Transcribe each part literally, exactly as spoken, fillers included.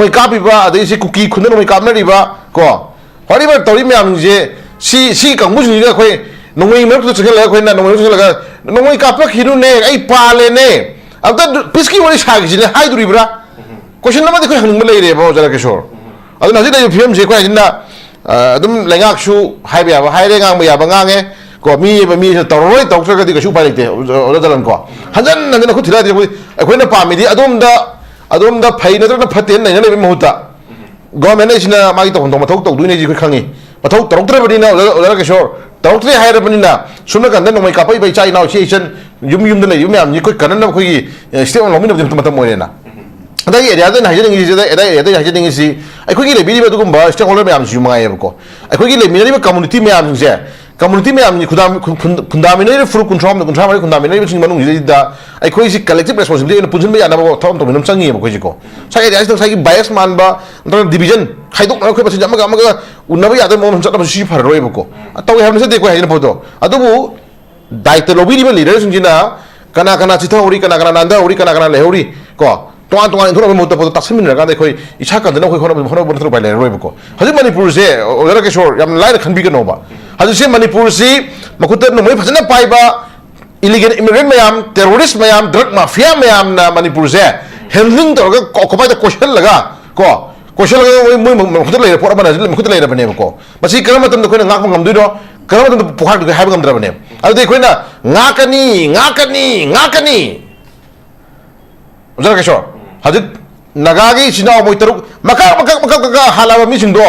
ꯅꯣꯡꯃꯩ ꯀꯥꯞꯄꯤꯕ, ꯑꯗꯩ ꯁꯤ ꯀꯨꯀꯤ ꯈꯨꯟꯗ ꯅꯣꯡꯃꯩ ꯀꯥꯞꯅꯔꯤꯕ ꯀꯣ, ꯍꯥꯏꯔꯤꯕ ꯇꯧꯔꯤ ꯃꯌꯥꯝꯁꯤꯡꯁꯦ, ꯁꯤ ꯁꯤ ꯀꯥꯡꯕꯨꯁꯤꯡꯁꯤꯒ ꯑꯩꯈꯣꯏ ꯅꯣꯡꯃꯩ ꯃꯔꯛꯇ ꯆꯪꯁꯤꯜꯂꯒ, ꯑꯩꯈꯣꯏꯅ ꯅꯣꯡꯃꯩ ꯃꯔꯛꯇ ꯆꯪꯁꯤꯜꯂꯒ, "ꯅꯣꯡꯃꯩ ꯀꯥꯞꯄꯛꯈꯤꯅꯨꯅꯦ, ꯑꯩ ꯄꯥꯜꯂꯦꯅꯦ, ꯑꯝꯇ ꯄꯤꯁꯀꯤ ꯋꯥꯔꯤ ꯁꯥꯈꯤꯁꯤꯅꯦ" ꯍꯥꯏꯗꯣꯔꯤꯕ꯭ꯔꯥ? ꯀꯣꯏꯁꯟ ꯑꯃꯗꯤ ꯑꯩꯈꯣꯏ ꯍꯪꯅꯤꯡꯕ ꯂꯩꯔꯦꯕ, ꯑꯣꯖꯥ ꯔꯥꯀꯦꯁꯣꯔ꯫ ꯑꯗꯨꯅ ꯍꯧꯖꯤꯛ ꯂꯩꯔꯤꯕ ꯐꯤꯕꯝꯁꯦ ꯑꯩꯈꯣꯏ ꯍꯥꯏꯁꯤꯅ, ꯑ, ꯑꯗꯨꯝ ꯂꯩꯉꯥꯛꯁꯨ ꯍꯥꯏꯕ ꯌꯥꯕ ꯍꯥꯏꯔꯦ, ꯉꯥꯡꯕ ꯌꯥꯕ ꯉꯥꯡꯉꯦ ꯀꯣ, ꯃꯤ ꯑꯃ, ꯃꯤꯁꯤꯅ ꯇꯧꯔꯔꯣꯏ, ꯇꯧꯔꯛꯇ꯭ꯔꯒꯗꯤ ꯀꯩꯁꯨ ꯎꯄꯥꯏ ꯂꯩꯇꯦ, ꯑꯣꯖꯥ, ꯑꯣꯖꯥ ꯖꯂꯟ ꯀꯣ꯫ ꯍꯟꯖꯟ ꯍꯟꯖꯟꯅ ꯈꯨꯠ ꯊꯤꯜꯂꯛꯑꯗꯤ ꯑꯩꯈꯣꯏ, ꯑꯩꯈꯣꯏꯅ ꯄꯥꯝꯃꯤꯗꯤ ꯑꯗꯣꯝꯗ, ꯑꯗꯣꯝꯗ ꯐꯩ ꯅꯠꯇ꯭ꯔꯒꯅ ꯐꯠꯇꯦꯅ ꯅꯩꯅ ꯂꯩꯕꯒꯤ ꯃꯍꯨꯠꯇ, ꯒꯣꯔꯃꯦꯟ ꯑꯁꯤꯅ ꯃꯥꯒꯤ ꯇꯧꯐꯝ ꯊꯣꯛꯄ ꯃꯊꯧ ꯇꯧꯗꯣꯏꯅꯦ, ꯑꯩꯈꯣꯏ ꯈꯪꯉꯤ꯫ ꯃꯊꯧ ꯇꯧꯔꯛꯇ꯭ꯔꯕꯅꯤꯅ, ꯑꯣꯖꯥ, ꯑꯣꯖꯥ ꯔꯥꯀꯦꯁꯣꯔ, ꯇꯧꯔꯛꯇ꯭ꯔꯦ ꯍꯥꯏꯔꯕꯅꯤꯅ, ꯁꯣꯝ ꯅꯥꯀꯟꯗ ꯅꯣꯡꯃꯩ ꯀꯥꯞꯄꯛꯏꯕ ꯏꯆꯥ ꯏꯅꯥꯎ, ꯏꯆꯦ ꯏꯆꯟ, ꯌꯨꯝ ꯌꯨꯝꯗ ꯂꯩꯔꯤꯕ ꯃꯌꯥꯝꯁꯤ ꯑꯩꯈꯣꯏ ꯀꯟꯅꯅꯕ ꯑꯩꯈꯣꯏꯒꯤ, ꯑꯦ, ꯁ꯭ꯇꯦꯞ ꯑꯃ ꯂꯧꯃꯤꯟꯅꯕꯗꯤ ꯃꯇꯝ ꯑꯣꯏꯔꯦꯅ꯫ ꯑꯗꯥꯏꯒꯤ ꯑꯦꯔꯤꯌꯥꯗ ꯑꯩꯅ ꯍꯥꯏꯖꯅꯤꯡꯉꯤꯁꯤ, ꯑꯗꯥꯏ ꯑꯦꯔꯤꯌꯥꯗ ꯑꯩꯅ ꯍꯥꯏꯖꯅꯤꯡꯉꯤꯁꯤ, ꯑꯩꯈꯣꯏꯒꯤ ꯂꯩꯕꯤꯔꯤꯕ ꯑꯗꯨꯒꯨꯝꯕ ꯁ꯭ꯇꯦꯛ ꯍꯣꯜꯗꯔ ꯃꯌꯥꯝꯁꯤꯁꯨ ꯃꯉꯥꯏꯌꯦꯕꯀꯣ꯫ ꯑꯩꯈꯣꯏꯒꯤ ꯂꯩꯃꯤꯟꯅꯔꯤꯕ ꯀꯝꯃꯨꯅꯤꯇꯤ ꯃꯌꯥꯝꯁꯤꯡꯁꯦ, ꯀꯝꯃꯨꯅꯤꯇꯤ ꯃꯌꯥꯝꯒꯤ ꯈꯨꯟꯗꯥ-, ꯈꯨꯟ-, ꯈꯨꯟꯗꯥꯃꯤꯟꯅꯔꯤꯕ ꯐꯨꯔꯨꯞ ꯀꯨꯟꯊ꯭ꯔꯥ ꯍꯨꯝꯗꯣꯏ, ꯀꯨꯟꯊ꯭ꯔꯥ ꯃꯔꯤ ꯈꯨꯟꯗꯥꯃꯤꯟꯅꯔꯤꯕꯁꯤꯡꯒꯤ ꯃꯅꯨꯡꯁꯤꯗꯩꯗ ꯑꯩꯈꯣꯏꯁꯤ ꯀꯂꯦꯛꯇꯤꯞ ꯔꯦꯁꯄꯣꯟꯁꯤꯕꯤꯂꯤꯇꯤ ꯑꯣꯏꯅ ꯄꯨꯟꯁꯤꯟꯕ ꯌꯥꯅꯕ ꯊꯕꯛ ꯑꯃ ꯇꯧꯃꯤꯟꯅꯕ ꯑꯃ ꯆꯪꯉꯤꯌꯦꯕ ꯑꯩꯈꯣꯏꯁꯦꯀꯣ꯫ ꯉꯁꯥꯏ ꯑꯦꯔꯤꯌꯥꯁꯤꯗ ꯉꯁꯥꯏꯒꯤ ꯕꯥꯏꯁ ꯃꯥꯟꯕ, ꯅꯠꯇ꯭ꯔꯒ ꯗꯤꯕꯤꯖꯟ ꯈꯥꯏꯗꯣꯛꯅꯔꯒ ꯑꯩꯈꯣꯏ ꯃꯁꯦꯟꯁꯦ ꯑꯃꯒ ꯑꯃꯒ ꯎꯅꯕ ꯌꯥꯗꯕ ꯃꯑꯣꯡ ꯑꯃ ꯆꯠꯅꯕꯁꯨ ꯁꯤ ꯐꯔꯔꯣꯏꯕꯀꯣ꯫ ꯇꯧꯏ ꯍꯥꯏꯕ ꯅꯠꯆꯗꯦ ꯑꯩꯈꯣꯏ ꯍꯥꯏꯖꯅ ꯄꯣꯠꯇꯣ꯫ ꯑꯗꯨꯕꯨ ꯗꯥꯏꯇ ꯂꯧꯕꯤꯔꯤꯕ ꯂꯤꯗꯔꯁꯤꯡꯁꯤꯅ ꯀꯅꯥ ꯀꯅꯥ ꯆꯤꯊꯍꯧꯔꯤ, ꯀꯅꯥ ꯀꯅꯥ ꯅꯥꯟꯊꯍꯧꯔꯤ, ꯀꯅꯥ ꯀꯅꯥ ꯂꯩꯍꯧꯔꯤ ꯀꯣ, ꯇꯣꯉꯥꯟ ꯇꯣꯉꯥꯟ ꯏꯟꯊꯣꯛꯅꯕꯒꯤ ꯃꯍꯨꯠꯇ ꯄꯣꯠꯇꯣ ꯇꯥꯁꯟꯃꯤꯟꯅꯔꯀꯥꯟꯗ ꯑꯩꯈꯣꯏ ꯏꯁꯥ ꯀꯟꯗꯅ ꯑꯩꯈꯣꯏ ꯍꯣꯠꯅꯕ, ꯍꯣꯠꯅꯕ ꯅꯠꯇꯅ ꯎꯄꯥꯏ ꯂꯩꯔꯔꯣꯏꯕꯀꯣ꯫ ꯍꯧꯖꯤꯛ ꯃꯅꯤꯄꯨꯔꯁꯦ, ꯑꯣꯖꯥ ꯔꯥꯀꯦꯁꯣꯔ, ꯌꯥꯝ ꯂꯥꯏꯅ ꯈꯟꯕꯤꯒꯅꯣꯕ꯫ ꯍꯧꯖꯤꯛꯁꯦ ꯃꯅꯤꯄꯨꯔꯁꯤ ꯃꯈꯨꯠꯇ ꯅꯣꯡꯃꯩ ꯐꯖꯅ ꯄꯥꯏꯕ, ꯏꯂꯤꯒꯦꯜ ꯏꯃꯤꯒ꯭ꯔꯦꯟ ꯃꯌꯥꯝ, ꯇꯦꯔꯣꯔꯤꯁ ꯃꯌꯥꯝ, ꯗ꯭ꯔꯒ ꯃꯥꯐꯤꯌꯥ ꯃꯌꯥꯝꯅ ꯃꯅꯤꯄꯨꯔꯁꯦ ꯍꯦꯟꯗꯂꯤꯡ ꯇꯧꯔꯒ, ꯀꯣ-, ꯀꯣꯄꯥꯏꯗ ꯀꯣꯏꯁꯤꯜꯂꯒ ꯀꯣ, ꯀꯣꯏꯁꯤꯜꯂꯒ ꯃꯣꯏ, ꯃꯣꯏ ꯃꯈꯨꯠꯇ ꯂꯩꯔꯦ, ꯄꯣꯠ ꯑꯃꯅ ꯃꯈꯨꯠꯇ ꯂꯩꯔꯕꯅꯦꯕꯀꯣ꯫ ꯃꯁꯤ ꯀꯔꯝꯕ ꯃꯇꯝꯗ ꯑꯩꯈꯣꯏꯅ ꯉꯥꯛꯄ ꯉꯝꯗꯣꯏꯅꯣ, ꯀꯔꯝꯕ ꯃꯇꯝꯗ ꯄꯣꯈꯥꯏꯗꯣꯏꯅꯣ ꯍꯥꯏꯕ ꯉꯝꯗ꯭ꯔꯕꯅꯦꯕ꯫ ꯑꯗꯨꯗꯤ ꯑꯩꯈꯣꯏꯅ ꯉꯥꯛꯀꯅꯤ, ꯉꯥꯛꯀꯅꯤ, ꯉꯥꯛꯀꯅꯤ꯫ ꯑꯣꯖꯥ ꯔꯥꯀꯦꯁꯣꯔ, ꯍꯧꯖꯤꯛ ꯅꯥꯒꯥꯒꯤ ꯏꯆꯤꯟ ꯏꯅꯥꯎ ꯃꯣꯏ ꯇꯔꯨꯛ ꯃꯀꯛ ꯃꯀꯛ ꯃꯀꯛ ꯃꯀꯛ ꯍꯥꯜꯂꯕ ꯃꯤꯁꯤꯡꯗꯣ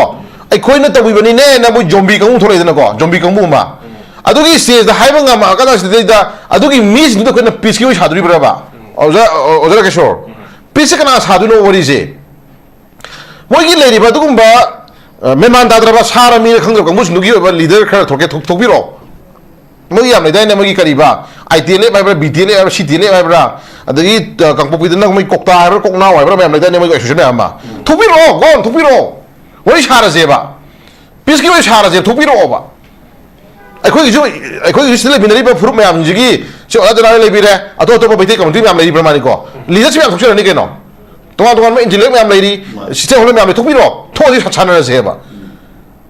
ꯑꯩꯈꯣꯏꯅ ꯇꯧꯕꯤꯕꯅꯤꯅꯦꯅ ꯃꯣꯏ ꯖꯣꯝꯕꯤ ꯀꯥꯡꯕꯨ ꯊꯣꯛꯂꯛꯏꯗꯅꯀꯣ, ꯖꯣꯝꯕꯤ ꯀꯥꯡꯕꯨ ꯑꯃ꯫ ꯑꯗꯨꯒꯤ ꯁ꯭ꯇꯦꯖꯇ ꯍꯥꯏꯕ ꯉꯝꯃꯛꯑꯀꯥꯟꯗ ꯁꯤꯗꯩꯗ ꯑꯗꯨꯒꯤ ꯃꯤꯁꯤꯡꯗꯨꯗ ꯑꯩꯈꯣꯏꯅ ꯄꯤꯁꯀꯤ ꯑꯣꯏ ꯁꯥꯗꯣꯔꯤꯕ꯭ꯔꯕ? ꯑꯣꯖꯥ, ꯑꯣꯖꯥ ꯔꯥꯀꯦꯁꯣꯔ, ꯄꯤꯁꯁꯦ ꯀꯅꯥ ꯁꯥꯗꯣꯏꯅꯣ ꯋꯥꯔꯤꯁꯦ? ꯃꯣꯏꯒꯤ ꯂꯩꯔꯤꯕ ꯑꯗꯨꯒꯨꯝꯕ, ꯑ, ꯃꯦꯟꯃꯥꯟ ꯇꯥꯗ꯭ꯔꯕ ꯁꯥꯔ ꯃꯤꯔ ꯈꯪꯗ꯭ꯔꯕ ꯀꯥꯡꯕꯨꯁꯤꯡꯗꯨꯒꯤ ꯑꯣꯏꯕ ꯂꯤꯗꯔ ꯈꯔ ꯊꯣꯛꯀꯦ, ꯊꯣꯛ-, ꯊꯣꯛꯄꯤꯔꯛꯑꯣ꯫ ꯃꯣꯏꯒꯤ ꯌꯥꯝ ꯂꯩꯗꯥꯏꯅꯦ, ꯃꯣꯏꯒꯤ ꯀꯔꯤꯕ, ꯑꯥꯏ ꯇꯤ ꯑꯦꯜ ꯑꯦꯐ ꯍꯥꯏꯕ꯭ꯔꯥ, ꯕꯤ ꯇꯤ ꯑꯦꯜ ꯑꯦꯐ ꯍꯥꯏꯕ꯭ꯔꯥ, ꯁꯤ ꯇꯤ ꯑꯦꯜ ꯑꯦꯐ ꯍꯥꯏꯕ꯭ꯔꯥ, ꯑꯗꯒꯤ, ꯑ, ꯀꯥꯡꯄꯣꯛꯄꯤꯗꯅ ꯃꯣꯏ ꯀꯣꯛꯇꯥ ꯍꯥꯏꯕ꯭ꯔꯥ, ꯀꯣꯛꯅꯥꯎ ꯍꯥꯏꯕ꯭ꯔꯥ, ꯃꯌꯥꯝ ꯂꯩꯗꯥꯏꯅꯦ, ꯃꯣꯏꯒꯤ ꯑꯦꯁꯣꯁꯤꯌꯦꯁꯟ ꯃꯌꯥꯝ ꯑꯃ꯫ ꯊꯣꯛꯄꯤꯔꯛꯑꯣ, ꯒꯣꯟ, ꯊꯣꯛꯄꯤꯔꯛꯑꯣ꯫ ꯋꯥꯔꯤ ꯁꯥꯔꯁꯦꯕ꯫ ꯄꯤꯁꯀꯤ ꯋꯥꯔꯤ ꯁꯥꯔꯁꯦ, ꯊꯣꯛꯄꯤꯔꯛꯑꯣꯕ꯫ ꯑꯩꯈꯣꯏꯒꯤꯁꯨ, ꯑꯩꯈꯣꯏꯒꯤꯁꯨ ꯁꯤꯗ ꯂꯩꯃꯤꯟꯅꯔꯤꯕ ꯐꯨꯔꯨꯞ ꯃꯌꯥꯝꯁꯤꯒꯤ, ꯁꯤ ꯑꯣꯖꯥ ꯖꯅꯥꯍꯣꯏ ꯂꯩꯕꯤꯔꯦ, ꯑꯇꯣꯞ ꯑꯇꯣꯞꯄ ꯃꯩꯇꯩ ꯀꯝꯃꯨꯅꯤꯇꯤ ꯃꯌꯥꯝ ꯂꯩꯔꯤꯕ꯭ꯔꯥ ꯃꯥꯅꯤꯀꯣ? ꯂꯤꯗꯔꯁꯤꯞ ꯌꯥꯝ ꯊꯣꯛꯆꯔꯅꯤ ꯀꯩꯅꯣ꯫ ꯇꯣꯉꯥꯟ ꯇꯣꯉꯥꯟꯕ intellect ꯃꯌꯥꯝ ꯂꯩꯔꯤ, stakeholder ꯃꯌꯥꯝ ꯂꯩ, ꯊꯣꯛꯄꯤꯔꯣ, ꯊꯣꯛꯑꯗꯤ ꯁꯥꯟꯅꯔꯁꯦꯕ꯫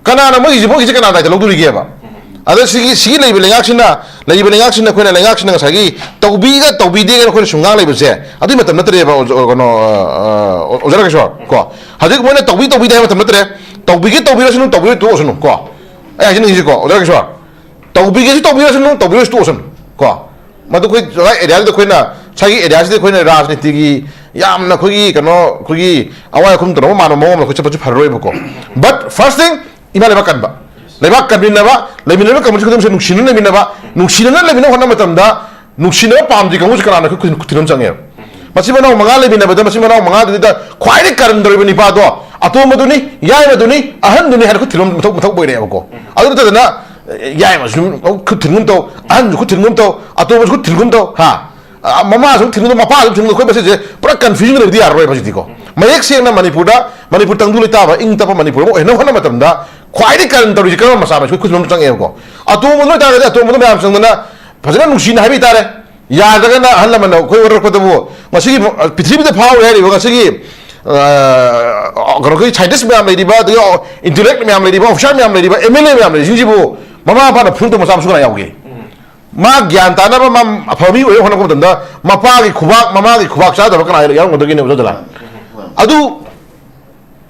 ꯀꯅꯥꯅ ꯃꯣꯏꯒꯤꯁꯦ, ꯃꯣꯏꯒꯤꯁꯦ ꯀꯅꯥ ꯗꯥꯏꯇ ꯂꯧꯗꯣꯔꯤꯒꯦꯕ? ꯑꯗ ꯁꯤꯒꯤ, ꯁꯤꯒꯤ ꯂꯩꯕ ꯂꯩꯉꯥꯛꯁꯤꯅ, ꯂꯩꯔꯤꯕ ꯂꯩꯉꯥꯛꯁꯤꯅ, ꯑꯩꯈꯣꯏꯅ ꯂꯩꯉꯥꯛꯁꯤꯅ ꯉꯁꯥꯏꯒꯤ ꯇꯧꯕꯤꯒ ꯇꯧꯕꯤꯗꯦꯒ ꯑꯩꯈꯣꯏꯅ ꯁꯨꯝ ꯉꯥꯡ ꯂꯩꯕꯁꯦ, ꯑꯗꯨꯏ ꯃꯇꯝ ꯅꯠꯇ꯭ꯔꯦꯕ, ꯑꯣꯖꯥ, ꯀꯩꯅꯣ, ꯑ, ꯑ, ꯑꯣꯖꯥ ꯔꯥꯀꯦꯁꯣꯔ, ꯀꯣ꯫ ꯍꯧꯖꯤꯛ ꯃꯣꯏꯅ ꯇꯧꯕꯤ, ꯇꯧꯕꯤꯗꯦ ꯍꯥꯏꯕ ꯃꯇꯝ ꯅꯠꯇ꯭ꯔꯦ꯫ ꯇꯧꯕꯤꯒꯦ ꯇꯧꯕꯤꯔꯁꯅꯨ, ꯇꯧꯕꯤꯔꯣꯏ ꯇꯣꯛꯑꯁꯅꯨ, ꯀꯣ꯫ ꯑꯩ ꯍꯥꯏꯖꯅꯤꯡꯉꯤꯁꯤꯀꯣ, ꯑꯣꯖꯥ ꯔꯥꯀꯦꯁꯣꯔ, ꯇꯧꯕꯤꯒꯦꯁꯨ ꯇꯧꯕꯤꯔꯁꯅꯨ, ꯇꯧꯕꯤꯔꯣꯏꯁꯨ ꯇꯣꯛꯑꯁꯅꯨ, ꯀꯣ꯫ ꯃꯗꯨ ꯑꯩꯈꯣꯏ ꯖꯒꯥ ꯑꯦꯔꯤꯌꯥꯁꯤꯗ ꯑꯩꯈꯣꯏꯅ, ꯉꯁꯥꯏꯒꯤ ꯑꯦꯔꯤꯌꯥꯁꯤꯗ ꯑꯩꯈꯣꯏꯅ ꯔꯥꯖꯅꯤꯇꯤꯒꯤ ꯌꯥꯝꯅ ꯑꯩꯈꯣꯏꯒꯤ ꯀꯩꯅꯣ, ꯑꯩꯈꯣꯏꯒꯤ ꯑꯋꯥꯏ ꯑꯈꯨꯝ ꯇꯧꯅꯕ ꯃꯥꯟꯕ ꯃꯑꯣꯡ ꯑꯃꯗ ꯑꯩꯈꯣꯏ ꯆꯠꯄꯁꯨ ꯐꯔꯔꯣꯏꯕꯀꯣ꯫ But first thing, ꯏꯃꯥ ꯂꯩꯕꯥꯛ ꯀꯟꯕ, ꯂꯩꯕꯥꯛ ꯀꯟꯃꯤꯟꯅꯕ, ꯂꯩꯃꯤꯟꯅꯔꯤꯕ ꯀꯝꯃꯨꯅꯤꯇꯤ ꯈꯨꯗꯤꯡꯃꯛꯁꯦ ꯅꯨꯡꯁꯤꯅꯅ ꯂꯩꯃꯤꯟꯅꯕ, ꯅꯨꯡꯁꯤꯅꯅ ꯂꯩꯃꯤꯟꯅꯕ ꯍꯣꯠꯅꯕ ꯃꯇꯝꯗ, ꯅꯨꯡꯁꯤꯅꯕ ꯄꯥꯝꯗ꯭ꯔꯤ ꯀꯥꯡꯕꯨꯁꯦ ꯀꯅꯥꯅꯣ? ꯑꯩꯈꯣꯏ ꯈꯨꯗꯤꯡ-, ꯈꯨꯗꯤꯡꯃꯛ ꯆꯪꯉꯦꯕ꯫ ꯃꯆꯤꯟ ꯃꯅꯥꯎ ꯃꯉꯥ ꯂꯩꯃꯤꯟꯅꯕꯗ, ꯃꯆꯤꯟ ꯃꯅꯥꯎ ꯃꯉꯥꯗꯨꯗ ꯈ꯭ꯋꯥꯏꯗꯒꯤ ꯀꯔꯟ ꯇꯧꯔꯤꯕ ꯅꯤꯄꯥꯗꯣ ꯑꯇꯣꯝꯕꯗꯨꯅꯤ, ꯌꯥꯏꯃꯗꯨꯅꯤ, ꯑꯍꯟꯗꯨꯅꯤ ꯍꯥꯏꯅ ꯈꯨꯠ ꯊꯤꯜꯂꯝ ꯃꯊꯧ, ꯃꯊꯧ ꯑꯣꯏꯔꯛꯑꯦꯕꯀꯣ꯫ ꯑꯗꯨ ꯅꯠꯇꯗꯅ, ꯌꯥꯏꯃꯁꯨ ꯈꯨꯠ ꯊꯤꯟꯒꯨꯝ ꯇꯧ, ꯑꯍꯟꯁꯨ ꯈꯨꯠ ꯊꯤꯟꯒꯨꯝ ꯇꯧ, ꯑꯇꯣꯝꯕꯁꯨ ꯈꯨꯠ ꯊꯤꯟꯒꯨꯝ ꯇꯧ, ꯍꯥ? ꯑ, ꯃꯃꯥꯁꯨ ꯊꯤꯟꯒꯨꯝ ꯇꯧ, ꯃꯄꯥꯁꯨ ꯊꯤꯟꯒꯨꯝ ꯇꯧ, ꯑꯩꯈꯣꯏ ꯃꯁꯤꯁꯦ ꯄꯨꯔꯥ confusion ꯂꯩꯕꯗꯤ ꯌꯥꯔꯔꯣꯏꯕ ꯍꯧꯖꯤꯛꯇꯤꯀꯣ꯫ ꯃꯌꯦꯛ ꯁꯦꯡꯅ ꯃꯅꯤꯄꯨꯔꯗ, ꯃꯅꯤꯄꯨꯔ ꯇꯪꯗꯨ ꯂꯩꯇꯥꯕ ꯏꯪ ꯇꯞꯄ ꯃꯅꯤꯄꯨꯔ ꯑꯃ ꯑꯣꯏꯍꯟꯅꯕ ꯍꯣꯠꯅꯕ ꯃꯇꯝꯗ ꯈ꯭ꯋꯥꯏꯗꯒꯤ ꯀꯔꯟ ꯇꯧꯔꯤꯁꯦ ꯀꯔꯝꯕ ꯃꯆꯥꯅꯣ? ꯑꯩꯈꯣꯏ ꯈꯨꯗꯤꯡꯃꯛ ꯆꯪꯉꯦꯕꯀꯣ꯫ ꯑꯇꯣꯝꯕꯗ ꯑꯣꯏꯇꯥꯔꯒꯗꯤ ꯑꯇꯣꯝꯕꯗ ꯃꯌꯥꯝ ꯆꯪꯗꯅ ꯐꯖꯅ ꯅꯨꯡꯁꯤꯅ ꯍꯥꯏꯕꯤ ꯇꯥꯔꯦ꯫ ꯌꯥꯗ꯭ꯔꯒꯅ ꯑꯍꯜ ꯂꯃꯟꯅ ꯑꯩꯈꯣꯏ ꯋꯥꯔꯛꯄꯗꯕꯨ ꯉꯁꯤꯒꯤ ꯄ꯭ꯔꯤꯊꯤꯕꯤꯗ ꯐꯥꯎꯔꯦ ꯍꯥꯏꯔꯤꯕ ꯉꯁꯤꯒꯤ, ꯑ, ꯀꯩꯅꯣꯒꯤ scientist ꯃꯌꯥꯝ ꯂꯩꯔꯤꯕ, ꯑꯗꯒꯤ intellect ꯃꯌꯥꯝ ꯂꯩꯔꯤꯕ, officer ꯃꯌꯥꯝ ꯂꯩꯔꯤꯕ, MLA ꯃꯌꯥꯝ ꯂꯩꯔꯤꯁꯤꯡꯁꯤꯕꯨ ꯃꯃꯥ ꯃꯄꯥꯅ ꯐꯨꯔꯛꯇꯕ ꯃꯆꯥ ꯃꯁꯨ ꯀꯅꯥ ꯌꯥꯎꯒꯦ? ꯃꯥ ꯒ꯭ꯌꯥꯟ ꯇꯥꯅꯕ, ꯃꯥ ꯑꯐꯕ ꯃꯤ ꯑꯣꯏꯅꯕ ꯍꯣꯠꯅꯔꯛꯄ ꯃꯇꯝꯗ ꯃꯄꯥꯒꯤ ꯈꯨꯕꯥꯛ, ꯃꯃꯥꯒꯤ ꯈꯨꯕꯥꯛ ꯆꯥꯗꯕ ꯀꯅꯥ ꯌꯥꯎꯔꯝꯒꯗꯒꯦꯅꯦ, ꯑꯣꯖꯥ ꯖꯂꯥꯜ? ꯑꯗꯨ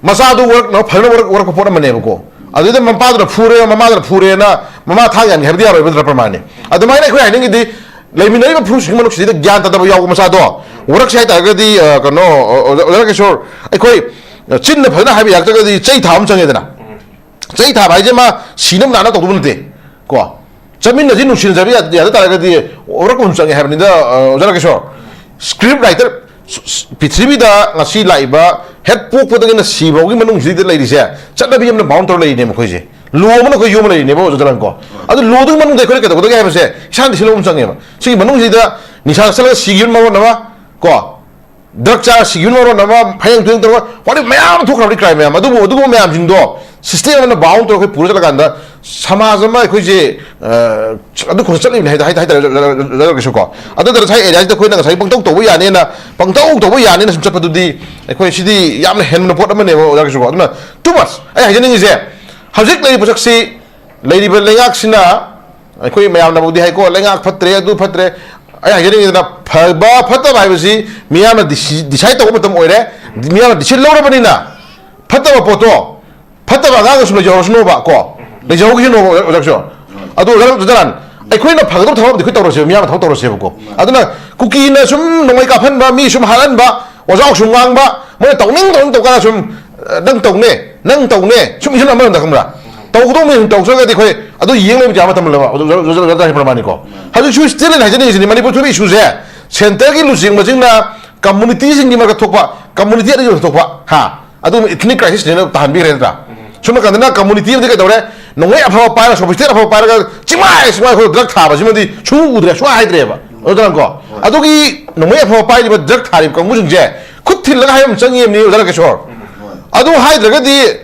ꯃꯆꯥꯗꯨ ꯋꯥꯔꯛꯅ ꯐꯖꯅ ꯋꯥꯔꯛ-, ꯋꯥꯔꯛꯄ ꯄꯣꯠ ꯑꯃꯅꯦꯕꯀꯣ꯫ ꯑꯗꯨꯗ ꯃꯄꯥꯗꯨꯅ ꯐꯨꯔꯦ, ꯃꯃꯥꯗꯨꯅ ꯐꯨꯔꯦꯅ ꯃꯃꯥ ꯊꯥꯡ ꯌꯥꯟꯒꯦ ꯍꯥꯏꯕꯗꯤ ꯌꯥꯔꯣꯏꯕ, ꯅꯠꯇ꯭ꯔꯥ, ꯄ꯭ꯔꯃꯥꯟꯅꯤ? ꯑꯗꯨꯃꯥꯏꯅ ꯑꯩꯈꯣꯏ ꯍꯥꯏꯅꯤꯡꯉꯤꯗꯤ, ꯂꯩꯃꯤꯟꯅꯔꯤꯕ ꯐꯨꯔꯨꯞꯁꯤꯡꯒꯤ ꯃꯅꯨꯡꯁꯤꯗ ꯒ꯭ꯌꯥꯟ ꯇꯥꯗꯕ ꯌꯥꯎꯕ ꯃꯆꯥꯗꯣ ꯋꯥꯔꯛꯁꯦ ꯍꯥꯏ ꯇꯥꯔꯒꯗꯤ, ꯑ, ꯀꯩꯅꯣ, ꯑꯣ-, ꯑꯣꯖꯥ ꯀꯤꯁꯣꯔ, ꯑꯩꯈꯣꯏ, ꯑ, ꯆꯤꯟꯅ ꯐꯖꯅ ꯍꯥꯏꯕ ꯌꯥꯔꯛꯇ꯭ꯔꯒꯗꯤ ꯆꯩ ꯊꯥꯕ ꯑꯃ ꯆꯪꯉꯦꯗꯅ꯫ ꯆꯩ ꯊꯥꯕ ꯍꯥꯏꯁꯦ ꯃꯥ ꯁꯤꯅꯕ ꯅꯥꯅꯕ ꯇꯧꯗꯧꯕ ꯅꯠꯇꯦ, ꯀꯣ꯫ ꯆꯠꯃꯤꯟꯅꯁꯤ, ꯅꯨꯡꯁꯤꯅꯖꯕ ꯌꯥ-, ꯌꯥꯗ ꯇꯥꯔꯒꯗꯤ ꯋꯥꯔꯛꯄ ꯑꯃ ꯆꯪꯉꯦ ꯍꯥꯏꯕꯅꯤꯗ, ꯑ, ꯑꯣꯖꯥ ꯔꯥꯀꯦꯁꯣꯔ꯫ Script writer, ꯁ-, ꯁ-, ꯄ꯭ꯔꯤꯊꯤꯕꯤꯗ ꯉꯁꯤ ꯂꯥꯛꯏꯕ ꯍꯦꯛ ꯄꯣꯛꯄꯗꯒꯤꯅ ꯁꯤꯐꯥꯎꯒꯤ ꯃꯅꯨꯡꯁꯤꯗ ꯂꯩꯔꯤꯁꯦ, ꯆꯠꯅꯕꯤ ꯑꯃꯅ bound ꯇꯧꯔ ꯂꯩꯔꯤꯅꯦꯕ ꯑꯩꯈꯣꯏꯁꯦ꯫ Law ꯑꯃꯅ ꯑꯩꯈꯣꯏ ꯌꯣꯝꯃ ꯂꯩꯔꯤꯅꯦꯕ, ꯑꯣꯖꯥ ꯖꯂꯥꯜ, ꯀꯣ꯫ ꯑꯗꯨ law ꯗꯨꯒꯤ ꯃꯅꯨꯡꯗ ꯑꯩꯈꯣꯏꯅ ꯀꯩꯗꯧꯒꯗꯒꯦ ꯍꯥꯏꯕꯁꯦ ꯏꯁꯥꯅ ꯁꯤꯜꯂꯧꯕ ꯑꯃ ꯆꯪꯉꯦꯕ꯫ ꯁꯤꯒꯤ ꯃꯅꯨꯡꯁꯤꯗ ꯅꯤꯁꯥ ꯆꯠꯂꯒ ꯁꯤꯈꯤꯕꯅ ꯃꯔꯣꯟ ꯑꯃ, ꯀꯣ, drug ꯆꯥꯔ ꯁꯤꯈꯤꯕꯅ ꯃꯔꯣꯟ ꯑꯃ, ꯐꯌꯦꯡ ꯇꯨꯌꯦꯡ ꯇꯧꯔꯒ ꯋꯥꯔꯤ ꯃꯌꯥꯝ ꯑꯃ ꯊꯣꯛꯈ꯭ꯔꯕꯅꯤ, crime ꯃꯌꯥꯝ꯫ ꯑꯗꯨꯕꯨ ꯑꯗꯨꯒꯨꯝꯕ ꯃꯌꯥꯝꯁꯤꯡꯗꯣ ꯁꯤꯁꯇꯦꯝ ꯑꯃꯅ ꯕꯥꯎꯟ ꯇꯧꯔꯒ ꯑꯩꯈꯣꯏ ꯄꯨꯔ ꯆꯠꯂꯀꯥꯟꯗ ꯁꯃꯥꯖ ꯑꯃ ꯑꯩꯈꯣꯏꯁꯦ, ꯑ, ꯑꯗꯨ ꯈꯣꯡꯆꯠ ꯆꯠꯂꯤꯕꯅꯤ ꯍꯥꯏ ꯍꯥꯏ ꯇꯥꯔꯦ, ꯑꯣꯖꯥ, ꯑꯣꯖꯥ, ꯑꯣꯖꯥ ꯀꯩꯁꯨ ꯀꯣ꯫ ꯑꯗꯨ ꯅꯠꯇ꯭ꯔꯒ ꯉꯁꯥꯏ ꯑꯦꯔꯤꯌꯥꯁꯤꯗ ꯑꯩꯈꯣꯏꯅ ꯉꯁꯥꯏ ꯄꯪꯇꯧ ꯇꯧꯕ ꯌꯥꯅꯦꯅ, ꯄꯪꯇꯧ ꯇꯧꯕ ꯌꯥꯅꯦꯅ ꯁꯨꯝ ꯆꯠꯄꯗꯨꯗꯤ ꯑꯩꯈꯣꯏ ꯁꯤꯗꯤ ꯌꯥꯝꯅ ꯍꯦꯟꯕ ꯄꯣꯠ ꯑꯃꯅꯦꯕ, ꯑꯣꯖꯥ ꯀꯩꯁꯨ ꯀꯣ꯫ ꯑꯗꯨꯅ too much ꯑꯩ ꯍꯥꯏꯖꯅꯤꯡꯉꯤꯁꯦ, ꯍꯧꯖꯤꯛ ꯂꯩꯔꯤꯕ ꯄꯣꯠꯁꯛꯁꯤ, ꯂꯩꯔꯤꯕ ꯂꯩꯉꯥꯛꯁꯤꯅ, ꯑꯩꯈꯣꯏ ꯃꯌꯥꯝꯅꯕꯨꯗꯤ ꯍꯥꯏꯀꯣ, "ꯂꯩꯉꯥꯛ ꯐꯠꯇ꯭ꯔꯦ, ꯑꯗꯨ ꯐꯠꯇ꯭ꯔꯦ"꯫ ꯑꯩ ꯍꯥꯏꯖꯅꯤꯡꯉꯤꯗꯅ, ꯐꯕ ꯐꯠꯇꯕ ꯍꯥꯏꯕꯁꯤ ꯃꯤꯌꯥꯝꯅ ꯗꯤꯁꯤ-, ꯗꯤꯁꯥꯏꯠ ꯇꯧꯕ ꯃꯇꯝ ꯑꯣꯏꯔꯦ꯫ ꯃꯤꯌꯥꯝꯅ ꯗꯤꯁꯤꯖꯟ ꯂꯧꯔꯕꯅꯤꯅ, ꯐꯠꯇꯕ ꯄꯣꯠꯇꯣ, ꯐꯠꯇꯕ ꯑꯉꯥꯡꯅ ꯁꯨꯝ ꯂꯩꯖꯍꯧꯔꯁꯅꯣꯕ ꯀꯣ, ꯂꯩꯖꯍꯧꯈꯤꯁꯅꯣꯕ, ꯑꯣꯖꯥ ꯀꯩꯁꯨ꯫ ꯑꯗꯨ ꯑꯣꯖꯥ ꯖꯣꯅꯥꯟ, ꯑꯩꯈꯣꯏꯅ ꯐꯒꯗꯕ ꯊꯕꯛ ꯑꯝꯗꯤ ꯑꯩꯈꯣꯏ ꯇꯧꯔꯁꯦꯕ, ꯃꯤꯌꯥꯝꯅ ꯊꯕꯛ ꯇꯧꯔꯁꯦꯕꯀꯣ꯫ ꯑꯗꯨꯅ ꯀꯨꯀꯤꯅ ꯁꯨꯝ ꯅꯣꯡꯃꯩ ꯀꯥꯞꯍꯟꯕ, ꯃꯤ ꯁꯨꯝ ꯍꯥꯠꯍꯟꯕ, ꯋꯥꯖꯥꯎ ꯁꯨꯝ ꯉꯥꯡꯕ, ꯃꯣꯏꯅ ꯇꯧꯅꯤꯡ ꯇꯧꯅꯤꯡ ꯇꯧ ꯀꯥꯟꯗ ꯁꯨꯝ, "ꯑ, ꯅꯪ ꯇꯧꯅꯦ, ꯅꯪ ꯇꯧꯅꯦ", ꯁꯨꯝ ꯏꯁꯟ ꯑꯃꯔꯣꯝꯗ ꯈꯪꯕ꯭ꯔꯥ? ꯇꯧꯒꯗꯧꯕ ꯃꯤ ꯁꯨꯝ ꯇꯧꯗ꯭ꯔꯒꯗꯤ ꯑꯩꯈꯣꯏ ꯑꯗꯨ ꯌꯦꯡ ꯂꯩꯕꯗꯤ ꯌꯥꯕ ꯃꯇꯝ ꯂꯩꯕ, ꯑꯣꯖꯥ, ꯑꯣꯖꯥ, ꯑꯣꯖꯥ ꯍꯤꯕ꯭ꯔꯃꯥꯅꯤꯀꯣ꯫ ꯍꯧꯖꯤꯛꯁꯨ ꯁ꯭ꯇꯤꯜ ꯑꯩꯅ ꯍꯥꯏꯖꯅꯤꯡꯉꯤꯁꯤꯅꯤ, ꯃꯅꯤꯄꯨꯔ ꯊꯣꯛꯏꯕ ꯏꯁꯨꯁꯦ ꯁꯦꯟꯇꯔꯒꯤ ꯂꯨꯆꯤꯡꯕꯁꯤꯡꯅ ꯀꯝꯃꯨꯅꯤꯇꯤꯁꯤꯡꯒꯤ ꯃꯔꯛꯇ ꯊꯣꯛꯄ, ꯀꯝꯃꯨꯅꯤꯇꯤ ꯑꯅꯤꯒꯤ ꯃꯔꯛꯇ ꯊꯣꯛꯄ, ꯍꯥ, ꯑꯗꯨꯒꯨꯝꯕ ꯏꯊꯅꯤꯛ ꯀ꯭ꯔꯥꯏꯁꯤꯁꯅꯦꯅ ꯇꯥꯍꯟꯕꯤꯈ꯭ꯔꯦ ꯅꯠꯇ꯭ꯔꯥ? ꯁꯣꯝ ꯅꯥꯀꯟꯗꯅ ꯀꯝꯃꯨꯅꯤꯇꯤ ꯑꯃꯗꯤ ꯀꯩꯗꯧꯔꯦ? ꯅꯣꯡꯃꯩ ꯑꯐꯕ ꯄꯥꯏꯔꯒ, ꯁꯣꯐꯤꯁꯇꯤꯛ ꯑꯐꯕ ꯄꯥꯏꯔꯒ ꯆꯤꯡꯃꯥꯏ ꯆꯤꯡꯃꯥꯏ ꯑꯩꯈꯣꯏ ꯗ꯭ꯔꯒ ꯊꯥꯕꯁꯤꯃꯗꯤ ꯁꯨꯡꯎ ꯎꯗ꯭ꯔꯦ, ꯁꯨꯡꯍꯥꯏ ꯍꯥꯏꯗ꯭ꯔꯦꯕ꯫ ꯑꯗꯨꯗꯅꯀꯣ, ꯑꯗꯨꯒꯤ ꯅꯣꯡꯃꯩ ꯑꯐꯕ ꯄꯥꯏꯔꯤꯕ ꯗ꯭ꯔꯒ ꯊꯥꯔꯤꯕ ꯀꯥꯡꯕꯨꯁꯤꯡꯁꯦ ꯈꯨꯠ ꯊꯤꯜꯂꯒ ꯍꯥꯏꯕ ꯑꯃ ꯆꯪꯉꯤꯕꯅꯤ, ꯑꯣꯖꯥ ꯀꯤꯁꯣꯔ꯫ ꯑꯗꯨ ꯍꯥꯏꯗ꯭ꯔꯒꯗꯤ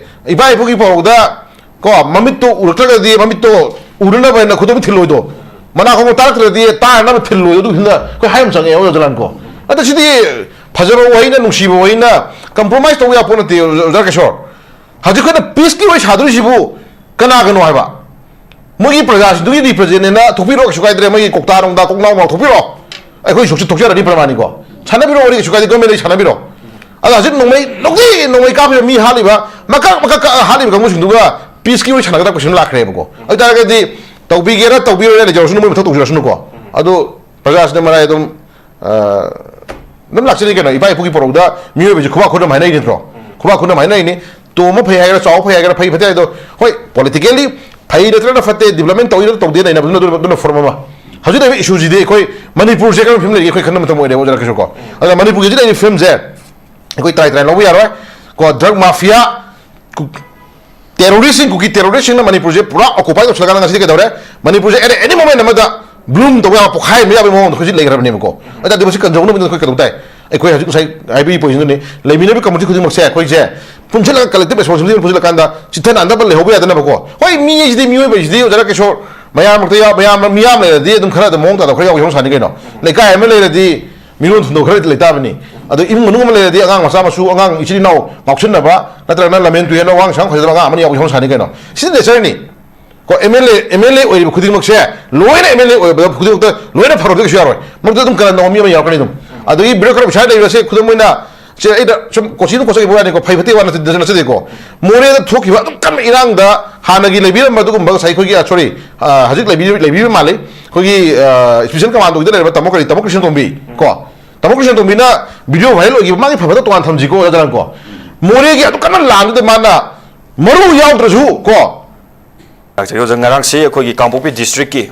ꯏꯄꯥ ꯏꯄꯨꯒꯤ ꯄꯥꯎꯔꯧꯗ ꯀꯣ, ꯃꯃꯤꯠꯇꯣ ꯎꯔꯛꯇ꯭ꯔꯒꯗꯤ ꯃꯃꯤꯠꯇꯣ ꯎꯅꯅꯕ ꯍꯥꯏꯅ ꯈꯨꯗꯣꯝ ꯊꯤꯜꯂꯣꯏꯗꯣ, ꯃꯅꯥ ꯈꯣꯡꯕ ꯇꯥꯔꯛꯇ꯭ꯔꯗꯤ ꯇꯥꯅꯅꯕ ꯊꯤꯜꯂꯣꯏꯗꯣ, ꯑꯗꯨ ꯍꯦꯟꯅ ꯑꯩꯈꯣꯏ ꯍꯥꯏ ꯑꯃ ꯆꯪꯉꯦ, ꯑꯣꯖꯥ ꯖꯣꯅꯥꯟꯀꯣ꯫ ꯑꯗ ꯁꯤꯗꯤ ꯐꯖꯕ ꯋꯥꯍꯩꯅ, ꯅꯨꯡꯁꯤꯕ ꯋꯥꯍꯩꯅ ꯀꯝꯄ꯭ꯔꯣꯃꯥꯏꯁ ꯇꯧꯕ ꯌꯥꯕ ꯄꯣꯠ ꯅꯠꯇꯦ, ꯑꯣꯖꯥ ꯀꯤꯁꯣꯔ꯫ ꯍꯧꯖꯤꯛ ꯑꯩꯈꯣꯏꯅ ꯄꯤꯁꯀꯤ ꯋꯥꯔꯤ ꯁꯥꯗꯣꯔꯤꯁꯤꯕꯨ ꯀꯅꯥꯒꯅꯣ ꯍꯥꯏꯕ? ꯃꯣꯏꯒꯤ ꯄ꯭ꯔꯖꯥꯁꯤꯡꯗꯨꯒꯤ ꯔꯤꯄ꯭ꯔꯖꯦꯟꯅꯦꯅ ꯊꯣꯛꯄꯤꯔꯛꯑꯣ, ꯀꯩꯁꯨ ꯀꯥꯏꯗ꯭ꯔꯦ꯫ ꯃꯣꯏꯒꯤ ꯀꯧꯇꯥ ꯅꯨꯡꯗꯥ ꯀꯣꯛꯅꯥꯎ ꯅꯥꯎ ꯊꯣꯛꯄꯤꯔꯛꯑꯣ, ꯑꯩꯈꯣꯏ ꯁꯨꯛꯁꯤ ꯊꯣꯛꯆꯔꯅꯤ ꯄ꯭ꯔꯃꯥꯅꯤꯀꯣ꯫ ꯁꯥꯟꯅꯕꯤꯔꯛꯑꯣ ꯋꯥꯔꯤ, ꯀꯩꯁꯨ ꯀꯥꯏꯗꯦ, ꯒꯣꯔꯃꯦꯟꯗꯒꯤ ꯁꯥꯟꯅꯕꯤꯔꯛꯑꯣ꯫ ꯑꯗꯣ ꯍꯧꯖꯤꯛ ꯅꯣꯡꯃꯩ ꯅꯨꯡꯇꯤ ꯅꯣꯡꯃꯩ ꯀꯥꯞꯄꯤꯕ ꯃꯤ ꯍꯥꯠꯂꯤꯕ, ꯃꯀꯛ ꯃꯀꯛ ꯀꯛꯑ ꯍꯥꯠꯂꯤꯕ ꯀꯥꯡꯕꯨꯁꯤꯡꯗꯨꯒ ꯄꯤꯁꯀꯤ ꯋꯥꯔꯤ ꯁꯥꯟꯅꯒꯗꯕ ꯀꯣꯏꯁꯟ ꯂꯥꯛꯈ꯭ꯔꯦꯕꯀꯣ꯫ ꯑꯗꯨ ꯇꯥꯔꯒꯗꯤ ꯇꯧꯕꯤꯒꯦꯔꯥ ꯇꯧꯕꯤꯔꯣꯏꯔꯥ ꯂꯩꯖꯔꯁꯅꯨ, ꯃꯣꯏ ꯃꯊꯧ ꯇꯧꯖꯔꯁꯅꯨꯀꯣ꯫ ꯑꯗꯣ ꯄ꯭ꯔꯖꯥꯁꯤꯅ ꯃꯔꯥꯏ ꯑꯗꯨꯝ, ꯑ, ꯑꯗꯨꯝ ꯂꯥꯛꯆꯔꯤ ꯀꯩꯅꯣ꯫ ꯏꯄꯥ ꯏꯄꯨꯒꯤ ꯄꯣꯔꯧꯗ ꯃꯤꯑꯣꯏꯕꯁꯤ ꯈꯨꯕꯥꯛ ꯈꯨꯅꯝ ꯍꯥꯏꯅꯩ ꯅꯠꯇ꯭ꯔꯣ? ꯈꯨꯕꯥꯛ ꯈꯨꯅꯝ ꯍꯥꯏꯅꯩꯅꯤ꯫ ꯇꯣꯝꯕ ꯐꯩ ꯍꯥꯏꯒꯦꯔꯥ, ꯆꯥꯎꯕ ꯐꯩ ꯍꯥꯏꯒꯦꯔꯥ, ꯐꯩ ꯐꯠꯇꯦ ꯍꯥꯏꯗꯣ, ꯍꯣꯏ, ꯄꯣꯂꯤꯇꯤꯀꯦꯜꯂꯤ ꯐꯩ ꯅꯠꯇ꯭ꯔꯒꯅ ꯐꯠꯇꯦ, ꯗꯤꯕ꯭ꯂꯞꯃꯦꯟ ꯇꯧꯏ ꯅꯠꯇ꯭ꯔꯒ ꯇꯧꯗꯦ ꯅꯩꯅꯕꯗꯨꯅ ꯑꯗꯨꯅ, ꯑꯗꯨꯅ ꯐꯣꯔꯝ ꯑꯃ꯫ ꯍꯧꯖꯤꯛ ꯂꯩꯔꯤꯕ ꯏꯁꯨꯁꯤꯗꯤ ꯑꯩꯈꯣꯏ ꯃꯅꯤꯄꯨꯔꯁꯦ ꯀꯔꯝꯕ ꯐꯤꯕꯝ ꯂꯩꯒꯦ ꯑꯩꯈꯣꯏ ꯈꯟꯕ ꯃꯇꯝ ꯑꯣꯏꯔꯦ, ꯑꯣꯖꯥ ꯀꯤꯁꯣꯔꯀꯣ꯫ ꯑꯗꯨꯅ ꯃꯅꯤꯄꯨꯔꯒꯤ ꯍꯧꯖꯤꯛ ꯂꯩꯔꯤꯕ ꯐꯤꯕꯝꯁꯦ ꯑꯩꯈꯣꯏ ꯇꯔꯥꯏ ꯇꯔꯥꯏ ꯂꯧꯕ ꯌꯥꯔꯣꯏ ꯀꯣ꯫ ꯗ꯭ꯔꯒ ꯃꯥꯐꯤꯌꯥ, ꯀꯨ-, ꯇꯦꯔꯣꯔꯤꯁ꯭ꯠꯁꯤꯡ, ꯀꯨꯀꯤ ꯇꯦꯔꯣꯔꯤꯁ꯭ꯠꯁꯤꯡꯅ ꯃꯅꯤꯄꯨꯔꯁꯦ ꯄꯨꯔꯥ ꯑꯣꯀꯨꯄꯥꯏ ꯇꯧꯁꯤꯜꯂꯀꯥꯟꯗ ꯉꯁꯤꯗꯤ ꯀꯩꯗꯧꯔꯦ? ꯃꯅꯤꯄꯨꯔꯁꯦ at any moment ꯑꯃꯗ ꯕ꯭ꯂꯨꯝ ꯇꯧꯕ ꯌꯥꯕ, ꯄꯣꯛꯈꯥꯏꯍꯟꯕ ꯌꯥꯕꯒꯤ ꯃꯑꯣꯡꯗ ꯑꯩꯈꯣꯏ ꯍꯧꯖꯤꯛ ꯂꯩꯈ꯭ꯔꯕꯅꯦꯕꯀꯣ꯫ ꯑꯗꯨ ꯇꯥꯔꯗꯤ ꯃꯁꯤ ꯀꯟꯖꯧꯅꯕꯅꯤꯅ ꯑꯩꯈꯣꯏ ꯀꯩꯗꯧ ꯇꯥꯏ? ꯑꯩꯈꯣꯏ ꯍꯧꯖꯤꯛ ꯉꯁꯥꯏ ꯍꯥꯏꯕꯤꯔꯤ ꯄꯣꯏꯟꯗꯨꯅꯤ, ꯂꯩꯃꯤꯟꯅꯕ ꯀꯝꯃꯨꯅꯤꯇꯤ ꯈꯨꯗꯤꯡꯃꯛꯁꯦ ꯑꯩꯈꯣꯏꯁꯦ ꯄꯨꯟꯁꯤꯜꯂꯒ ꯀꯂꯦꯛꯇꯤꯚ ꯔꯦꯁꯄꯣꯟꯁꯤꯕꯤꯂꯤꯇꯤ ꯑꯃ ꯄꯨꯟꯁꯤꯜꯂꯀꯥꯟꯗ ꯆꯤꯊ ꯅꯥꯟꯗꯕ ꯂꯩꯍꯧꯕ ꯌꯥꯗꯅꯕꯀꯣ꯫ ꯍꯣꯏ, ꯃꯤ ꯍꯥꯏꯁꯤꯗꯤ, ꯃꯤꯑꯣꯏꯕ ꯍꯥꯏꯁꯤꯗꯤ ꯑꯣꯖꯥ ꯔꯥꯀꯦꯁꯣꯔ, ꯃꯌꯥꯝ ꯃꯔꯛꯇ ꯌꯥꯎ-, ꯃꯌꯥꯝ, ꯃꯤꯌꯥꯝ ꯂꯩꯔꯗꯤ ꯑꯗꯨꯝ ꯈꯔ ꯑꯗꯨꯝ ꯃꯑꯣꯡ ꯇꯥꯗꯕ ꯈꯔ ꯌꯥꯎꯕ ꯁꯥꯅꯤ ꯀꯩꯅꯣ꯫ ꯂꯩꯀꯥꯏ ꯑꯃ ꯂꯩꯔꯗꯤ ꯃꯤꯔꯣꯟ ꯊꯨꯝꯗꯧ ꯈꯔ ꯂꯩꯇꯥꯕꯅꯤ꯫ ꯑꯗꯣ ꯏꯃꯨꯡ ꯃꯅꯨꯡ ꯑꯃ ꯂꯩꯔꯗꯤ ꯑꯉꯥꯡ ꯃꯆꯥ ꯃꯁꯨ, ꯑꯉꯥꯡ ꯏꯆꯤꯜ ꯏꯅꯥꯎ ꯉꯥꯎꯁꯤꯟꯅꯕ, ꯅꯠꯇ꯭ꯔꯒꯅ ꯂꯝꯍꯦꯟ ꯇꯨꯍꯦꯟ, ꯋꯥꯉꯥꯡ ꯁꯉꯥꯡ ꯐꯖꯗꯕ ꯑꯉꯥꯡ ꯑꯃꯅꯤ ꯌꯥꯎꯕ ꯁꯥꯅꯤ ꯀꯩꯅꯣ꯫ ꯁꯤꯗꯤ ꯅꯦꯆꯔꯅꯤ꯫ ꯀꯣ, M L A, M L A ꯑꯣꯏꯔꯤꯕ ꯈꯨꯗꯤꯡꯃꯛꯁꯦ ꯂꯣꯏꯅ ꯑꯦꯝ ꯑꯦꯜ ꯑꯦ ꯑꯣꯏꯕꯗ ꯈꯨꯗꯤꯡꯃꯛꯇ ꯂꯣꯏꯅ ꯐꯔꯣꯏꯗꯕ ꯀꯩꯁꯨ ꯌꯥꯔꯣꯏ꯫ ꯃꯔꯛꯇ ꯑꯗꯨꯝ ꯀꯔꯟ ꯇꯧꯕ ꯃꯤ ꯑꯃ ꯌꯥꯎꯔꯛꯀꯅꯤ ꯑꯗꯨꯝ꯫ ꯑꯗꯒꯤ ꯕ꯭ꯌꯨꯔꯣꯀ꯭ꯔꯥꯠ ꯑꯣꯐꯤꯁꯥꯔ ꯂꯩꯕꯁꯦ ꯈꯨꯗꯝ ꯑꯣꯏꯅ, ꯁꯦ, ꯑꯩꯅ ꯁꯨꯝ ꯀꯣꯆꯤꯗꯨ ꯀꯣꯠꯆꯈꯤꯕ ꯋꯥꯅꯤꯀꯣ, ꯐꯩ ꯐꯠꯇꯦ ꯋꯥ ꯅꯠꯆ-, ꯅꯠꯆꯗꯦꯀꯣ꯫ ꯃꯣꯔꯦꯗ ꯊꯣꯛꯈꯤꯕ ꯑꯗꯨꯛ ꯀꯟꯅ ꯏꯔꯥꯡꯗ ꯍꯥꯟꯅꯒꯤ ꯂꯩꯕꯤꯔꯝꯕ ꯑꯗꯨꯒꯨꯝꯕ ꯉꯁꯥꯏ ꯑꯩꯈꯣꯏꯒꯤ, ꯑ, ꯁꯣꯔꯤ, ꯑ, ꯍꯧꯖꯤꯛ ꯂꯩꯕꯤ-, ꯂꯩꯕꯤꯕ ꯃꯥꯜꯂꯤ꯫ ꯑꯩꯈꯣꯏꯒꯤ, ꯑ, ꯁ꯭ꯄꯦꯁꯦꯜ ꯀꯃꯥꯟꯗꯣꯒꯤꯗ ꯂꯩꯔꯝꯕ ꯇꯥꯃꯣ ꯀꯔꯤ, ꯇꯥꯃꯣ ꯀ꯭ꯔꯤꯁꯅꯇꯣꯝꯕꯤ ꯀꯣ꯫ ꯇꯥꯃꯣ ꯀ꯭ꯔꯤꯁꯅꯇꯣꯝꯕꯤꯅ ꯚꯤꯗꯤꯑꯣ ꯚꯥꯏꯔꯦꯜ ꯑꯣꯏꯈꯤꯕ, ꯃꯥꯒꯤ ꯐꯕꯗ ꯇꯣꯉꯥꯟ ꯊꯝꯁꯤꯀꯣ, ꯅꯠꯇ꯭ꯔꯥꯀꯣ? ꯃꯣꯔꯦꯒꯤ ꯑꯗꯨꯛ ꯀꯟꯅ ꯂꯥꯟꯗꯨꯗ ꯃꯥꯅ ꯃꯔꯨ ꯌꯥꯎꯗ꯭ꯔꯁꯨ ꯀꯣ꯫ ꯂꯥꯛꯆꯒꯦ ꯑꯣꯖꯥ, ꯉꯔꯥꯡꯁꯤ ꯑꯩꯈꯣꯏꯒꯤ ꯀꯥꯡꯄꯣꯛꯄꯤ ꯗꯤꯁꯇ꯭ꯔꯤꯛꯀꯤ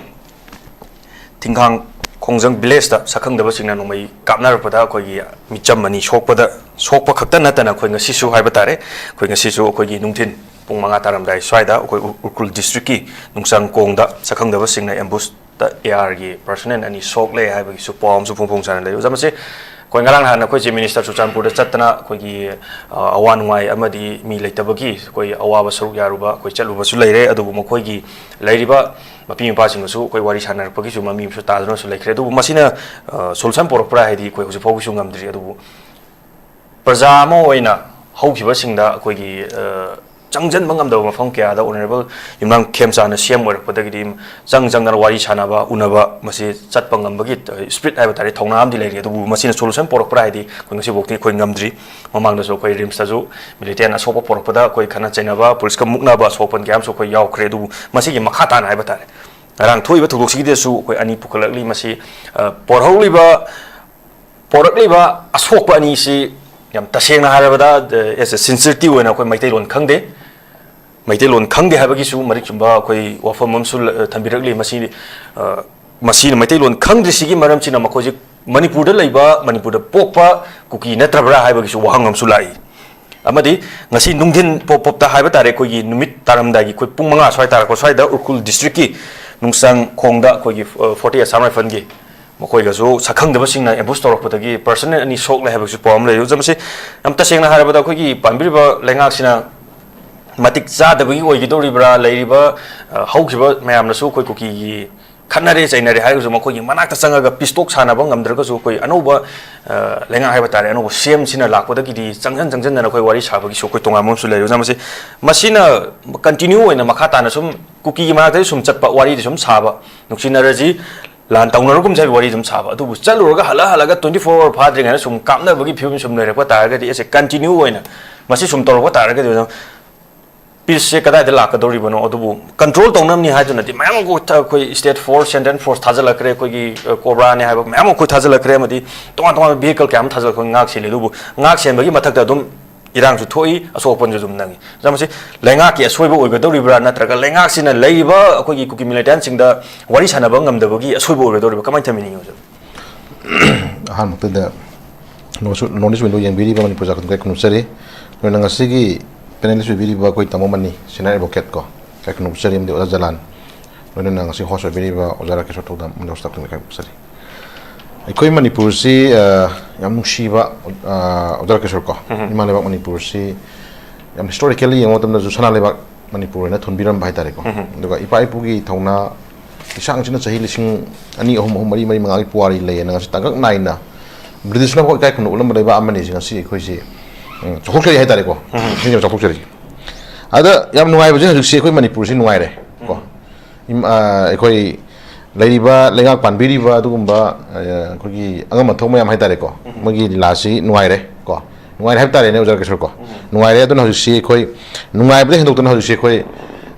ꯊꯤꯡꯈꯥꯡ ꯈꯣꯡꯖꯪ ꯚꯤꯂꯦꯖꯇ ꯁꯛꯈꯪꯗꯕꯁꯤꯡꯅ ꯅꯣꯡꯃꯩ ꯀꯥꯞꯅꯔꯛꯄꯗ ꯑꯩꯈꯣꯏꯒꯤ ꯃꯤꯆꯝ ꯑꯅꯤ ꯁꯣꯛꯄꯗ, ꯁꯣꯛꯄ ꯈꯛꯇ ꯅꯠꯇꯅ ꯑꯩꯈꯣꯏ ꯉꯁꯤꯁꯨ ꯍꯥꯏꯕ ꯇꯥꯔꯦ, ꯑꯩꯈꯣꯏ ꯉꯁꯤꯁꯨ ꯑꯩꯈꯣꯏꯒꯤ ꯅꯨꯡꯊꯤꯟ ꯄꯨꯡ ꯃꯉꯥ ꯇꯥꯔꯝꯗꯥꯏ ꯁ꯭ꯋꯥꯏꯗ ꯑꯩꯈꯣꯏ ꯎ-, ꯎꯈ꯭ꯔꯨꯜ ꯗꯤꯁꯇ꯭ꯔꯤꯛꯀꯤ ꯅꯨꯡꯆꯪ ꯀꯣꯡꯗ ꯁꯛꯈꯪꯗꯕꯁꯤꯡꯅ ꯑꯦꯝꯕꯨꯁꯇ ꯑꯦ ꯑꯥꯔꯒꯤ ꯄꯔꯁꯅꯦꯜ ꯑꯅꯤ ꯁꯣꯛꯂꯦ ꯍꯥꯏꯕꯒꯤꯁꯨ ꯄꯥꯎ ꯑꯃꯁꯨ ꯐꯣꯡ ꯐꯣꯡ ꯁꯥꯅ ꯂꯩ꯫ ꯑꯣꯖꯥ, ꯃꯁꯤ ꯑꯩꯈꯣꯏ ꯉꯔꯥꯡ ꯅꯍꯥꯟ ꯑꯩꯈꯣꯏ ꯆꯤꯐ ꯃꯤꯅꯤꯁꯇꯔ ꯆꯨꯔꯆꯥꯟꯄꯨꯔꯗ ꯆꯠꯇꯅ ꯑꯩꯈꯣꯏꯒꯤ, ꯑ, ꯑꯋꯥ ꯅꯨꯡꯉꯥꯏ ꯑꯃꯗꯤ ꯃꯤ ꯂꯩꯇꯕꯒꯤ ꯑꯩꯈꯣꯏ ꯑꯋꯥꯕ ꯁꯔꯨꯛ ꯌꯥꯔꯨꯕ ꯑꯩꯈꯣꯏ ꯆꯠꯂꯨꯕꯁꯨ ꯂꯩꯔꯦ꯫ ꯑꯗꯨꯕꯨ ꯃꯈꯣꯏꯒꯤ ꯂꯩꯔꯤꯕ ꯃꯄꯤ ꯃꯄꯥꯁꯤꯡꯒꯁꯨ ꯑꯩꯈꯣꯏ ꯋꯥꯔꯤ ꯁꯥꯟꯅꯔꯛꯄꯒꯤꯁꯨ ꯃꯃꯤ ꯑꯃꯁꯨ ꯇꯥꯗꯨꯅꯁꯨ ꯂꯩꯈ꯭ꯔꯦ꯫ ꯑꯗꯨꯕꯨ ꯃꯁꯤꯅ, ꯑ, ꯁꯣꯂꯨꯁꯟ ꯄꯣꯔꯛꯄ꯭ꯔꯥ ꯍꯥꯏꯗꯤ ꯑꯩꯈꯣꯏ ꯍꯧꯖꯤꯛ ꯐꯥꯎꯕꯁꯨ ꯉꯝꯗ꯭ꯔꯤ꯫ ꯑꯗꯨꯕꯨ ꯄ꯭ꯔꯖꯥ ꯑꯃ ꯑꯣꯏꯅ ꯍꯧꯈꯤꯕꯁꯤꯡꯗ ꯑꯩꯈꯣꯏꯒꯤ, ꯑ, ꯆꯪꯁꯤꯟꯕ ꯉꯝꯗꯕ ꯃꯐꯝ ꯀꯌꯥꯗ ꯑꯣꯅꯔꯦꯕꯜ ꯌꯨꯝꯅꯥꯝ ꯈꯦꯝꯆꯥꯟꯅ ꯁꯤ ꯑꯦꯝ ꯑꯣꯏꯔꯛꯄꯗꯒꯤꯗꯤ ꯆꯪ ꯆꯪꯗꯅ ꯋꯥꯔꯤ ꯁꯥꯟꯅꯕ, ꯎꯅꯕ, ꯃꯁꯤ ꯆꯠꯄ ꯉꯝꯕꯒꯤ, ꯑ, ꯁ꯭ꯄꯤꯔꯤꯠ ꯍꯥꯏꯕ ꯇꯥꯔꯦ, ꯊꯧꯅꯥ ꯑꯃꯗꯤ ꯂꯩꯔꯤ꯫ ꯑꯗꯨꯕꯨ ꯃꯁꯤꯅ ꯁꯣꯂꯨꯁꯟ ꯄꯣꯔꯛꯄ꯭ꯔꯥ ꯍꯥꯏꯗꯤ ꯑꯩꯈꯣꯏ ꯉꯁꯤꯐꯥꯎꯗꯤ ꯑꯩꯈꯣꯏ ꯉꯝꯗ꯭ꯔꯤ꯫ ꯃꯃꯥꯡꯗꯁꯨ ꯑꯩꯈꯣꯏ ꯔꯤꯝꯁꯇꯁꯨ ꯃꯤꯂꯤꯇꯦꯟ ꯑꯁꯣꯛꯄ ꯄꯣꯔꯛꯄꯗ ꯑꯩꯈꯣꯏ ꯈꯠꯅ ꯆꯩꯅꯕ, ꯄꯨꯂꯤꯁꯀ ꯃꯨꯛꯅꯕ, ꯑꯁꯣꯛꯄꯟ ꯀꯌꯥ ꯑꯃꯁꯨ ꯑꯩꯈꯣꯏ ꯌꯥꯎꯈ꯭ꯔꯦ꯫ ꯑꯗꯨꯕꯨ ꯃꯁꯤꯒꯤ ꯃꯈꯥ ꯇꯥꯅ ꯍꯥꯏꯕ ꯇꯥꯔꯦ, ꯉꯔꯥꯡ ꯊꯣꯛꯏꯕ ꯊꯧꯗꯣꯛꯁꯤꯒꯤꯗꯁꯨ ꯑꯩꯈꯣꯏ ꯑꯅꯤ ꯄꯨꯈꯠꯂꯛꯂꯤ꯫ ꯃꯁꯤ, ꯑ, ꯄꯣꯔꯍꯧꯔꯤꯕ, ꯄꯣꯔꯛꯂꯤꯕ ꯑꯁꯣꯛꯄ ꯑꯅꯤꯁꯤ ꯌꯥꯝ ꯇꯁꯦꯡꯅ ꯍꯥꯏꯔꯕꯗ, ꯑ, as a sincerity ꯑꯣꯏꯅ ꯑꯩꯈꯣꯏ ꯃꯩꯇꯩꯂꯣꯟ ꯈꯪꯗꯦ꯫ ꯃꯩꯇꯩꯂꯣꯟ ꯈꯪꯗꯦ ꯍꯥꯏꯕꯒꯤꯁꯨ ꯃꯔꯤꯛ ꯆꯨꯝꯕ ꯑꯩꯈꯣꯏ ꯋꯥꯐꯝ ꯑꯃꯁꯨ ꯂ-, ꯊꯝꯕꯤꯔꯛꯂꯤ꯫ ꯃꯁꯤ, ꯑ, ꯃꯁꯤꯅ ꯃꯩꯇꯩꯂꯣꯟ ꯈꯪꯗ꯭ꯔꯤꯁꯤꯒꯤ ꯃꯔꯝꯁꯤꯅ ꯃꯈꯣꯏꯁꯤ ꯃꯅꯤꯄꯨꯔꯗ ꯂꯩꯕ, ꯃꯅꯤꯄꯨꯔꯗ ꯄꯣꯛꯄ ꯀꯨꯀꯤ ꯅꯠꯇ꯭ꯔꯕ꯭ꯔꯥ ꯍꯥꯏꯕꯒꯤꯁꯨ ꯋꯥꯍꯪ ꯑꯃꯁꯨ ꯂꯥꯛꯏ꯫ ꯑꯃꯗꯤ ꯉꯁꯤ ꯅꯨꯡꯊꯤꯟ ꯄꯣꯞ ꯄꯣꯞꯇ ꯍꯥꯏꯕ ꯇꯥꯔꯦ, ꯑꯩꯈꯣꯏꯒꯤ ꯅꯨꯃꯤꯠ ꯇꯥꯔꯝꯗꯥꯏꯒꯤ ꯑꯩꯈꯣꯏ ꯄꯨꯡ ꯃꯉꯥ ꯁ꯭ꯋꯥꯏ ꯇꯥꯔꯛꯄ ꯁ꯭ꯋꯥꯏꯗ ꯎꯈ꯭ꯔꯨꯜ ꯗꯤꯁꯇ꯭ꯔꯤꯛꯀꯤ ꯅꯨꯡꯆꯪ ꯈꯣꯡꯗ ꯑꯩꯈꯣꯏꯒꯤ, ꯑ, ꯐꯣꯔꯇꯤ ꯑꯁꯥꯝ ꯔꯥꯏꯐꯜꯒꯤ ꯃꯈꯣꯏꯒꯁꯨ ꯁꯛꯈꯪꯗꯕꯁꯤꯡꯅ ꯑꯦꯝꯕꯨꯁ ꯇꯧꯔꯛꯄꯗꯒꯤ ꯄꯔꯁꯟ ꯑꯅꯤ ꯁꯣꯛꯂꯦ ꯍꯥꯏꯕꯒꯤꯁꯨ ꯄꯥꯎ ꯑꯃ ꯂꯩ꯫ ꯑꯗꯨ ꯃꯁꯤ ꯌꯥꯝ ꯇꯁꯦꯡꯅ ꯍꯥꯏꯔꯕꯗ ꯑꯩꯈꯣꯏꯒꯤ ꯄꯥꯟꯕꯤꯔꯤꯕ ꯂꯩꯉꯥꯛꯁꯤꯅ ꯃꯇꯤꯛ ꯆꯥꯗꯕꯒꯤ ꯑꯣꯏꯒꯗꯧꯔꯤꯕ꯭ꯔꯥ, ꯂꯩꯔꯤꯕ, ꯑ, ꯍꯧꯈꯤꯕ ꯃꯌꯥꯝꯅꯁꯨ ꯑꯩꯈꯣꯏ ꯀꯨꯀꯤꯒꯤ ꯈꯠꯅꯔꯦ ꯆꯩꯅꯔꯦ ꯍꯥꯏꯔꯒꯁꯨ ꯃꯈꯣꯏꯒꯤ ꯃꯅꯥꯛꯇ ꯆꯪꯉꯒ ꯄꯤꯁ ꯇꯣꯛ ꯁꯥꯟꯅꯕ ꯉꯝꯗ꯭ꯔꯒꯁꯨ ꯑꯩꯈꯣꯏ ꯑꯅꯧꯕ, ꯑ, ꯂꯩꯉꯥꯛ ꯍꯥꯏꯕ ꯇꯥꯔꯦ, ꯑꯅꯧꯕ ꯁꯤ ꯑꯦꯝꯁꯤꯅ ꯂꯥꯛꯄꯗꯒꯤꯗꯤ ꯆꯪꯁꯤꯟ ꯆꯪꯁꯤꯟꯗꯅ ꯑꯩꯈꯣꯏ ꯋꯥꯔꯤ ꯁꯥꯕꯒꯤꯁꯨ ꯑꯩꯈꯣꯏ ꯇꯣꯉꯥꯟꯕ ꯑꯃꯁꯨ ꯂꯩꯔꯦ꯫ ꯑꯣꯖꯥ, ꯃꯁꯤ, ꯃꯁꯤꯅ ꯀꯟꯇꯤꯅ꯭ꯌꯨ ꯑꯣꯏꯅ ꯃꯈꯥ ꯇꯥꯅ ꯁꯨꯝ ꯀꯨꯀꯤꯒꯤ ꯃꯅꯥꯛꯇꯗꯤ ꯁꯨꯝ ꯆꯠꯄ, ꯋꯥꯔꯤꯗꯤ ꯁꯨꯝ ꯁꯥꯕ, ꯅꯨꯡꯁꯤꯅꯔꯁꯤ, ꯂꯥꯟ ꯇꯧꯅꯔꯒꯨꯝꯁꯦ ꯍꯥꯏꯕ ꯋꯥꯔꯤꯗꯤ ꯑꯗꯨꯝ ꯁꯥꯕ, ꯑꯗꯨꯕꯨ ꯆꯠꯂꯨꯔꯒ ꯍꯜꯂ ꯍꯜꯂꯒ twenty four hour ꯐꯥꯗ꯭ꯔꯤꯉꯩꯗ ꯁꯨꯝ ꯀꯥꯞꯅꯕꯒꯤ ꯐꯤꯕꯝ ꯁꯨꯝ ꯂꯩꯔꯛꯄ ꯇꯥꯔꯒꯗꯤ, ꯑꯦꯁꯦ ꯀꯟꯇꯤꯅ꯭ꯌꯨ ꯑꯣꯏꯅ ꯃꯁꯤ ꯁꯨꯝ ꯇꯧꯔꯛꯄ ꯇꯥꯔꯒꯗꯤ, ꯑꯣꯖꯥ, ꯄꯤꯁꯁꯦ ꯀꯗꯥꯏꯗ ꯂꯥꯛꯀꯗꯧꯔꯤꯕꯅꯣ? ꯑꯗꯨꯕꯨ ꯀꯟꯇ꯭ꯔꯣꯜ ꯇꯧꯅꯕꯅꯤ ꯍꯥꯏꯗꯨꯅꯗꯤ ꯃꯌꯥꯝ ꯑꯃ ꯑꯩꯈꯣꯏ ꯁ꯭ꯇꯦꯠ ꯐꯣꯔꯁ, ꯁꯦꯟꯇ꯭ꯔꯦꯜ ꯐꯣꯔꯁ ꯊꯥꯖꯤꯜꯂꯛꯈ꯭ꯔꯦ, ꯑꯩꯈꯣꯏꯒꯤ, ꯑ, ꯀꯣꯕ꯭ꯔꯥꯅꯦ ꯍꯥꯏꯕ ꯃꯌꯥꯝ ꯑꯃ ꯑꯩꯈꯣꯏ ꯊꯥꯖꯤꯜꯂꯛꯈ꯭ꯔꯦ, ꯑꯃꯗꯤ ꯇꯣꯉꯥꯟ ꯇꯣꯉꯥꯟꯕ ꯚꯤꯍꯤꯀꯜ ꯀꯌꯥ ꯑꯃ ꯊꯥꯖꯤꯜꯂꯛꯈ꯭ꯔꯦ, ꯉꯥꯛ ꯁꯦꯜꯂꯤ꯫ ꯑꯗꯨꯕꯨ ꯉꯥꯛ ꯁꯦꯟꯕꯒꯤ ꯃꯊꯛꯇ ꯑꯗꯨꯝ ꯏꯔꯥꯡꯁꯨ ꯊꯣꯛꯏ, ꯑꯁꯣꯛ ꯑꯄꯟꯁꯨ ꯑꯗꯨꯝ ꯅꯪꯉꯤ꯫ ꯑꯣꯖꯥ, ꯃꯁꯤ ꯂꯩꯉꯥꯛꯀꯤ ꯑꯁꯣꯏꯕ ꯑꯣꯏꯒꯗꯧꯔꯤꯕ꯭ꯔꯥ, ꯅꯠꯇ꯭ꯔꯒ ꯂꯩꯉꯥꯛꯁꯤꯅ ꯂꯩꯔꯤꯕ ꯑꯩꯈꯣꯏꯒꯤ ꯀꯨꯀꯤ ꯃꯤꯂꯤꯇꯦꯟꯁꯤꯡꯗ ꯋꯥꯔꯤ ꯁꯥꯟꯅꯕ ꯉꯝꯗꯕꯒꯤ ꯑꯁꯣꯏꯕ ꯑꯣꯏꯒꯗꯧꯔꯤꯕ꯭ꯔꯥ, ꯀꯃꯥꯏꯅ ꯊꯝꯕꯤꯅꯤꯡꯉꯤ, ꯑꯣꯖꯥ? ꯑꯍꯥꯟꯕꯗ ꯅꯣꯔꯠ ꯏꯁ ꯋꯤꯟꯗꯣ ꯌꯦꯡꯕꯤꯔꯤꯕ ꯃꯅꯤꯄꯨꯔ ꯖꯥꯠ ꯈꯨꯗꯤꯡꯃꯛ ꯈꯨꯔꯨꯝꯖꯔꯤ꯫ ꯂꯣꯏꯅ ꯉꯁꯤꯒꯤ ꯄꯦꯅꯦꯂꯤꯁ ꯑꯣꯏꯕꯤꯔꯤꯕ ꯑꯩꯈꯣꯏ ꯇꯥꯃꯣ ꯃꯅꯤ, ꯁꯦꯅꯤꯌꯔ ꯑꯦꯗꯚꯣꯀꯦꯠ ꯀꯣ, ꯈꯨꯔꯨꯝꯖꯔꯤ, ꯑꯃꯗꯤ ꯑꯣꯖꯥ ꯖꯂꯥꯟ, ꯂꯣꯏꯅꯅ ꯉꯁꯤ ꯍꯣꯁ ꯑꯣꯏꯕꯤꯔꯤꯕ ꯑꯣꯖꯥ ꯔꯥꯀꯦꯁꯣꯔ ꯊꯧꯗꯥꯝ, ꯑꯃꯗꯤ ꯍꯣꯁ ꯁ꯭ꯇꯥꯐ ꯈꯨꯗꯤꯡꯃꯛ ꯈꯨꯔꯨꯝꯖꯔꯤ꯫ ꯑꯩꯈꯣꯏ ꯃꯅꯤꯄꯨꯔꯁꯤ, ꯑ, ꯌꯥꯝ ꯅꯨꯡꯁꯤꯕ, ꯑ, ꯑꯣꯖꯥ ꯔꯥꯀꯦꯁꯣꯔ ꯀꯣ, ꯎꯝ꯫ ꯏꯃꯥ ꯂꯩꯕꯥꯛ ꯃꯅꯤꯄꯨꯔꯁꯤ ꯌꯥꯝ ꯍꯤꯁꯇꯣꯔꯤꯀꯦꯜꯂꯤ ꯌꯦꯡꯕ ꯃꯇꯝꯗꯁꯨ ꯁꯅꯥ ꯂꯩꯕꯥꯛ ꯃꯅꯤꯄꯨꯔ ꯑꯣꯏꯅ ꯊꯣꯟꯕꯤꯔꯝꯕ ꯍꯥꯏꯇꯥꯔꯦꯀꯣ꯫ ꯎꯝ꯫ ꯑꯗꯨꯒ ꯏꯄꯥ ꯏꯄꯨꯒꯤ ꯊꯧꯅꯥ ꯏꯁꯥꯡꯁꯤꯅ ꯆꯍꯤ ꯂꯤꯁꯤꯡ ꯑꯅꯤ, ꯑꯍꯨꯝ, ꯑꯍꯨꯝ, ꯃꯔꯤ, ꯃꯔꯤ, ꯃꯉꯥꯒꯤ ꯄꯨꯋꯥꯔꯤ ꯂꯩꯌꯦꯅ ꯉꯁꯤ ꯇꯥꯡꯀꯛ ꯅꯥꯏꯅ ꯕ꯭ꯔꯤꯇꯤꯁꯅꯐꯥꯎ ꯏꯀꯥꯏ ꯈꯨꯝꯅ ꯎꯠꯂꯝꯕ ꯂꯩꯕꯥꯛ ꯑꯃꯅꯤ꯫ ꯉꯁꯤ ꯑꯩꯈꯣꯏꯁꯤ, ꯎꯝ, ꯆꯥꯎꯊꯣꯛꯆꯔꯤ ꯍꯥꯏꯇꯥꯔꯦꯀꯣ꯫ ꯎꯝ꯫ ꯉꯁꯤ ꯌꯥꯝ ꯆꯥꯎꯊꯣꯛꯆꯔꯤ꯫ ꯑꯗ ꯌꯥꯝ ꯅꯨꯡꯉꯥꯏꯕꯁꯦ ꯍꯧꯖꯤꯛꯁꯤ ꯑꯩꯈꯣꯏ ꯃꯅꯤꯄꯨꯔꯁꯤ ꯅꯨꯡꯉꯥꯏꯔꯦ ꯀꯣ꯫ ꯎꯝ꯫ ꯏꯝ-, ꯑ, ꯑꯩꯈꯣꯏ ꯂꯩꯔꯤꯕ ꯂꯩꯉꯥꯛ ꯄꯥꯟꯕꯤꯔꯤꯕ ꯑꯗꯨꯒꯨꯝꯕ, ꯑ, ꯑꯩꯈꯣꯏꯒꯤ ꯑꯉꯝ ꯑꯊꯧ ꯃꯌꯥꯝ ꯍꯥꯏꯇꯥꯔꯦꯀꯣ, ꯎꯝ꯫ ꯃꯣꯏꯒꯤ ꯂꯤꯂꯥꯁꯤ ꯅꯨꯡꯉꯥꯏꯔꯦ ꯀꯣ꯫ ꯅꯨꯡꯉꯥꯏꯔꯦ ꯍꯥꯏꯕ ꯇꯥꯔꯦꯅꯦ, ꯑꯣꯖꯥ ꯔꯥꯀꯦꯁꯣꯔ ꯀꯣ꯫ ꯎꯝ꯫ ꯅꯨꯡꯉꯥꯏꯔꯦ꯫ ꯑꯗꯨꯅ ꯍꯧꯖꯤꯛꯁꯤ ꯑꯩꯈꯣꯏ ꯅꯨꯡꯉꯥꯏꯕꯗ ꯍꯦꯟꯗꯣꯛꯇꯅ ꯍꯧꯖꯤꯛꯁꯤ ꯑꯩꯈꯣꯏ,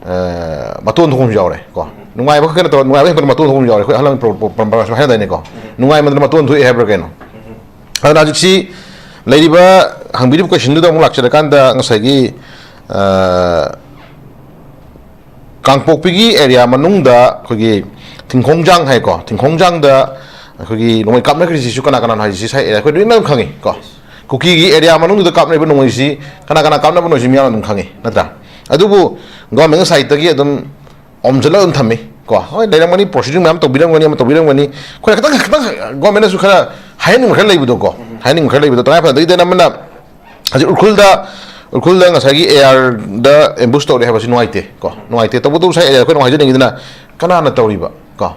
ꯑ, ꯃꯇꯣꯟ ꯊꯣꯛꯄ ꯑꯃꯁꯨ ꯌꯥꯎꯔꯦ ꯀꯣ꯫ ꯎꯝ꯫ ꯅꯨꯡꯉꯥꯏꯕ ꯈꯛꯇ ꯅꯠꯇꯕ, ꯅꯨꯡꯉꯥꯏꯕ ꯍꯦꯟꯗꯣꯛꯇꯅ ꯃꯇꯣꯟ ꯊꯣꯛꯄ ꯑꯃꯁꯨ ꯌꯥꯎꯔꯦ꯫ ꯑꯩꯈꯣꯏ ꯑꯍꯜ ꯂꯃꯟ ꯄ꯭ꯔꯣ-, ꯄ꯭ꯔꯣ-, ꯄꯔꯝꯄꯔꯥꯁꯨ ꯍꯥꯏꯅꯗꯥꯏꯅꯦꯀꯣ꯫ ꯎꯝ꯫ ꯅꯨꯡꯉꯥꯏꯃꯟꯗꯅ ꯃꯇꯣꯟ ꯊꯣꯛꯑꯦ ꯍꯥꯏꯕ꯭ꯔꯥ ꯀꯩꯅꯣ? ꯎꯝ꯫ ꯑꯗꯨꯅ ꯍꯧꯖꯤꯛꯁꯤ ꯂꯩꯔꯤꯕ ꯍꯪꯕꯤꯔꯤꯕ ꯀꯣꯏꯁꯟꯗꯨꯗ ꯑꯃꯨꯛ ꯂꯥꯛꯆꯔꯀꯥꯟꯗ ꯉꯁꯥꯏꯒꯤ, ꯑ, ꯀꯥꯡꯄꯣꯛꯄꯤꯒꯤ ꯑꯦꯔꯤꯌꯥ ꯃꯅꯨꯡꯗ ꯑꯩꯈꯣꯏꯒꯤ ꯊꯤꯡꯈꯣꯡꯖꯥꯡ ꯍꯥꯏꯀꯣ, ꯊꯤꯡꯈꯣꯡꯖꯥꯡꯗ ꯑꯩꯈꯣꯏꯒꯤ ꯅꯣꯡꯃꯩ ꯀꯥꯞꯅꯈ꯭ꯔꯤꯁꯤꯁꯨ ꯀꯅꯥ ꯀꯅꯥꯅꯣ ꯍꯥꯏꯁꯤ ꯁꯥꯏ ꯑꯦꯔꯤꯌꯥ ꯑꯩꯈꯣꯏ ꯂꯣꯏꯅꯃꯛ ꯈꯪꯉꯤ ꯀꯣ꯫ ꯀꯨꯀꯤꯒꯤ ꯑꯦꯔꯤꯌꯥ ꯃꯅꯨꯡꯗꯨꯗ ꯀꯥꯞꯅꯔꯤꯕ ꯅꯣꯡꯃꯩꯁꯤ ꯀꯅꯥ ꯀꯅꯥ ꯀꯥꯞꯅꯕꯅꯣ ꯁꯤ ꯃꯤꯌꯥꯝꯅ ꯑꯗꯨꯝ ꯈꯪꯉꯤ, ꯅꯠꯇ꯭ꯔꯥ? ꯑꯗꯨꯕꯨ ꯒꯣꯔꯃꯦꯟ ꯁꯥꯏꯠꯇꯒꯤ ꯑꯗꯨꯝ ꯑꯣꯝꯁꯤꯜꯂꯒ ꯑꯗꯨꯝ ꯊꯝꯃꯤ꯫ ꯀꯣ, ꯍꯣꯏ, ꯂꯩꯔꯝꯒꯅꯤ, ꯄ꯭ꯔꯣꯁꯤꯗꯤꯡ ꯃꯌꯥꯝ ꯇꯧꯕꯤꯔꯝꯒꯅꯤ, ꯑꯃ ꯇꯧꯕꯤꯔꯝꯒꯅꯤ, ꯑꯩꯈꯣꯏꯅ ꯈꯤꯇꯪ ꯈꯤꯇꯪ ꯒꯣꯔꯃꯦꯟꯅꯁꯨ ꯈꯔ ꯍꯥꯏꯍꯟꯅꯤꯡꯕ ꯈꯔ ꯂꯩꯕꯗꯣꯀꯣ, ꯍꯥꯏꯍꯟꯅꯤꯡꯕ ꯈꯔ ꯂꯩꯕꯗꯣ, ꯇꯉꯥꯏ ꯐꯗꯕꯒꯤꯗꯤ ꯑꯃꯅ ꯍꯧꯖꯤꯛ ꯎꯈ꯭ꯔꯨꯜꯗ, ꯎꯈ꯭ꯔꯨꯜꯗ ꯉꯁꯥꯏꯒꯤ ꯑꯦ ꯑꯥꯔꯗ ꯑꯦꯝꯕꯨꯁ ꯇꯧꯔꯦ ꯍꯥꯏꯕꯁꯤ ꯅꯨꯡꯉꯥꯏꯇꯦ ꯀꯣ, ꯅꯨꯡꯉꯥꯏꯇꯦ꯫ ꯇꯧꯕꯇꯕꯨ ꯁꯥꯏ ꯑꯦꯔꯤꯌꯥ ꯑꯩꯈꯣꯏꯅ ꯍꯥꯏꯖꯅꯤꯡꯉꯤꯗꯅ, ꯀꯅꯥꯅ ꯇꯧꯔꯤꯕ ꯀꯣ?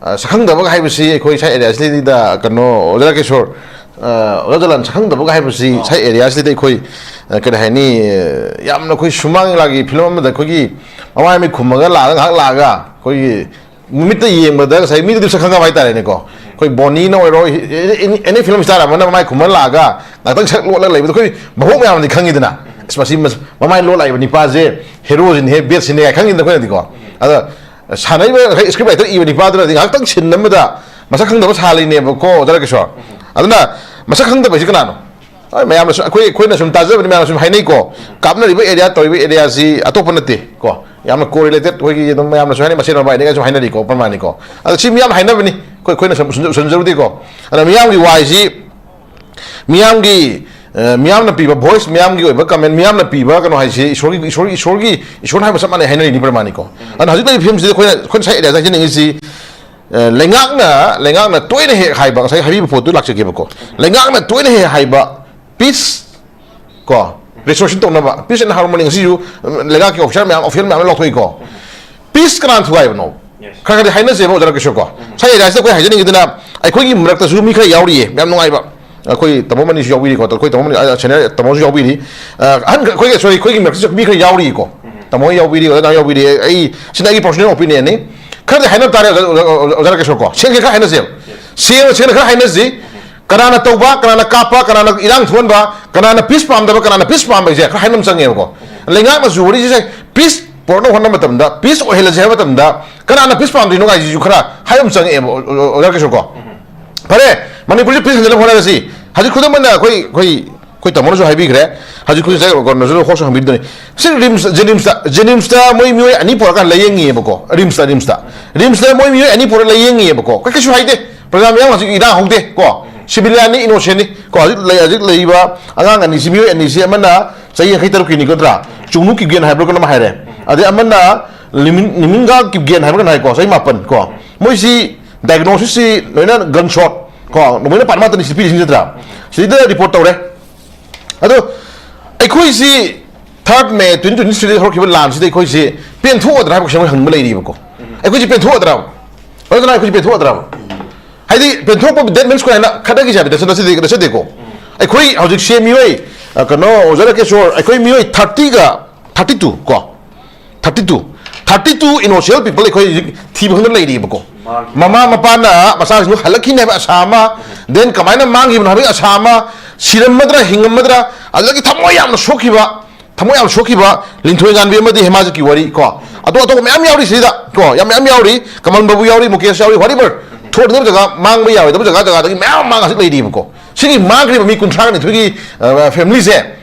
ꯑ, ꯁꯛꯈꯪꯗꯕꯒ ꯍꯥꯏꯕꯁꯤ ꯑꯩꯈꯣꯏ ꯁꯥꯏ ꯑꯦꯔꯤꯌꯥꯁꯤꯗꯩꯗ ꯀꯩꯅꯣ, ꯑꯣꯖꯥ ꯀꯤꯁꯣꯔ, ꯑ, ꯑꯣꯖꯥ ꯖꯂꯥꯟ, ꯁꯛꯈꯪꯗꯕꯒ ꯍꯥꯏꯕꯁꯤ ꯁꯥꯏ ꯑꯦꯔꯤꯌꯥꯁꯤꯗꯩꯗ ꯑꯩꯈꯣꯏ, ꯑ, ꯀꯔꯤ ꯍꯥꯏꯅꯤ, ꯑ, ꯌꯥꯝꯅ ꯑꯩꯈꯣꯏ ꯁꯨꯃꯥꯡ ꯂꯤꯂꯥꯒꯤ ꯐꯤꯂꯝ ꯑꯃꯗ ꯑꯩꯈꯣꯏꯒꯤ ꯃꯃꯥꯏ ꯃꯤꯠ ꯈꯨꯝꯃꯒ ꯂꯥꯛꯑꯒ, ꯉꯥꯏꯍꯥꯛ ꯂꯥꯛꯑꯒ ꯑꯩꯈꯣꯏꯒꯤ ꯃꯤꯠꯇ ꯌꯦꯡꯕꯗ ꯉꯁꯥꯏ ꯃꯤꯗꯨꯗꯤ ꯁꯛ ꯈꯪꯉꯕ ꯍꯥꯏꯇꯥꯔꯦꯅꯦꯀꯣ꯫ ꯑꯩꯈꯣꯏ ꯕꯣꯅꯤꯅ ꯑꯣꯏꯔꯣ, ꯑꯦꯅꯤ ꯐꯤꯂꯝ ꯁ꯭ꯇꯥꯔ ꯑꯃꯅ ꯃꯃꯥꯏ ꯈꯨꯝꯃ ꯂꯥꯛꯑꯒ ꯉꯥꯛꯇꯪ ꯁꯛ ꯂꯣꯠꯂꯒ ꯂꯩꯕꯗꯣ ꯑꯩꯈꯣꯏ ꯚꯥꯕꯣꯛ ꯃꯌꯥꯝꯅꯗꯤ ꯈꯪꯉꯤꯗꯅ꯫ ꯑꯁ, ꯃꯁꯤ ꯃꯁ-, ꯃꯃꯥꯏ ꯂꯣꯠ ꯂꯥꯛꯏꯕ ꯅꯤꯄꯥꯁꯦ ꯍꯦꯔꯣꯁꯤꯅꯦꯍꯦ, ꯕꯦꯠꯁꯤꯅꯦ ꯀꯥꯏ ꯈꯪꯉꯤꯗꯅ ꯑꯩꯈꯣꯏꯅꯗꯤꯀꯣ꯫ ꯑꯗ ꯁꯥꯟꯅꯔꯤꯕ ꯉꯁꯥꯏ ꯁ꯭ꯀ꯭ꯔꯤꯞ ꯔꯥꯏꯇꯔ ꯏꯕ ꯅꯤꯄꯥꯗꯨꯅꯗꯤ ꯉꯥꯏꯍꯥꯛꯇꯪ ꯁꯤꯟ ꯑꯃꯗ ꯃꯁꯛ ꯈꯪꯗꯕ ꯁꯥꯍꯜꯂꯤꯅꯦꯕꯀꯣ, ꯑꯣꯖꯥ ꯀꯤꯁꯣꯔ꯫ ꯑꯗꯨꯅ ꯃꯁꯛ ꯈꯪꯗꯕ ꯍꯥꯏꯁꯤ ꯀꯅꯥꯅꯣ? ꯍꯣꯏ, ꯃꯌꯥꯝꯅꯁꯨ, ꯑꯩꯈꯣꯏ, ꯑꯩꯈꯣꯏꯅ ꯁꯨꯝ ꯇꯥꯖꯕꯅꯤ, ꯃꯌꯥꯝꯅ ꯁꯨꯝ ꯍꯥꯏꯅꯩꯀꯣ꯫ ꯀꯥꯞꯅꯔꯤꯕ ꯑꯦꯔꯤꯌꯥ, ꯇꯧꯔꯤꯕ ꯑꯦꯔꯤꯌꯥꯁꯤ ꯑꯇꯣꯞꯄ ꯅꯠꯇꯦ ꯀꯣ, ꯌꯥꯝꯅ ꯀꯣꯔꯤꯂꯦꯇꯦꯠ, ꯑꯩꯈꯣꯏꯒꯤ ꯑꯗꯨꯝ ꯃꯌꯥꯝꯅꯁꯨ ꯍꯥꯏꯅꯩ, ꯃꯁꯦꯟ ꯃꯕꯥꯏꯅꯤꯒ ꯁꯨꯝ ꯍꯥꯏꯅꯔꯤꯀꯣ, ꯄ꯭ꯔꯃꯥꯟꯅꯤꯀꯣ꯫ ꯑꯗꯣ ꯁꯤ ꯃꯤꯌꯥꯝꯅ ꯍꯥꯏꯅꯕꯅꯤ, ꯑꯩꯈꯣꯏ, ꯑꯩꯈꯣꯏꯅ ꯁꯨꯝ ꯎꯁꯤꯟ-, ꯎꯁꯤꯟꯖꯔꯨꯗꯦꯀꯣ꯫ ꯑꯗ ꯃꯤꯌꯥꯝꯒꯤ ꯋꯥꯍꯩꯁꯤ, ꯃꯤꯌꯥꯝꯒꯤ, ꯑ, ꯃꯤꯌꯥꯝꯅ ꯄꯤꯕ ꯚꯣꯏꯁ, ꯃꯤꯌꯥꯝꯒꯤ ꯑꯣꯏꯕ ꯀꯃꯦꯟ, ꯃꯤꯌꯥꯝꯅ ꯄꯤꯕ ꯀꯩꯅꯣ ꯍꯥꯏꯁꯤ ꯏꯁꯣꯔꯒꯤ, ꯏꯁꯣꯔꯒꯤ, ꯏꯁꯣꯔꯒꯤ, ꯏꯁꯣꯔꯅ ꯍꯥꯏꯕ ꯆꯞ ꯃꯥꯟꯅꯩ ꯍꯥꯏꯅꯔꯤꯅꯤ, ꯄ꯭ꯔꯃꯥꯟꯅꯤꯀꯣ꯫ ꯑꯗꯨꯅ ꯍꯧꯖꯤꯛ ꯂꯩꯔꯤꯕ ꯐꯤꯕꯝꯁꯤꯗ ꯑꯩꯈꯣꯏꯅ, ꯑꯩꯈꯣꯏꯅ ꯁꯥꯏ ꯑꯦꯔꯤꯌꯥꯁꯤꯗ ꯍꯥꯏꯖꯅꯤꯡꯉꯤꯁꯤ, ꯑ, ꯂꯩꯉꯥꯛꯅ, ꯂꯩꯉꯥꯛꯅ ꯇꯣꯏꯅ ꯍꯦꯛ ꯍꯥꯏꯕ, ꯉꯁꯥꯏ ꯍꯥꯏꯕꯤꯕ ꯄꯣꯠꯇꯨ ꯂꯥꯛꯆꯒꯦꯕꯀꯣ꯫ ꯂꯩꯉꯥꯛꯅ ꯇꯣꯏꯅ ꯍꯦꯛ ꯍꯥꯏꯕ, ꯄꯤꯁ ꯀꯣ, ꯔꯤꯁꯣꯔꯁꯤꯡ ꯇꯧꯅꯕ, ꯄꯤꯁ ꯑꯦꯟ ꯍꯥꯔꯃꯣꯅꯤ ꯉꯁꯤꯁꯨ, ꯎꯝ, ꯂꯩꯉꯥꯛꯀꯤ ꯑꯣꯐꯤꯁꯥꯔ ꯃꯌꯥꯝ, ꯑꯣꯐꯤꯁꯤꯌꯦꯜ ꯃꯌꯥꯝ ꯂꯧꯊꯣꯛꯏꯀꯣ꯫ ꯄꯤꯁ ꯀꯅꯥꯅ ꯊꯨꯒꯥꯏꯕꯅꯣ? ꯈꯔ ꯈꯔꯗꯤ ꯍꯥꯏꯅꯁꯦꯕ, ꯑꯣꯖꯥ ꯔꯥꯀꯦꯁꯣꯔ ꯀꯣ꯫ ꯁꯥꯏ ꯑꯦꯔꯤꯌꯥꯁꯤꯗ ꯑꯩꯈꯣꯏ ꯍꯥꯏꯖꯅꯤꯡꯉꯤꯗꯨꯅ, ꯑꯩꯈꯣꯏꯒꯤ ꯃꯔꯛꯇꯁꯨ ꯃꯤ ꯈꯔ ꯌꯥꯎꯔꯤꯌꯦ, ꯌꯥꯝ ꯅꯨꯡꯉꯥꯏꯕ꯫ ꯑꯩꯈꯣꯏ ꯇꯥꯃꯣ ꯃꯅꯤꯁꯨ ꯌꯥꯎꯕꯤꯔꯤꯀꯣ, ꯑꯩꯈꯣꯏ ꯇꯥꯃꯣ ꯃꯅꯤ, ꯑ, ꯁꯦꯅꯤꯌꯔ ꯇꯥꯃꯣꯁꯨ ꯌꯥꯎꯕꯤꯔꯤ꯫ ꯑ, ꯑꯍꯟ, ꯑꯩꯈꯣꯏꯒꯤ, ꯁꯣꯔꯤ, ꯑꯩꯈꯣꯏꯒꯤ ꯃꯔꯛꯇꯁꯨ ꯃꯤ ꯈꯔ ꯌꯥꯎꯔꯤꯀꯣ꯫ ꯇꯥꯃꯣ ꯍꯣꯏ ꯌꯥꯎꯕꯤꯔꯤ, ꯑꯣꯖꯥ ꯌꯥꯎꯕꯤꯔꯤ꯫ ꯑꯩ, ꯁꯤꯅ ꯑꯩꯒꯤ ꯄꯔꯁꯣꯅꯦꯜ ꯑꯣꯄꯤꯅꯤꯌꯟꯅꯤ꯫ ꯈꯔꯗꯤ ꯍꯥꯏꯅꯕ ꯇꯥꯔꯦ, ꯑꯣꯖꯥ, ꯑꯣꯖꯥ, ꯑꯣꯖꯥ ꯔꯥꯀꯦꯁꯣꯔ ꯀꯣ꯫ ꯁꯦꯡꯅ ꯈꯔ ꯍꯥꯏꯅꯁꯦꯕ꯫ ꯁꯦꯡꯅ, ꯁꯦꯡꯅ ꯈꯔ ꯍꯥꯏꯅꯁꯤ꯫ ꯀꯅꯥꯅ ꯇꯧꯕ, ꯀꯅꯥꯅ ꯀꯥꯞꯄ, ꯀꯅꯥꯅ ꯏꯔꯥꯡ ꯊꯣꯛꯍꯟꯕ, ꯀꯅꯥꯅ ꯄꯤꯁ ꯄꯥꯝꯗꯕ, ꯀꯅꯥꯅ ꯄꯤꯁ ꯄꯥꯝꯕ ꯍꯥꯏꯁꯦ ꯈꯔ ꯍꯥꯏꯅꯕ ꯆꯪꯉꯦꯕꯀꯣ꯫ ꯂꯩꯉꯥꯛꯅꯁꯨ ꯋꯥꯔꯤꯁꯦ ꯄꯤꯁ ꯄꯨꯔꯛꯅꯕ ꯍꯣꯠꯅꯕ ꯃꯇꯝꯗ, ꯄꯤꯁ ꯑꯣꯏꯍꯜꯂꯁꯦ ꯍꯥꯏꯕ ꯃꯇꯝꯗ, ꯀꯅꯥꯅ ꯄꯤꯁ ꯄꯥꯝꯗꯣꯏꯅꯣ ꯍꯥꯏꯁꯤꯁꯨ ꯈꯔ ꯍꯥꯏꯕ ꯑꯃ ꯆꯪꯉꯛꯑꯦꯕ, ꯑꯣ-, ꯑꯣ-, ꯑꯣꯖꯥ ꯀꯤꯁꯣꯔ ꯀꯣ꯫ ꯐꯔꯦ, ꯃꯅꯤꯄꯨꯔꯁꯦ ꯄꯤꯁ ꯍꯟꯖꯅꯕ ꯍꯣꯠꯅꯔꯁꯤ꯫ ꯍꯧꯖꯤꯛ ꯈꯨꯗꯝ ꯑꯣꯏꯅ ꯑꯩꯈꯣꯏ, ꯑꯩꯈꯣꯏ, ꯑꯩꯈꯣꯏ ꯇꯥꯃꯣꯅꯁꯨ ꯍꯥꯏꯕꯤꯈ꯭ꯔꯦ꯫ ꯍꯧꯖꯤꯛ ꯈꯨꯗꯤꯡ ꯉꯁꯥꯏ ꯀꯩꯅꯣꯁꯨ ꯍꯣꯁ ꯍꯪꯕꯤꯗꯣꯏꯅꯤ꯫ ꯁꯤ ꯔꯤꯝꯁ, ꯖꯦꯅꯤꯝꯁꯇ, ꯖꯦꯅꯤꯝꯁꯇ ꯃꯣꯏ ꯃꯤꯑꯣꯏ ꯑꯅꯤ ꯄꯨꯔꯛꯑꯀꯥꯟꯗ ꯂꯥꯏꯌꯦꯡꯉꯤꯑꯕꯀꯣ, ꯔꯤꯝꯁꯇ, ꯔꯤꯝꯁꯇ꯫ ꯔꯤꯝꯁꯇ ꯃꯣꯏ ꯃꯤꯑꯣꯏ ꯑꯅꯤ ꯄꯨꯔꯛꯑ ꯂꯥꯏꯌꯦꯡꯉꯤꯑꯕꯀꯣ꯫ ꯀꯩ-, ꯀꯩꯁꯨ ꯍꯥꯏꯗꯦ꯫ ꯄ꯭ꯔꯖꯥ ꯃꯌꯥꯝ ꯍꯧꯖꯤꯛ ꯏꯔꯥꯡ ꯍꯧꯗꯦ ꯀꯣ꯫ ꯁꯤꯕꯤꯂꯤꯌꯥꯟꯅꯤ, ꯏꯅꯣꯁꯦꯟꯅꯤ ꯀꯣ꯫ ꯍꯧꯖꯤꯛ ꯂꯩ-, ꯍꯧꯖꯤꯛ ꯂꯩꯔꯤꯕ ꯑꯉꯥꯡ ꯑꯅꯤꯁꯤ, ꯃꯤꯑꯣꯏ ꯑꯅꯤꯁꯤ, ꯑꯃꯅ ꯆꯍꯤ ꯌꯥꯡꯈꯩ ꯇꯔꯨꯛꯀꯤꯅꯤ ꯅꯠꯇ꯭ꯔꯥ? ꯆꯨꯡꯅꯨ ꯀꯤꯒꯦꯟ ꯍꯥꯏꯕ꯭ꯔꯥ ꯀꯩꯅꯣꯝ ꯍꯥꯏꯔꯦ꯫ ꯑꯗꯩ ꯑꯃꯅ ꯂꯤꯃꯤꯡꯒꯥ ꯀꯤꯞꯒꯦꯟ ꯍꯥꯏꯕ ꯀꯩꯅꯣ ꯍꯥꯏꯀꯣ, ꯆꯍꯤ ꯃꯥꯄꯟ ꯀꯣ, ꯃꯣꯏꯁꯤ diagnosis ꯁꯤ ꯂꯣꯏꯅ gun shot ꯀꯣ, ꯂꯣꯏꯅ ꯄꯥꯔꯠ ꯑꯃꯠꯇꯅꯤ ꯁꯤ ꯄꯤꯔꯤꯁꯤꯡꯁꯤ ꯅꯠꯇ꯭ꯔꯥ? ꯁꯤꯗ ꯔꯤꯄꯣꯔꯠ ꯇꯧꯔꯦ꯫ ꯑꯗꯣ ꯑꯩꯈꯣꯏꯁꯤ third May twenty twenty three ꯗ ꯍꯧꯔꯛꯈꯤꯕ ꯂꯥꯟꯁꯤꯗ ꯑꯩꯈꯣꯏꯁꯤ ꯄꯦꯟꯊꯣꯛꯑꯗ꯭ꯔꯥ ꯍꯥꯏꯕ ꯀꯣꯏꯁꯟ ꯑꯃ ꯍꯪꯕ ꯂꯩꯔꯤꯕꯀꯣ꯫ ꯑꯩꯈꯣꯏꯁꯤ ꯄꯦꯟꯊꯣꯛꯑꯗ꯭ꯔꯥ? ꯑꯗꯨꯅ ꯑꯩꯈꯣꯏꯁꯤ ꯄꯦꯟꯊꯣꯛꯑꯗ꯭ꯔꯥ? ꯍꯥꯏꯗꯤ ꯄꯦꯟꯊꯣꯛꯄ, that means ꯀꯩ ꯍꯥꯏꯅ ꯈꯠꯅꯈꯤꯁꯦ ꯍꯥꯏꯕ ꯅꯠꯆꯗꯦ, ꯅꯠꯆꯗꯦꯀꯣ꯫ ꯑꯩꯈꯣꯏ ꯍꯧꯖꯤꯛꯁꯦ ꯃꯤꯑꯣꯏ, ꯑ, ꯀꯩꯅꯣ, ꯑꯣꯖꯥ ꯔꯥꯀꯦꯁꯣꯔ, ꯑꯩꯈꯣꯏ ꯃꯤꯑꯣꯏ thirty ꯒ, thirty two ꯀꯣ, thirty two, thirty two innocent people ꯑꯩꯈꯣꯏ ꯍꯧꯖꯤꯛ ꯊꯤꯕ ꯈꯪꯗꯅ ꯂꯩꯔꯤꯕꯀꯣ꯫ ꯃꯃꯥ ꯃꯄꯥꯅ ꯃꯆꯥꯁꯤꯡꯗꯨ ꯍꯜꯂꯛꯈꯤꯅꯤ ꯍꯥꯏꯕ ꯑꯁꯥ ꯑꯃ, then ꯀꯃꯥꯏꯅ ꯃꯥꯡꯈꯤꯕꯅꯣ ꯍꯥꯏꯕꯒꯤ ꯑꯁꯥ ꯑꯃ, ꯁꯤꯔꯝꯃꯗ꯭ꯔꯥ, ꯍꯤꯡꯉꯝꯃꯗ꯭ꯔꯥ, ꯑꯗꯨꯗꯒꯤ ꯊꯃꯣꯏ ꯌꯥꯝꯅ ꯁꯣꯛꯈꯤꯕ, ꯊꯃꯣꯏ ꯌꯥꯝ ꯁꯣꯛꯈꯤꯕ ꯂꯤꯟꯊꯣꯏ ꯉꯥꯟꯕꯤ ꯑꯃꯗꯤ ꯍꯦꯃꯥꯖꯤꯠꯀꯤ ꯋꯥꯔꯤ ꯀꯣ, ꯑꯗꯣ ꯑꯇꯣꯞꯄ ꯃꯌꯥꯝ ꯌꯥꯎꯔꯤ ꯁꯤꯗ ꯀꯣ, ꯌꯥꯝ ꯃꯌꯥꯝ ꯌꯥꯎꯔꯤ, ꯀꯃꯜ ꯕꯥꯕꯨ ꯌꯥꯎꯔꯤ, ꯃꯨꯀꯦꯁ ꯌꯥꯎꯔꯤ, whatever, ꯊꯣꯛꯅꯕ ꯖꯒꯥ ꯃꯥꯡꯕ ꯌꯥꯔꯣꯏꯗꯕ ꯖꯒꯥ ꯖꯒꯥꯗꯒꯤ ꯃꯌꯥꯝ ꯃꯥꯡ ꯍꯧꯖꯤꯛ ꯂꯩꯔꯤꯕꯀꯣ꯫ ꯁꯤꯒꯤ ꯃꯥꯡꯈ꯭ꯔꯤꯕ ꯃꯤ ꯀꯨꯟꯊ꯭ꯔꯥ ꯅꯤꯊꯣꯏꯒꯤ, ꯑ, family ꯁꯦ,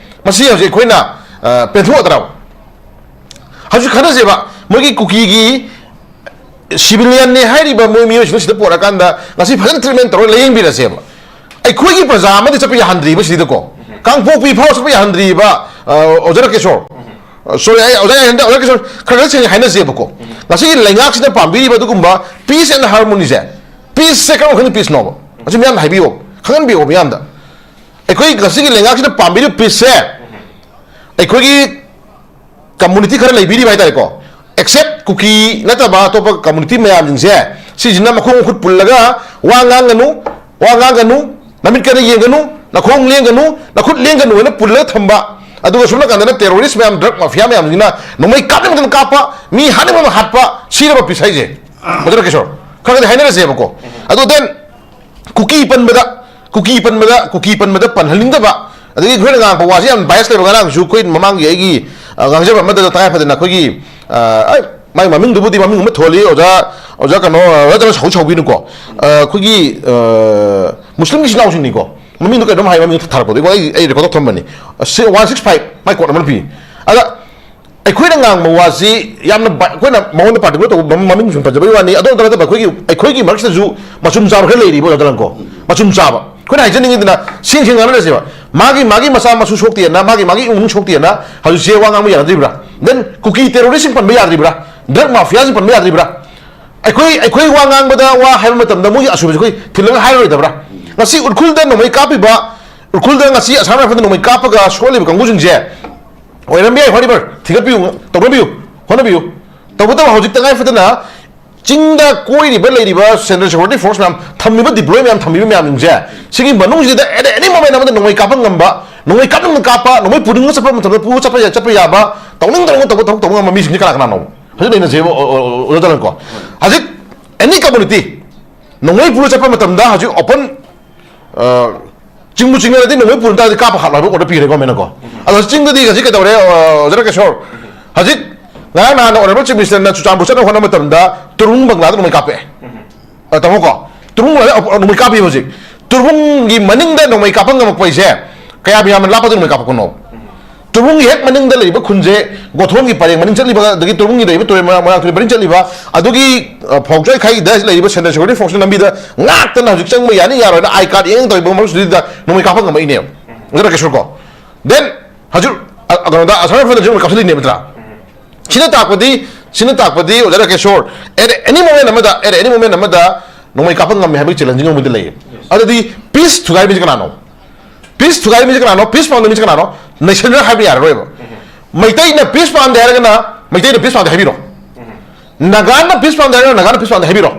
ꯃꯁꯤ ꯍꯧꯖꯤꯛ ꯑꯩꯈꯣꯏꯅ, ꯑ, ꯄꯦꯟꯊꯣꯛꯑꯗ꯭ꯔꯕ? ꯍꯧꯖꯤꯛ ꯈꯟꯅꯁꯦꯕ, ꯃꯣꯏꯒꯤ ꯀꯨꯀꯤꯒꯤ civilian ꯅꯦ ꯍꯥꯏꯔꯤꯕ ꯃꯣꯏ ꯃꯤꯑꯣꯏꯁꯤꯡ ꯁꯤꯗ ꯄꯣꯔꯛꯑꯀꯥꯟꯗ ꯉꯁꯤ ꯐꯖꯅ treatment ꯇꯧꯔꯒ ꯂꯥꯌꯦꯡꯕꯤꯔꯁꯦꯕ꯫ ꯑꯩꯈꯣꯏꯒꯤ ꯄ꯭ꯔꯖꯥ ꯑꯃꯗꯤ ꯆꯠꯄ ꯌꯥꯍꯟꯗ꯭ꯔꯤꯕ ꯁꯤꯗꯀꯣ, ꯀꯥꯡꯄꯣꯛꯄꯤ ꯐꯥꯎ ꯆꯠꯄ ꯌꯥꯍꯟꯗ꯭ꯔꯤꯕ, ꯑ, ꯑꯣꯖꯥ ꯔꯥꯀꯦꯁꯣꯔ꯫ ꯑ, sorry, ꯑꯩ ꯑꯣꯖꯥ ꯌꯥꯍꯟꯗ, ꯑꯣꯖꯥ ꯔꯥꯀꯦꯁꯣꯔ, ꯈꯔ ꯈꯔ ꯁꯦꯡꯅ ꯍꯥꯏꯅꯁꯦꯕꯀꯣ꯫ ꯉꯁꯤꯒꯤ ꯂꯩꯉꯥꯛꯁꯤꯅ ꯄꯥꯝꯕꯤꯔꯤꯕ ꯑꯗꯨꯒꯨꯝꯕ peace and harmony say, peace ꯁꯦ ꯀꯔꯝꯕ ꯃꯈꯜꯒꯤ peace ꯅꯣꯕ? ꯃꯁꯤ ꯃꯤꯌꯥꯝꯗ ꯍꯥꯏꯕꯤꯌꯣ, ꯈꯪꯍꯟꯕꯤꯌꯣ ꯃꯤꯌꯥꯝꯗ꯫ ꯑꯩꯈꯣꯏ ꯉꯁꯤꯒꯤ ꯂꯩꯉꯥꯛꯁꯤꯅ ꯄꯥꯝꯕꯤꯔꯤꯕ peace ꯁꯦ ꯑꯩꯈꯣꯏꯒꯤ community ꯈꯔ ꯂꯩꯕꯤꯔꯤꯕ ꯍꯥꯏꯇꯥꯔꯦꯀꯣ, except ꯀꯨꯀꯤ ꯅꯠꯇꯕ ꯑꯇꯣꯞꯄ community ꯃꯌꯥꯝꯁꯤꯡꯁꯦ, ꯁꯤꯁꯤꯅ ꯃꯈꯣꯡ ꯃꯈꯨꯠ ꯄꯨꯜꯂꯒ ꯋꯥ ꯉꯥꯡꯒꯅꯨ, ꯋꯥ ꯉꯥꯡꯒꯅꯨ, ꯅꯃꯤꯠ ꯀꯟꯅ ꯌꯦꯡꯒꯅꯨ, ꯅꯈꯣꯡ ꯂꯦꯡꯒꯅꯨ, ꯅꯈꯨꯠ ꯂꯦꯡꯒꯅꯨ ꯍꯥꯏꯅ ꯄꯨꯜꯂꯒ ꯊꯝꯕ꯫ ꯑꯗꯨꯒ ꯁꯣꯝ ꯅꯥꯀꯟꯗꯅ terrorist ꯃꯌꯥꯝ, drug mafia ꯃꯌꯥꯝꯁꯤꯡꯁꯤꯅ ꯅꯣꯡꯃꯩ ꯀꯥꯞꯅꯤꯡꯕ ꯃꯇꯝꯗ ꯀꯥꯞꯄ, ꯃꯤ ꯍꯥꯠꯅꯤꯡꯕ ꯃꯇꯝꯗ ꯍꯥꯠꯄ, ꯁꯤꯔꯕ peace ꯍꯥꯏꯁꯦ꯫ ꯃꯗꯨꯅ ꯀꯩꯁꯣꯔ ꯈꯔ ꯈꯔꯗꯤ ꯍꯥꯏꯅꯔꯁꯦꯕꯀꯣ꯫ ꯑꯗꯣ then ꯀꯨꯀꯤ ꯄꯟꯕꯗ, ꯀꯨꯀꯤ ꯄꯟꯕꯗ, ꯀꯨꯀꯤ ꯄꯟꯕꯗ ꯄꯟꯍꯟꯅꯤꯡꯗꯕ, ꯑꯗꯒꯤ ꯑꯩꯈꯣꯏꯅ ꯉꯥꯡꯕ ꯋꯥꯁꯦ ꯌꯥꯝ bias ꯂꯩꯕ꯫ ꯉꯔꯥꯡꯁꯨ ꯑꯩꯈꯣꯏ ꯃꯃꯥꯡꯒꯤ ꯑꯩꯒꯤ, ꯑ, ꯉꯥꯡꯖꯕ ꯑꯃꯗ ꯇꯉꯥꯏ ꯐꯗꯅ ꯑꯩꯈꯣꯏꯒꯤ, ꯑ, ꯑꯩ, ꯃꯥꯏ ꯃꯃꯤꯡꯗꯨꯕꯨꯗꯤ ꯃꯃꯤꯡ ꯑꯃ ꯊꯣꯜꯂꯤ, ꯑꯣꯖꯥ, ꯑꯣꯖꯥ ꯀꯩꯅꯣ, ꯑꯣꯖꯥ ꯀꯩꯅꯣ ꯁꯥꯎ-, ꯁꯥꯎꯕꯤꯅꯨꯀꯣ꯫ ꯑ, ꯑꯩꯈꯣꯏꯒꯤ, ꯑ, ꯃꯨꯁꯂꯤꯝꯒꯤ ꯏꯆꯤꯜ ꯏꯅꯥꯎꯁꯤꯡꯅꯤꯀꯣ꯫ ꯃꯃꯤꯡꯗꯣ ꯀꯩꯅꯣꯝ ꯍꯥꯏ, ꯃꯃꯤꯡꯗꯣ ꯊꯥꯔꯛꯄꯗꯣ ꯑꯩ, ꯑꯩ record ꯇꯧ ꯊꯝꯕꯅꯤ꯫ ꯁꯤ one six five, ꯃꯥꯏ code number ꯄꯤ꯫ ꯑꯗ ꯑꯩꯈꯣꯏꯅ ꯉꯥꯡꯕ ꯋꯥꯁꯤ ꯌꯥꯝꯅ ꯕ-, ꯑꯩꯈꯣꯏꯅ ꯃꯉꯣꯟꯗ particular ꯇꯧꯕ ꯃꯃꯤꯡ ꯁꯨꯝ ꯄꯟꯖꯕꯒꯤ ꯋꯥꯅꯤ꯫ ꯑꯗꯨ ꯅꯠꯇꯕ ꯑꯩꯈꯣꯏꯒꯤ, ꯑꯩꯈꯣꯏꯒꯤ ꯃꯔꯛꯁꯤꯗꯁꯨ ꯃꯆꯨꯝ ꯆꯥꯕ ꯈꯔ ꯂꯩꯔꯤꯕ ꯑꯣꯖꯥ ꯂꯪꯀꯣ꯫ ꯃꯆꯨꯝ ꯆꯥꯕ꯫ ꯑꯩꯈꯣꯏꯅ ꯍꯥꯏꯖꯅꯤꯡꯉꯤꯗꯅ ꯁꯦꯡ ꯁꯦꯡ ꯉꯥꯡꯅꯔꯁꯦꯕ꯫ ꯃꯥꯒꯤ, ꯃꯥꯒꯤ ꯃꯆꯥ ꯃꯁꯨ ꯁꯣꯛꯇꯦꯅ, ꯃꯥꯒꯤ, ꯃꯥꯒꯤ ꯏꯃꯨꯡ ꯁꯣꯛꯇꯦꯅ ꯍꯧꯖꯤꯛꯁꯦ ꯋꯥ ꯉꯥꯡꯕ ꯌꯥꯅꯗ꯭ꯔꯤꯕ꯭ꯔꯥ? Then ꯀꯨꯀꯤ terrorist ꯁꯤꯡ ꯄꯟꯕ ꯌꯥꯗ꯭ꯔꯤꯕ꯭ꯔꯥ? ꯗ꯭ꯔꯒ ꯃꯥꯐꯤꯌꯥꯁꯤ ꯄꯟꯕ ꯌꯥꯗ꯭ꯔꯤꯕ꯭ꯔꯥ? ꯑꯩꯈꯣꯏ ꯑꯩꯈꯣꯏ ꯋꯥ ꯉꯥꯡꯕꯗ, ꯋꯥ ꯍꯥꯏꯕ ꯃꯇꯝꯗ ꯃꯣꯏꯒꯤ ꯑꯁꯣꯏꯕꯁꯤ ꯑꯩꯈꯣꯏ ꯊꯤꯜꯂꯒ ꯍꯥꯏꯔꯔꯣꯏꯗꯕ꯭ꯔꯥ? ꯉꯁꯤ ꯎꯈ꯭ꯔꯨꯜꯗ ꯅꯣꯡꯃꯩ ꯀꯥꯞꯄꯤꯕ, ꯎꯈ꯭ꯔꯨꯜꯗ ꯉꯁꯤ ꯑꯁꯥꯝ ꯔꯥꯏꯐꯜꯗ ꯅꯣꯡꯃꯩ ꯀꯥꯞꯄꯒ ꯁꯣꯛꯍꯜꯂꯤꯕ ꯀꯥꯡꯕꯨꯁꯤꯡꯁꯦ ꯑꯣꯏꯔꯝꯕ ꯌꯥꯏ, ꯍꯣꯠꯅꯕꯤꯌꯨ, ꯇꯧꯅꯕꯤꯌꯨ, ꯍꯣꯠꯅꯕꯤꯌꯨ꯫ ꯇꯧꯕꯇꯕꯨ ꯍꯧꯖꯤꯛ ꯇꯉꯥꯏ ꯐꯗꯅ ꯆꯤꯡꯗ ꯀꯣꯏꯔꯤꯕ, ꯂꯩꯔꯤꯕ Central Security Force ꯃꯌꯥꯝ, ꯊꯝꯃꯤꯕ deploy ꯃꯌꯥꯝ, ꯊꯝꯃꯤꯕ ꯃꯌꯥꯝꯁꯤꯡꯁꯦ, ꯁꯤꯒꯤ ꯃꯅꯨꯡꯁꯤꯗ at any moment ꯑꯃꯗ ꯅꯣꯡꯃꯩ ꯀꯥꯞꯄ ꯉꯝꯕ, ꯅꯣꯡꯃꯩ ꯀꯥꯞꯅꯤꯡꯅ ꯀꯥꯞꯄ, ꯅꯣꯡꯃꯩ ꯄꯨꯅꯤꯡꯅ ꯆꯠꯄ ꯃꯇꯝꯗ ꯄꯨ ꯆꯠꯄ ꯌꯥ-, ꯆꯠꯄ ꯌꯥꯕ, ꯇꯧꯅꯤꯡ ꯇꯧꯅꯤꯡ ꯇꯧꯕ ꯊꯕꯛ ꯇꯧꯕ ꯉꯝꯕ ꯃꯤꯁꯤꯡꯁꯦ ꯀꯅꯥ ꯀꯅꯥꯅꯣ? ꯍꯧꯖꯤꯛ ꯂꯩꯅꯁꯦꯕ, ꯑꯣ, ꯑꯣ, ꯑꯣ, ꯑꯣꯖꯥ ꯗꯂꯟꯀꯣ꯫ ꯍꯧꯖꯤꯛ any community ꯅꯣꯡꯃꯩ ꯄꯨꯔ ꯆꯠꯄ ꯃꯇꯝꯗ ꯍꯧꯖꯤꯛ open, ꯑ, ꯆꯤꯡꯕꯨ ꯆꯤꯡꯅꯔꯗꯤ ꯅꯣꯡꯃꯩ ꯄꯨꯔ ꯇꯥꯔꯗꯤ ꯀꯥꯞꯄ ꯍꯥꯠꯂꯣ ꯍꯥꯏꯕ order ꯄꯤꯈ꯭ꯔꯦ government ꯅꯀꯣ꯫ ꯑꯗꯣ ꯆꯤꯡꯗꯗꯤ ꯍꯧꯖꯤꯛ ꯀꯩꯗꯧꯔꯦ, ꯑ, ꯑꯣꯖꯥ ꯔꯥꯀꯦꯁꯣꯔ? ꯍꯧꯖꯤꯛ ꯉꯔꯥꯡ ꯅꯍꯥꯟ Honourable Chief Minister ꯅ ꯆꯨꯔꯆꯥꯟꯄꯨꯔ ꯆꯠꯅꯕ ꯍꯣꯠꯅꯕ ꯃꯇꯝꯗ ꯇꯨꯔꯨꯡ ꯕꯪꯒ꯭ꯂꯥꯗ ꯅꯣꯡꯃꯩ ꯀꯥꯞꯄꯛꯑꯦ꯫ ꯑ, ꯇꯥꯃꯣꯀꯣ, ꯇꯨꯔꯨꯡ ꯕꯪꯒ꯭ꯂꯥꯗ ꯅꯣꯡꯃꯩ ꯀꯥꯞꯄꯤꯕ ꯍꯧꯖꯤꯛ꯫ ꯇꯨꯔꯨꯡꯒꯤ ꯃꯅꯤꯡꯗ ꯅꯣꯡꯃꯩ ꯀꯥꯞꯄ ꯉꯝꯃꯛꯄ ꯍꯥꯏꯁꯦ ꯀꯌꯥꯝ ꯌꯥꯝꯅ ꯂꯥꯞꯄꯗ ꯅꯣꯡꯃꯩ ꯀꯥꯞꯄꯛꯄꯅꯣ? ꯇꯨꯔꯨꯡꯒꯤ ꯍꯦꯛ ꯃꯅꯤꯡꯗ ꯂꯩꯔꯤꯕ ꯈꯨꯟꯁꯦ, ꯒꯣꯊꯣꯟꯒꯤ ꯄꯔꯦꯡ ꯃꯅꯤꯡ ꯆꯠꯂꯤꯕ, ꯑꯗꯒꯤ ꯇꯨꯔꯨꯡꯒꯤ ꯂꯩꯔꯤꯕ ꯇꯨꯔꯦꯜ ꯃꯣꯏꯔꯥꯡ, ꯃꯣꯏꯔꯥꯡ ꯇꯨꯔꯦꯜ ꯄꯔꯤꯡ ꯆꯠꯂꯤꯕ, ꯑꯗꯨꯒꯤ, ꯑ, ꯐꯥꯎꯖ ꯈꯥꯏꯗ ꯂꯩꯔꯤꯕ Central Security Force ꯅ ꯂꯝꯕꯤꯗ ꯉꯥꯛꯇꯅ ꯍꯧꯖꯤꯛ ꯆꯪꯕ ꯌꯥꯅꯤ ꯌꯥꯔꯣꯏꯅ I card ꯌꯦꯡ ꯇꯧꯔꯤꯕ ꯃꯔꯛꯁꯤꯗ ꯅꯣꯡꯃꯩ ꯀꯥꯞꯄ ꯉꯝꯃꯛꯏꯅꯦꯕ꯫ ꯑꯣꯖꯥ ꯔꯥꯀꯦꯁꯣꯔ ꯀꯣ꯫ Then ꯍꯧꯖꯤꯛ, ꯑ, ꯀꯩꯅꯣꯗ, ꯑꯁꯥꯝ ꯔꯥꯏꯐꯜꯗ ꯍꯧꯖꯤꯛ ꯀꯥꯞꯁꯤꯜꯂꯤꯅꯦꯕ ꯅꯠꯇ꯭ꯔꯥ? ꯁꯤꯅ ꯇꯥꯛꯄꯗꯤ, ꯁꯤꯅ ꯇꯥꯛꯄꯗꯤ ꯑꯣꯖꯥ ꯔꯥꯀꯦꯁꯣꯔ, at any moment ꯑꯃꯗ, at any moment ꯑꯃꯗ ꯅꯣꯡꯃꯩ ꯀꯥꯞꯄ ꯉꯝꯃꯦ ꯍꯥꯏꯕꯒꯤ challenge ꯉꯝꯕꯗ ꯂꯩꯌꯦ꯫ ꯑꯗꯨꯗꯤ peace ꯊꯨꯒꯥꯏ ꯃꯤꯁꯦ ꯀꯅꯥꯅꯣ? Peace ꯊꯨꯒꯥꯏ ꯃꯤꯁꯦ ꯀꯅꯥꯅꯣ? Peace ꯄꯥꯝꯗꯕ ꯃꯤꯁꯦ ꯀꯅꯥꯅꯣ? Nation ꯍꯥꯏꯕ ꯌꯥꯔꯔꯣꯏꯕ꯫ ꯃꯩꯇꯩꯅ peace ꯄꯥꯝꯗꯦ ꯍꯥꯏꯔꯒꯅ ꯃꯩꯇꯩꯅ peace ꯄꯥꯝꯗꯦ ꯍꯥꯏꯕꯤꯔꯣ꯫ ꯅꯥꯒꯥꯅ peace ꯄꯥꯝꯗꯦ ꯍꯥꯏꯔꯒꯅ ꯅꯥꯒꯥꯅ peace ꯄꯥꯝꯗꯦ ꯍꯥꯏꯕꯤꯔꯣ꯫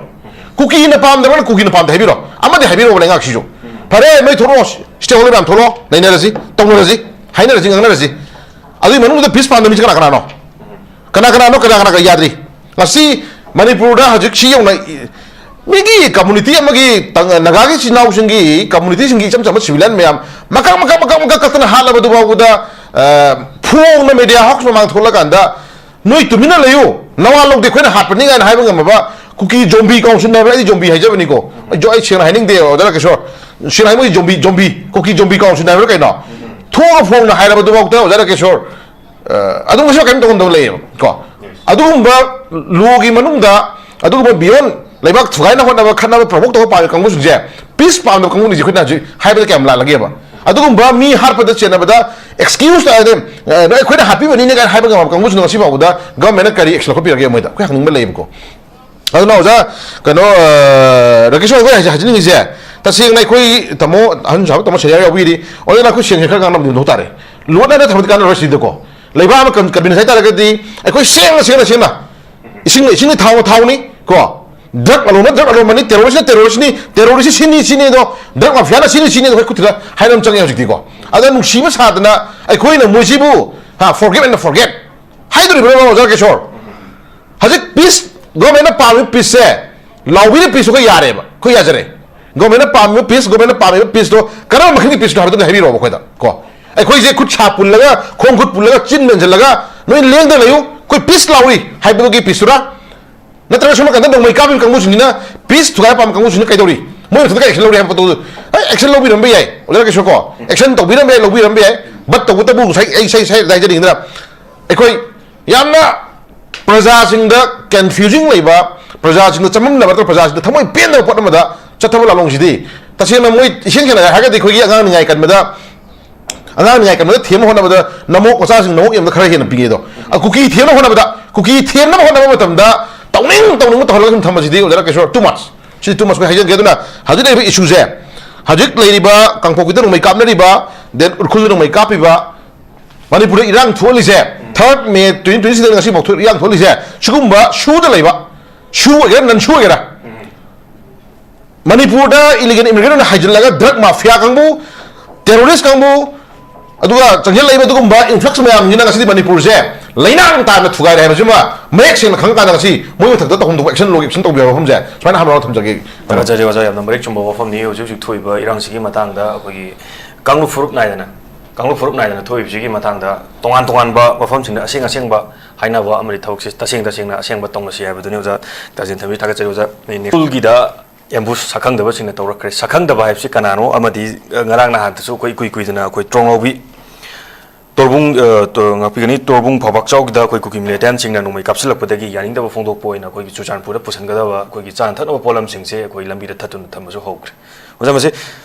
ꯀꯨꯀꯤꯅ ꯄꯥꯝꯗꯕꯅ ꯀꯨꯀꯤꯅ ꯄꯥꯝꯗꯦ ꯍꯥꯏꯕꯤꯔꯣ꯫ ꯑꯃꯗꯤ ꯍꯥꯏꯕꯤꯔꯛꯑꯣ ꯂꯩꯉꯥꯛꯁꯤꯁꯨ꯫ ꯐꯔꯦ, ꯃꯩ ꯊꯣꯛꯂꯛꯑꯣ, stakeholder ꯃꯌꯥꯝ ꯊꯣꯛꯂꯛꯑꯣ, ꯅꯩꯅꯔꯁꯤ, ꯇꯧꯅꯔꯁꯤ, ꯍꯥꯏꯅꯔꯁꯤ, ꯉꯥꯡꯅꯔꯁꯤ꯫ ꯑꯗꯨꯒꯤ ꯃꯅꯨꯡꯗ peace ꯄꯥꯝꯗꯕ ꯃꯤꯁꯦ ꯀꯅꯥ ꯀꯅꯥꯅꯣ? ꯀꯅꯥ ꯀꯅꯥꯅꯣ, ꯀꯅꯥ ꯀꯅꯥ ꯌꯥꯗ꯭ꯔꯤ? ꯉꯁꯤ ꯃꯅꯤꯄꯨꯔꯗ ꯍꯧꯖꯤꯛ ꯁꯤ ꯌꯧꯅ ꯃꯤꯒꯤ community ꯑꯃꯒꯤ ꯇꯪ-, ꯅꯥꯒꯥꯒꯤ ꯏꯆꯤꯟ ꯏꯅꯥꯎꯁꯤꯡꯒꯤ community ꯁꯤꯡꯒꯤ ꯏꯆꯝ ꯆꯝꯕ civilian ꯃꯌꯥꯝ ꯃꯀꯛ ꯃꯀꯛ ꯃꯀꯛ ꯃꯀꯛ ꯀꯛꯇꯅ ꯍꯥꯠꯂꯕꯗꯨ ꯐꯥꯎꯕꯗ, ꯑ, ꯐꯣꯡꯅ media house ꯃꯃꯥꯡ ꯊꯣꯛꯂꯀꯥꯟꯗ ꯅꯣꯏ ꯇꯨꯃꯤꯟꯅ ꯂꯩꯌꯨ, ꯅꯋꯥ ꯂꯧꯗꯦ, ꯑꯩꯈꯣꯏꯅ ꯍꯥꯠꯄꯅꯤ ꯀꯥꯏꯅ ꯍꯥꯏꯕ ꯉꯝꯃꯕ ꯀꯨꯀꯤ zombie council ꯍꯥꯏꯕ꯭ꯔꯥ, ꯑꯩꯗꯤ zombie ꯍꯥꯏꯖꯕꯅꯤꯀꯣ, ꯑꯩ ꯖꯣ-, ꯑꯩ ꯁꯦꯡꯅ ꯍꯥꯏꯅꯤꯡꯗꯦ ꯑꯣꯖꯥ ꯔꯥꯀꯦꯁꯣꯔ, ꯁꯦꯡꯅ ꯍꯥꯏ ꯃꯣꯏ zombie, zombie, ꯀꯨꯀꯤ zombie council ꯍꯥꯏꯕ꯭ꯔꯥ ꯀꯩꯅꯣ, ꯊꯣꯛꯑꯒ ꯐꯣꯡꯅ ꯍꯥꯏꯔꯕꯗꯨꯐꯥꯎꯗ ꯑꯣꯖꯥ ꯔꯥꯀꯦꯁꯣꯔ, ꯑ, ꯑꯗꯨꯝ ꯉꯁꯤ ꯀꯔꯤꯝ ꯇꯧꯐꯝꯗꯕ ꯂꯩꯌꯦꯕ ꯀꯣ꯫ ꯑꯗꯨꯒꯨꯝꯕ law ꯒꯤ ꯃꯅꯨꯡꯗ ꯑꯗꯨꯒꯨꯝꯕ beyond ꯂꯩꯕꯥꯛ ꯊꯨꯒꯥꯏꯅ ꯍꯣꯠꯅꯕ, ꯈꯠꯅꯕ provoke ꯇꯧꯕ ꯄꯥꯝꯃꯤ ꯀꯥꯡꯕꯨꯁꯤꯡꯁꯦ, peace ꯄꯥꯝꯗꯕ ꯀꯥꯡꯕꯨꯅꯤꯁꯦ ꯑꯩꯈꯣꯏꯅ ꯍꯧꯖꯤꯛ ꯍꯥꯏꯕꯗ ꯀꯌꯥꯝ ꯂꯥꯜꯂꯒꯦꯕ? ꯑꯗꯨꯒꯨꯝꯕ ꯃꯤ ꯍꯥꯠꯄꯗ ꯆꯦꯟꯅꯕꯗ excuse ꯇꯥꯔꯗꯤ, ꯑ, ꯑꯩꯈꯣꯏꯅ ꯍꯥꯠꯄꯤꯕꯅꯤꯅꯦ ꯀꯥꯏꯅ ꯍꯥꯏꯕ ꯉꯝꯕ ꯀꯥꯡꯕꯨꯁꯤꯡꯗꯣ ꯉꯁꯤ ꯐꯥꯎꯕꯗ government ꯀꯔꯤ action ꯂꯧꯈꯠꯄꯤꯔꯒꯦ ꯃꯣꯏꯗ? ꯑꯩꯈꯣꯏ ꯍꯪꯅꯤꯡꯕ ꯂꯩꯌꯦꯕꯀꯣ꯫ ꯑꯗꯨꯅ ꯑꯣꯖꯥ, ꯀꯩꯅꯣ, ꯑ, ꯔꯥꯀꯦꯁ, ꯑꯩꯈꯣꯏ ꯍꯥꯏꯖ-, ꯍꯥꯏꯖꯅꯤꯡꯉꯤꯁꯦ, ꯇꯁꯦꯡꯅ ꯑꯩꯈꯣꯏ ꯇꯥꯃꯣ, ꯑꯍꯟ ꯁꯥꯕ ꯇꯥꯃꯣ senior ꯌꯥꯎꯕꯤꯔꯤ, ꯑꯣꯖꯥꯅ ꯑꯩꯈꯣꯏ ꯁꯦꯡꯅ ꯈꯔ ꯉꯥꯡꯅꯕꯗꯤ ꯃꯊꯧ ꯇꯥꯔꯦ꯫ ꯂꯣꯠꯅꯅ ꯊꯝꯕꯗꯤ ꯀꯥꯟꯅꯔꯣꯏ ꯁꯤꯗꯀꯣ꯫ ꯂꯩꯕꯥꯛ ꯑꯃ ꯀꯟ-, convince ꯍꯥꯏꯇꯥꯔꯒꯗꯤ, ꯑꯩꯈꯣꯏ ꯁꯦꯡꯅ, ꯁꯦꯡꯅ, ꯁꯦꯡꯅ, ꯏꯁꯤꯡꯅ ꯏꯁꯤꯡꯅꯤ, ꯊꯥꯎꯅ ꯊꯥꯎꯅꯤ, ꯀꯣ, drug ꯂꯂꯣꯟꯕ drug ꯂꯂꯣꯟꯕꯅꯤ, terrorist ꯅ terrorist ꯅꯤ, terrorist ꯁꯤꯅꯤ, ꯁꯤꯅꯤ ꯑꯗꯣ, drug mafia ꯅ ꯁꯤꯅꯤ, ꯁꯤꯅꯤ ꯑꯗꯣ, ꯑꯩꯈꯣꯏ ꯈꯨꯠꯇꯨꯗ ꯍꯥꯏꯕ ꯑꯃ ꯆꯪꯉꯦ ꯍꯧꯖꯤꯛꯇꯤꯀꯣ꯫ ꯑꯗ ꯅꯨꯡꯁꯤꯕ ꯁꯥꯗꯅ ꯑꯩꯈꯣꯏꯅ ꯃꯣꯏꯁꯤꯕꯨ, ꯍꯥ, forgive and forget ꯍꯥꯏꯗꯣꯔꯤꯕ꯭ꯔꯣ, ꯑꯣꯖꯥ ꯀꯤꯁꯣꯔ? ꯍꯧꯖꯤꯛ peace, government ꯅ ꯄꯥꯝꯃꯤꯕ peace ꯁꯦ, ꯂꯥꯎꯕꯤꯅ peace ꯇꯨ ꯑꯩꯈꯣꯏ ꯌꯥꯔꯦꯕ, ꯑꯩꯈꯣꯏ ꯌꯥꯖꯔꯦ꯫ Government ꯅ ꯄꯥꯝꯃꯤꯕ peace, government ꯅ ꯄꯥꯝꯃꯤꯕ peace ꯇꯣ ꯀꯔꯝꯕ ꯃꯈꯜꯒꯤ peace ꯅꯣ ꯍꯥꯏꯕꯗꯨ ꯍꯥꯏꯕꯤꯔꯛꯑꯣꯕ ꯑꯩꯈꯣꯏꯗ, ꯀꯣ꯫ ꯑꯩꯈꯣꯏꯁꯦ ꯈꯨꯠ ꯁꯥ ꯄꯨꯜꯂꯒ, ꯈꯣꯡ ꯈꯨꯠ ꯄꯨꯜꯂꯒ, ꯆꯤꯟ ꯃꯦꯟꯁꯤꯜꯂꯒ, ꯅꯣꯏ ꯂꯦꯡꯗꯅ ꯂꯩꯌꯨ, ꯑꯩꯈꯣꯏ peace ꯂꯥꯎꯔꯤ ꯍꯥꯏꯕꯗꯨꯒꯤ peace ꯇꯨꯔꯥ? ꯅꯠꯇ꯭ꯔꯒ ꯁꯣꯝ ꯅꯥꯀꯟꯗ ꯅꯣꯡꯃꯩ ꯀꯥꯞꯄꯤꯕ ꯀꯥꯡꯕꯨꯁꯤꯡꯁꯤꯅ, peace ꯊꯨꯒꯥꯏꯕ ꯄꯥꯝꯕ ꯀꯥꯡꯕꯨꯁꯤꯡꯅ ꯀꯩꯗꯧꯔꯤ? ꯃꯣꯏ ꯃꯊꯛꯇ ꯀꯩ action ꯂꯧꯔꯤ ꯍꯥꯏꯕ ꯄꯣꯠꯇꯣ, ꯍꯣꯏ, action ꯂꯧꯕꯤꯔꯝꯕ ꯌꯥꯏ, ꯑꯣꯖꯥ ꯀꯤꯁꯣꯔ, ꯀꯣ꯫ Action ꯇꯧꯕꯤꯔꯝꯕ ꯌꯥꯏ, ꯂꯧꯕꯤꯔꯝꯕ ꯌꯥꯏ, but ꯇꯧꯕꯇꯕꯨ ꯉꯁꯥꯏ ꯑꯩ ꯏꯁꯩ, ꯏꯁꯩ ꯍꯥꯏꯖꯅꯤꯡꯗꯅ, ꯑꯩꯈꯣꯏ ꯌꯥꯝꯅ ꯄ꯭ꯔꯖꯥꯁꯤꯡꯗ confusing ꯂꯩꯕ, ꯄ꯭ꯔꯖꯥꯁꯤꯡꯗ ꯆꯃꯝꯅꯕ ꯅꯠꯇ꯭ꯔꯒ ꯄ꯭ꯔꯖꯥꯁꯤꯡꯗ ꯊꯃꯣꯏ ꯄꯦꯟꯗꯕ ꯄꯣꯠ ꯑꯃꯗ ꯆꯠꯊꯕ ꯂꯥꯂꯣꯡꯁꯤꯗꯤ, ꯇꯁꯦꯡꯅ ꯃꯣꯏ ꯏꯁꯦꯡ ꯁꯦꯡꯅ ꯍꯥꯏꯔꯒꯗꯤ ꯑꯩꯈꯣꯏꯒꯤ ꯑꯉꯥꯡ ꯅꯤꯡꯉꯥꯏ ꯀꯟꯕꯗ, ꯑꯉꯥꯡ ꯅꯤꯡꯉꯥꯏ ꯀꯟꯕꯗ ꯊꯦꯝꯕ ꯍꯣꯠꯅꯕꯗ ꯅꯃꯣꯛ ꯃꯆꯥꯁꯤꯡ ꯅꯃꯣꯛ ꯌꯦꯡꯕꯗ ꯈꯔ ꯍꯦꯟꯅ ꯄꯤꯛꯑꯦꯗꯣ꯫ ꯑ, ꯀꯨꯀꯤ ꯊꯦꯝꯅꯕ ꯍꯣꯠꯅꯕꯗ, ꯀꯨꯀꯤ ꯊꯦꯝꯅꯕ ꯍꯣꯠꯅꯕ ꯃꯇꯝꯗ ꯇꯧꯅꯤꯡ ꯇꯧꯅꯤꯡꯕ ꯇꯧꯍꯜꯂꯒ ꯁꯨꯝ ꯊꯝꯕꯁꯤꯗꯤ, ꯑꯣꯖꯥ ꯀꯤꯁꯣꯔ, too much꯫ ꯁꯤꯗꯤ too much ꯑꯩꯈꯣꯏ ꯍꯥꯏꯖꯒꯦ꯫ ꯑꯗꯨꯅ ꯍꯧꯖꯤꯛ ꯂꯩꯔꯤꯕ issue ꯁꯦ, ꯍꯧꯖꯤꯛ ꯂꯩꯔꯤꯕ ꯀꯥꯡꯄꯣꯛꯄꯤꯗ ꯅꯣꯡꯃꯩ ꯀꯥꯞꯅꯔꯤꯕ, then ꯎꯈ꯭ꯔꯨꯜꯗ ꯅꯣꯡꯃꯩ ꯀꯥꯞꯄꯤꯕ, ꯃꯅꯤꯄꯨꯔꯗ ꯏꯔꯥꯡ ꯊꯣꯛꯍꯜꯂꯤꯁꯦ, third May twenty twenty six ꯗ ꯉꯁꯤꯐꯥꯎ ꯊꯣꯛ-, ꯏꯔꯥꯡ ꯊꯣꯛꯍꯜꯂꯤꯁꯦ, ꯁꯤꯒꯨꯝꯕ ꯁꯨꯗ ꯂꯩꯕ, ꯁꯨ ꯑꯣꯏꯒꯦꯔꯥ, non ꯁꯨ ꯑꯣꯏꯒꯦꯔꯥ, ꯃꯅꯤꯄꯨꯔꯗ illegal immigrant ꯑꯣꯏꯅ ꯍꯥꯏꯖꯤꯜꯂꯒ drug mafia ꯀꯥꯡꯕꯨ, terrorist ꯀꯥꯡꯕꯨ, ꯑꯗꯨꯒ ꯆꯪꯁꯤꯜꯂꯛꯏꯕ ꯑꯗꯨꯒꯨꯝꯕ influx ꯃꯌꯥꯝꯁꯤꯅ ꯉꯁꯤꯗꯤ ꯃꯅꯤꯄꯨꯔꯁꯦ ꯂꯩꯅꯥꯡ ꯇꯥꯅ ꯊꯨꯒꯥꯏꯔꯦ ꯍꯥꯏꯕꯁꯤꯃ ꯃꯌꯦꯛ ꯁꯦꯡꯅ ꯈꯪꯉꯀꯥꯟꯗ ꯉꯁꯤ ꯃꯣꯏ ꯃꯊꯛꯇ ꯇꯧꯐꯝ ꯊꯣꯛꯄ action ꯂꯧꯒꯦ, action ꯇꯧꯕꯤꯌꯨ ꯍꯥꯏꯕ ꯋꯥꯐꯝꯁꯦ ꯁꯨꯃꯥꯏꯅ ꯍꯥꯞꯅ ꯊꯝꯖꯒꯦ꯫ ꯊꯥꯒꯠꯆꯔꯤ ꯑꯣꯖꯥ, ꯌꯥꯝꯅ ꯃꯔꯤꯛ ꯆꯨꯝꯕ ꯋꯥꯐꯝꯅꯤ꯫ ꯍꯧꯖꯤꯛ ꯍꯧꯖꯤꯛ ꯊꯣꯛꯏꯕ ꯏꯔꯥꯡꯁꯤꯒꯤ ꯃꯇꯥꯡꯗ ꯑꯩꯈꯣꯏꯒꯤ ꯀꯥꯡꯂꯨꯞ ꯐꯨꯔꯨꯞ ꯅꯥꯏꯗꯅ, ꯀꯥꯡꯂꯨꯞ ꯐꯨꯔꯨꯞ ꯅꯥꯏꯗꯅ ꯊꯣꯛꯏꯕꯁꯤꯒꯤ ꯃꯇꯥꯡꯗ ꯇꯣꯉꯥꯟ ꯇꯣꯉꯥꯟꯕ ꯋꯥꯐꯝꯁꯤꯡꯗ ꯑꯁꯦꯡ ꯑꯁꯦꯡꯕ ꯍꯥꯏꯅꯕ ꯑꯃꯗꯤ ꯊꯕꯛꯁꯦ ꯇꯁꯦꯡ ꯇꯁꯦꯡꯅ ꯑꯁꯦꯡꯕ ꯇꯧꯅꯁꯤ ꯍꯥꯏꯕꯗꯨꯅꯤ ꯑꯣꯖꯥ ꯇꯥꯖꯦꯟ ꯊꯝꯕꯤ꯫ ꯊꯥꯒꯠꯆꯔꯤ ꯑꯣꯖꯥ꯫ ꯎꯈ꯭ꯔꯨꯜꯒꯤꯗ ambush ꯁꯛꯈꯪꯗꯕꯁꯤꯡꯅ ꯇꯧꯔꯛꯈ꯭ꯔꯦ꯫ ꯁꯛꯈꯪꯗꯕ ꯍꯥꯏꯕꯁꯤ ꯀꯅꯥꯅꯣ? ꯑꯃꯗꯤ, ꯑ, ꯉꯔꯥꯡ ꯅꯍꯥꯟꯇꯁꯨ ꯑꯩꯈꯣꯏ ꯏꯀꯨꯏ ꯀꯨꯏꯗꯅ ꯑꯩꯈꯣꯏ ꯇ꯭ꯔꯣꯡꯉꯥꯎꯕꯤ, ꯇꯣꯔꯕꯨꯡ, ꯑ, ꯇꯣ-, ꯉꯥꯛꯄꯤꯒꯅꯤ, ꯇꯣꯔꯕꯨꯡ ꯐꯥꯎꯕꯥꯛꯆꯥꯎꯒꯤꯗ ꯑꯩꯈꯣꯏ ꯀꯨꯀꯤ militantꯁꯤꯡꯅ ꯅꯣꯡꯃꯩ ꯀꯥꯞꯁꯤꯜꯂꯛꯄꯗꯒꯤ ꯌꯥꯅꯤꯡꯗꯕ ꯐꯣꯡꯗꯣꯛꯄ ꯑꯣꯏꯅ ꯑꯩꯈꯣꯏꯒꯤ ꯆꯨꯔꯆꯥꯟꯄꯨꯔꯗ ꯄꯨꯁꯤꯟꯒꯗꯕ ꯑꯩꯈꯣꯏꯒꯤ ꯆꯥꯅ ꯊꯛꯅꯕ ꯄꯣꯠꯂꯝꯁꯤꯡꯁꯦ ꯑꯩꯈꯣꯏ ꯂꯝꯕꯤꯗ ꯊꯠꯇꯨꯅ ꯊꯝꯕꯁꯨ ꯍꯧꯈ꯭ꯔꯦ꯫ ꯑꯣꯖꯥ, ꯃꯁꯤ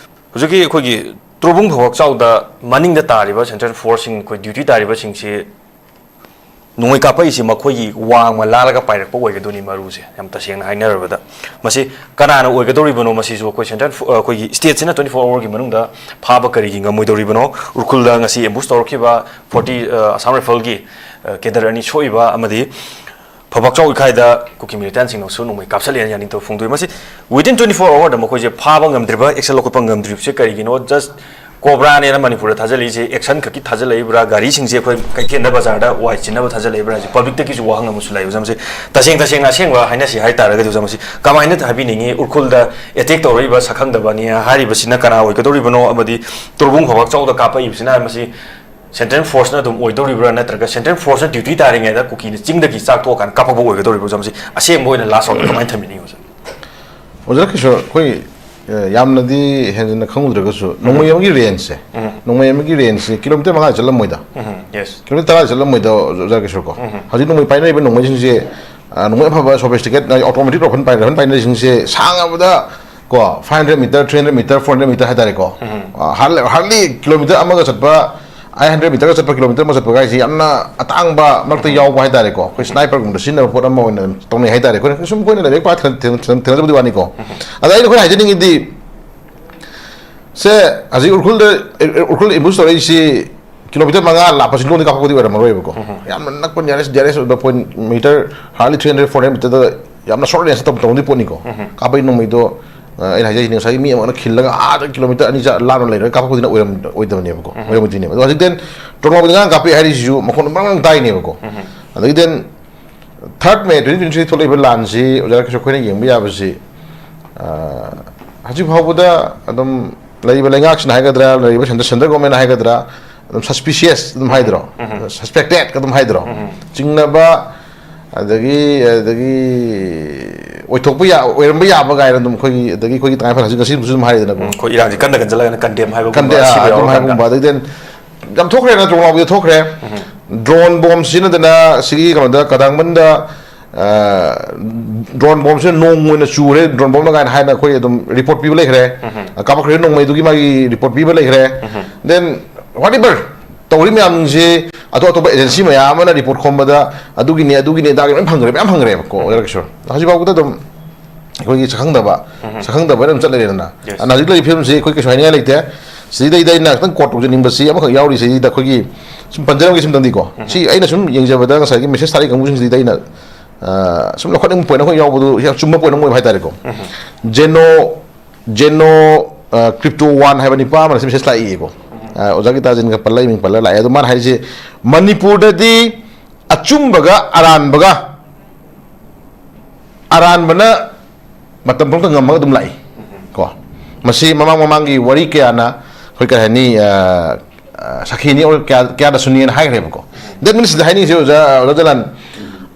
ꯍꯧꯖꯤꯛꯀꯤ ꯑꯩꯈꯣꯏꯒꯤ ꯇꯣꯔꯕꯨꯡ ꯐꯧꯕꯥꯛꯆꯥꯎꯗ ꯃꯅꯤꯡꯗ ꯇꯥꯔꯤꯕ ꯁꯦꯟꯇ꯭ꯔꯦꯜ ꯐꯣꯔꯁꯁꯤꯡ, ꯑꯩꯈꯣꯏ ꯗ꯭ꯌꯨꯇꯤ ꯇꯥꯔꯤꯕꯁꯤꯡꯁꯤ ꯅꯣꯡꯃꯩ ꯀꯥꯞꯄꯛꯏꯁꯤ ꯃꯈꯣꯏꯒꯤ ꯋꯥꯡꯃ ꯂꯥꯜꯂꯒ ꯄꯥꯏꯔꯛꯄ ꯑꯣꯏꯒꯗꯣꯏꯅꯤ ꯃꯔꯨꯁꯦ, ꯌꯥꯝ ꯇꯁꯦꯡꯅ ꯍꯥꯏꯅꯔꯕꯗ꯫ ꯃꯁꯤ ꯀꯅꯥꯅ ꯑꯣꯏꯒꯗꯧꯔꯤꯕꯅꯣ? ꯃꯁꯤꯁꯨ ꯑꯩꯈꯣꯏ ꯁꯦꯟꯇ꯭ꯔꯦꯜ ꯐꯣ-, ꯑꯩꯈꯣꯏꯒꯤ ꯁ꯭ꯇꯦꯠꯁꯤꯅ ꯇ꯭ꯋꯦꯟꯇꯤ ꯐꯣꯔ ꯑꯋꯥꯔꯒꯤ ꯃꯅꯨꯡꯗ ꯐꯥꯕ ꯀꯔꯤꯒꯤ ꯉꯝꯃꯣꯏꯗꯧꯔꯤꯕꯅꯣ? ꯎꯈ꯭ꯔꯨꯜꯗ ꯉꯁꯤ ꯑꯦꯝꯕꯨꯁ ꯇꯧꯔꯛꯈꯤꯕ ꯐꯣꯔꯇꯤ, ꯑ, ꯑꯁꯥꯝ ꯔꯥꯏꯐꯜꯒꯤ, ꯑ, ꯀꯦꯗꯔ ꯑꯅꯤ ꯁꯣꯛꯏꯕ ꯑꯃꯗꯤ ꯐꯧꯕꯥꯛꯆꯥꯎ ꯏꯀꯥꯏꯗ ꯀꯨꯀꯤ ꯃꯤꯂꯤꯇꯦꯟꯁꯤꯡꯅꯁꯨ ꯅꯣꯡꯃꯩ ꯀꯥꯞꯁꯤꯜꯂꯦꯅ ꯌꯥꯅꯤꯡꯗꯕ ꯐꯣꯡꯗꯣꯛꯏ꯫ ꯃꯁꯤ within twenty four hourꯗ ꯃꯈꯣꯏꯁꯦ ꯐꯥꯕ ꯉꯝꯗ꯭ꯔꯤꯕ, action ꯂꯧꯈꯠꯄ ꯉꯝꯗ꯭ꯔꯤꯕꯁꯦ ꯀꯔꯤꯒꯤꯅꯣ? Just ꯀꯣꯕ꯭ꯔꯥꯅꯦꯅ ꯃꯅꯤꯄꯨꯔꯗ ꯊꯥꯖꯤꯜꯂꯛꯏꯁꯦ, action ꯈꯛꯀꯤ ꯊꯥꯖꯤꯜꯂꯛꯏꯕ꯭ꯔꯥ? ꯒꯥꯔꯤꯁꯤꯡꯁꯦ ꯑꯩꯈꯣꯏ ꯀꯩꯊꯦꯜꯗ, ꯕꯖꯥꯔꯗ ꯋꯥꯏ ꯆꯤꯟꯅꯕ ꯊꯥꯖꯤꯜꯂꯛꯏꯕ꯭ꯔꯥ ꯍꯥꯏꯁꯦ publicꯇꯒꯤꯁꯨ ꯋꯥꯍꯪ ꯑꯃꯁꯨ ꯂꯥꯛꯏ꯫ ꯑꯣꯖꯥ, ꯃꯁꯤ ꯇꯁꯦꯡ ꯇꯁꯦꯡꯅ ꯑꯁꯦꯡꯕ ꯍꯥꯏꯅꯁꯤ ꯍꯥꯏ ꯇꯥꯔꯒꯗꯤ, ꯑꯣꯖꯥ, ꯃꯁꯤ ꯀꯃꯥꯏꯅ ꯍꯥꯏꯕꯤꯅꯤꯡꯉꯤ? ꯎꯈ꯭ꯔꯨꯜꯗ attack ꯇꯧꯔꯛꯏꯕ ꯁꯛꯈꯪꯗꯕꯅꯤ ꯍꯥꯏꯔꯤꯕꯁꯤꯅ ꯀꯅꯥ ꯑꯣꯏꯒꯗꯧꯔꯤꯕꯅꯣ? ꯑꯃꯗꯤ ꯇꯣꯔꯕꯨꯡ ꯐꯧꯕꯥꯛꯆꯥꯎꯗ ꯀꯥꯞꯄꯛꯏꯕꯁꯤꯅ ꯃꯁꯤ ꯁꯦꯟꯇ꯭ꯔꯦꯜ ꯐꯣꯔꯁꯅ ꯑꯗꯨꯝ ꯑꯣꯏꯗꯧꯔꯤꯕ꯭ꯔꯥ, ꯅꯠꯇ꯭ꯔꯒ ꯁꯦꯟꯇ꯭ꯔꯦꯜ ꯐꯣꯔꯁꯅ ꯗ꯭ꯌꯨꯇꯤ ꯇꯥꯔꯤꯉꯩꯗ ꯀꯨꯀꯤꯅ ꯆꯤꯡꯗꯒꯤ ꯆꯥꯛ ꯇꯣꯛꯑꯀꯥꯟꯗ ꯀꯥꯞꯄꯛꯄ ꯑꯣꯏꯒꯗꯧꯔꯤꯕ꯭ꯔꯥ? ꯃꯁꯤ ꯑꯁꯦꯡꯕ ꯑꯣꯏꯅ ꯂꯥꯁ ꯑꯥꯎꯠꯇ ꯀꯃꯥꯏꯅ ꯊꯝꯕꯤꯅꯤꯡꯉꯤ, ꯑꯣꯖꯥ? ꯑꯣꯖꯥ ꯀꯤꯁꯣꯔ, ꯑꯩꯈꯣꯏ, ꯑ, ꯌꯥꯝꯅꯗꯤ ꯍꯦꯟꯖꯤꯟꯅ ꯈꯪꯉꯨꯗ꯭ꯔꯒꯁꯨ, ꯅꯣꯡꯃꯩ ꯑꯃꯒꯤ ꯔꯦꯟꯖꯁꯦ, ꯎꯝ꯫ ꯅꯣꯡꯃꯩ ꯑꯃꯒꯤ ꯔꯦꯟꯖꯁꯦ ꯀꯤꯂꯣꯃꯤꯇꯔ ꯃꯉꯥ ꯆꯠꯂꯝꯃꯣꯏꯗ꯫ ꯎꯝ, yes꯫ ꯀꯤꯂꯣꯃꯤꯇꯔ ꯇꯔꯥ ꯆꯠꯂꯝꯃꯣꯏꯗ, ꯑꯣꯖꯥ ꯀꯤꯁꯣꯔ ꯀꯣ꯫ ꯎꯝ꯫ ꯍꯧꯖꯤꯛ ꯅꯣꯡꯃꯩ ꯄꯥꯏꯅꯔꯤꯕ ꯅꯣꯡꯃꯩꯁꯤꯡꯁꯦ, ꯑ, ꯅꯣꯡꯃꯩ ꯑꯐꯕ, sophisticated, ꯍꯥꯏꯗꯤ automatic rifle ꯄꯥꯏ-, rifle ꯄꯥꯏꯅꯔꯤꯁꯤꯡꯁꯦ ꯁꯥꯡꯉꯕꯗ ꯀꯣ, five hundred meter, three hundred meter, four hundred meter ꯍꯥꯏꯇꯥꯔꯦꯀꯣ꯫ ꯎꯝ꯫ ꯑ, hardly, hardly ꯀꯤꯂꯣꯃꯤꯇꯔ ꯑꯃꯒ ꯆꯠꯄ, eight hundred meter ꯆꯠꯄ, ꯀꯤꯂꯣꯃꯤꯇꯔ ꯑꯃ ꯆꯠꯄ ꯍꯥꯏꯁꯦ ꯌꯥꯝꯅ ꯑꯇꯥꯡꯕ ꯃꯔꯛꯇ ꯎꯝ꯫ ꯌꯥꯎꯕ ꯍꯥꯏꯇꯥꯔꯦꯀꯣ꯫ ꯑꯩꯈꯣꯏ ꯎꯝ꯫ Sniperꯒꯨꯝꯕꯗ ꯁꯤꯖꯤꯟꯅꯕ ꯄꯣꯠ ꯑꯃ ꯑꯣꯏꯅ ꯇꯧꯅꯩ ꯍꯥꯏꯇꯥꯔꯦ꯫ ꯑꯩꯈꯣꯏꯅ ꯁꯨꯝ ꯑꯩꯈꯣꯏꯅ ꯂꯥꯏꯔꯤꯛ ꯄꯥ ꯊꯦꯡꯅ-, ꯊꯦꯡꯅ-, ꯊꯦꯡꯅꯖꯕꯗꯤ ꯋꯥꯅꯤꯀꯣ꯫ ꯎꯝ꯫ ꯑꯗ ꯑꯩꯅ ꯑꯩꯈꯣꯏꯅ ꯍꯥꯏꯖꯅꯤꯡꯉꯤꯗꯤ, ꯁꯦ, ꯍꯧꯖꯤꯛ ꯎꯈ꯭ꯔꯨꯜꯗ, ꯎꯈ꯭ꯔꯨꯜ ambush ꯇꯧꯔꯛꯏꯁꯤ ꯀꯤꯂꯣꯃꯤꯇꯔ ꯃꯉꯥ ꯂꯥꯞꯄ ꯆꯤꯡꯂꯣꯟꯗ ꯀꯥꯞꯄꯛꯄꯗꯤ ꯑꯣꯏꯔꯝꯃꯔꯣꯏꯕꯀꯣ꯫ ꯎꯝ꯫ ꯌꯥꯝꯅ ꯅꯛꯄ nearest, dearest ꯑꯣꯏꯕ point meter, hardly three hundred, four hundred meterꯗ ꯌꯥꯝꯅ short rangeꯇ ꯇꯧ-, ꯇꯧꯅꯗꯤ ꯄꯣꯠꯅꯤꯀꯣ꯫ ꯎꯝ꯫ ꯀꯥꯞꯄꯛꯏ ꯅꯣꯡꯃꯩꯗꯣ, ꯑ, ꯑꯩꯅ ꯍꯥꯏꯖꯩꯁꯤꯅ ꯉꯁꯥꯏꯒꯤ ꯃꯤ ꯑꯃꯅ ꯈꯤꯜꯂꯒ ꯑꯥꯗ ꯀꯤꯂꯣꯃꯤꯇꯔ ꯑꯅꯤ ꯆꯥ ꯂꯥꯞꯅ ꯂꯩꯔꯒ ꯀꯥꯞꯄꯛꯄꯗꯨꯅ ꯑꯣꯏꯔꯝ-, ꯑꯣꯏꯗꯕꯅꯦꯕꯀꯣ꯫ ꯎꯝ꯫ ꯑꯣꯏꯔꯝꯃꯣꯏꯗꯣꯏꯅꯦꯕ꯫ ꯑꯗꯣ ꯍꯧꯖꯤꯛꯇꯤ drone ꯂꯥꯎꯕꯗ ꯉꯔꯥꯡ ꯀꯥꯞꯄꯛꯑꯦ ꯍꯥꯏꯔꯤꯁꯤꯁꯨ ꯃꯈꯣꯟ ꯕ꯭ꯔꯪ ꯕ꯭ꯔꯪ ꯇꯥꯏꯅꯦꯕꯀꯣ꯫ ꯎꯝ꯫ ꯑꯗꯒꯤ then third May twenty twenty three ꯊꯣꯛꯂꯛꯏꯕ ꯂꯥꯟꯁꯤ ꯑꯣꯖꯥ ꯀꯩꯁꯨ ꯑꯩꯈꯣꯏꯅ ꯌꯦꯡꯕ ꯌꯥꯕꯁꯤ, ꯑ, ꯍꯧꯖꯤꯛ ꯐꯥꯎꯕꯗ ꯑꯗꯨꯝ ꯂꯩꯔꯤꯕ ꯂꯩꯉꯥꯛꯁꯤꯅ ꯍꯥꯏꯒꯗ꯭ꯔꯥ, ꯂꯩꯔꯤꯕ central, central governmentꯅ ꯍꯥꯏꯒꯗ꯭ꯔꯥ, ꯑꯗꯨꯝ suspicious ꯑꯗꯨꯝ ꯍꯥꯏꯗ꯭ꯔꯣ? ꯎꯝ꯫ Suspected ꯑꯗꯨꯝ ꯍꯥꯏꯗ꯭ꯔꯣ? ꯎꯝ꯫ ꯆꯤꯡꯅꯕ, ꯑꯗꯒꯤ, ꯑꯗꯒꯤ ꯑꯣꯏꯊꯣꯛꯄ ꯌꯥ-, ꯑꯣꯏꯔꯝꯕ ꯌꯥꯕ ꯀꯥꯏꯅ ꯑꯗꯨꯝ ꯑꯩꯈꯣꯏꯒꯤ, ꯑꯗꯒꯤ ꯑꯩꯈꯣꯏꯒꯤ ꯇꯉꯥꯏ ꯐꯗꯅ ꯍꯧꯖꯤꯛ ꯉꯁꯤꯁꯨ ꯑꯗꯨꯝ ꯍꯥꯏꯔꯤꯗꯅꯀꯣ꯫ ꯎꯝ, ꯑꯩꯈꯣꯏ ꯏꯔꯥꯡꯁꯦ ꯀꯟꯅ ꯀꯟꯁꯤꯜꯂꯒꯅ condemn ꯍꯥꯏꯕꯒꯨꯝꯕ, ꯀꯟꯗꯦ-, ꯑꯥ, ꯑꯁꯤꯕ ꯑꯗꯨꯝ ꯌꯥꯎꯔꯀꯥꯟꯗ꯫ ꯍꯥꯏꯕꯒꯨꯝꯕ꯫ ꯑꯗꯒꯤ then ꯌꯥꯝ ꯊꯣꯛꯈ꯭ꯔꯦ ꯅꯠꯇ꯭ꯔꯣ, ꯉꯥꯎꯕꯗꯤ ꯊꯣꯛꯈ꯭ꯔꯦ꯫ ꯎꯝ꯫ Drone bomb ꯁꯤꯖꯤꯟꯅꯗꯅ ꯁꯤꯒꯤ ꯀꯩꯅꯣꯗ, ꯀꯗꯥꯡꯕꯟꯗ ꯗ꯭ꯔꯣꯟ ꯕꯣꯝꯁꯦ ꯅꯣꯡ ꯑꯣꯏꯅ ꯆꯨꯔꯦ, ꯗ꯭ꯔꯣꯟ ꯕꯣꯝꯅ ꯀꯥꯏꯅ ꯍꯥꯏꯅ ꯑꯩꯈꯣꯏ ꯑꯗꯨꯝ ꯔꯤꯄꯣꯔꯠ ꯄꯤꯕ ꯂꯩꯈ꯭ꯔꯦ꯫ ꯀꯥꯞꯄꯛꯈ꯭ꯔꯦ ꯅꯣꯡꯃꯩꯗꯨꯒꯤ ꯃꯥꯒꯤ ꯔꯤꯄꯣꯔꯠ ꯄꯤꯕ ꯂꯩꯈ꯭ꯔꯦ꯫ Then whatever ꯇꯧꯔꯤ ꯃꯌꯥꯝꯁꯦ, ꯑꯇꯣꯞ ꯑꯇꯣꯞꯄ ꯑꯦꯖꯦꯟꯁꯤ ꯃꯌꯥꯝ ꯑꯃꯅ ꯔꯤꯄꯣꯔꯠ ꯈꯣꯝꯕꯗ ꯑꯗꯨꯒꯤꯅꯦ, ꯑꯗꯨꯒꯤꯅꯦ, ꯑꯗꯥꯒꯤ ꯂꯣꯏ ꯐꯪꯈ꯭ꯔꯦ, ꯃꯌꯥꯝ ꯐꯪꯈ꯭ꯔꯦꯕꯀꯣ, ꯑꯣꯖꯥ ꯀꯤꯁꯣꯔ꯫ ꯍꯧꯖꯤꯛ ꯐꯥꯎꯕꯗ ꯑꯗꯨꯝ ꯑꯩꯈꯣꯏꯒꯤ ꯁꯛꯈꯪꯗꯕ, ꯁꯛꯈꯪꯗꯕ ꯑꯗꯨꯝ ꯆꯠ ꯂꯩꯔꯦꯗꯅ꯫ ꯑꯗꯨꯅ ꯍꯧꯖꯤꯛ ꯂꯩꯔꯤꯕ ꯐꯤꯕꯝꯁꯤ ꯑꯩꯈꯣꯏ ꯀꯩꯁꯨ ꯍꯥꯏꯅꯤꯡꯉꯥꯏ ꯂꯩꯇꯦ꯫ ꯁꯤꯗꯩꯗ ꯑꯩꯅ ꯈꯤꯇꯪ ꯀꯣꯠ ꯇꯧꯖꯅꯤꯡꯕꯁꯤ ꯑꯃꯈꯛ ꯌꯥꯎꯔꯤ꯫ ꯁꯤꯗꯩꯗ ꯑꯩꯈꯣꯏꯒꯤ ꯁꯨꯝ ꯄꯟꯖꯔꯝꯒꯦ ꯁꯨꯝꯇꯪꯗꯤꯀꯣ꯫ ꯁꯤ ꯑꯩꯅ ꯁꯨꯝ ꯌꯦꯡꯖꯕꯗ ꯉꯁꯥꯏꯒꯤ ꯃꯦꯁꯦꯖ ꯊꯥꯔꯛꯏ ꯀꯥꯡꯕꯨꯁꯤꯡꯁꯤꯗꯩꯗ ꯑꯩꯅ, ꯑ, ꯁꯨꯝ ꯂꯧꯈꯠꯅꯤꯡꯕ ꯄꯣꯏꯟ ꯑꯃꯈꯛ ꯌꯥꯎꯕꯗꯨ ꯌꯥꯝ ꯆꯨꯝꯕ ꯄꯣꯏꯟ ꯑꯃ ꯑꯣꯏꯕ ꯍꯥꯏꯇꯥꯔꯦꯀꯣ꯫ ꯖꯦꯅꯣ, ꯖꯦꯅꯣ, ꯑ, ꯀ꯭ꯔꯤꯞꯇꯣ ꯋꯥꯟ ꯍꯥꯏꯕ ꯅꯤꯄꯥ ꯑꯃꯅ ꯁꯤ ꯃꯦꯁꯦꯖ ꯂꯥꯛꯏꯌꯦꯀꯣ꯫ ꯑ, ꯑꯣꯖꯥ ꯒꯤꯇꯥꯖꯤꯟꯒ ꯄꯜꯂ ꯏꯃꯤꯡ ꯄꯜꯂ ꯂꯥꯛꯑꯦ꯫ ꯑꯗꯣ ꯃꯥꯅ ꯍꯥꯏꯔꯤꯁꯦ, ꯃꯅꯤꯄꯨꯔꯗꯗꯤ ꯑꯆꯨꯝꯕꯒ ꯑꯔꯥꯟꯕꯒ, ꯑꯔꯥꯟꯕꯅ ꯃꯇꯝ ꯄꯨꯝꯅꯃꯛꯇ ꯉꯝꯃꯒ ꯑꯗꯨꯝ ꯂꯥꯛꯏ ꯀꯣ꯫ ꯃꯁꯤ ꯃꯃꯥꯡ ꯃꯃꯥꯡꯒꯤ ꯋꯥꯔꯤ ꯀꯌꯥꯅ ꯑꯩꯈꯣꯏ ꯀꯔꯤ ꯍꯥꯏꯅꯤ, ꯑ, ꯑ, ꯁꯈꯤꯅꯤ ꯑꯣꯔ ꯀꯌꯥ, ꯀꯌꯥꯗ ꯁꯨꯅꯤꯅ ꯍꯥꯏꯈ꯭ꯔꯦꯕꯀꯣ꯫ That means ꯁꯤꯗ ꯍꯥꯏꯅꯤꯡꯉꯤꯁꯦ ꯑꯣꯖꯥ, ꯑꯣꯖꯥ ꯖꯂꯥꯟ,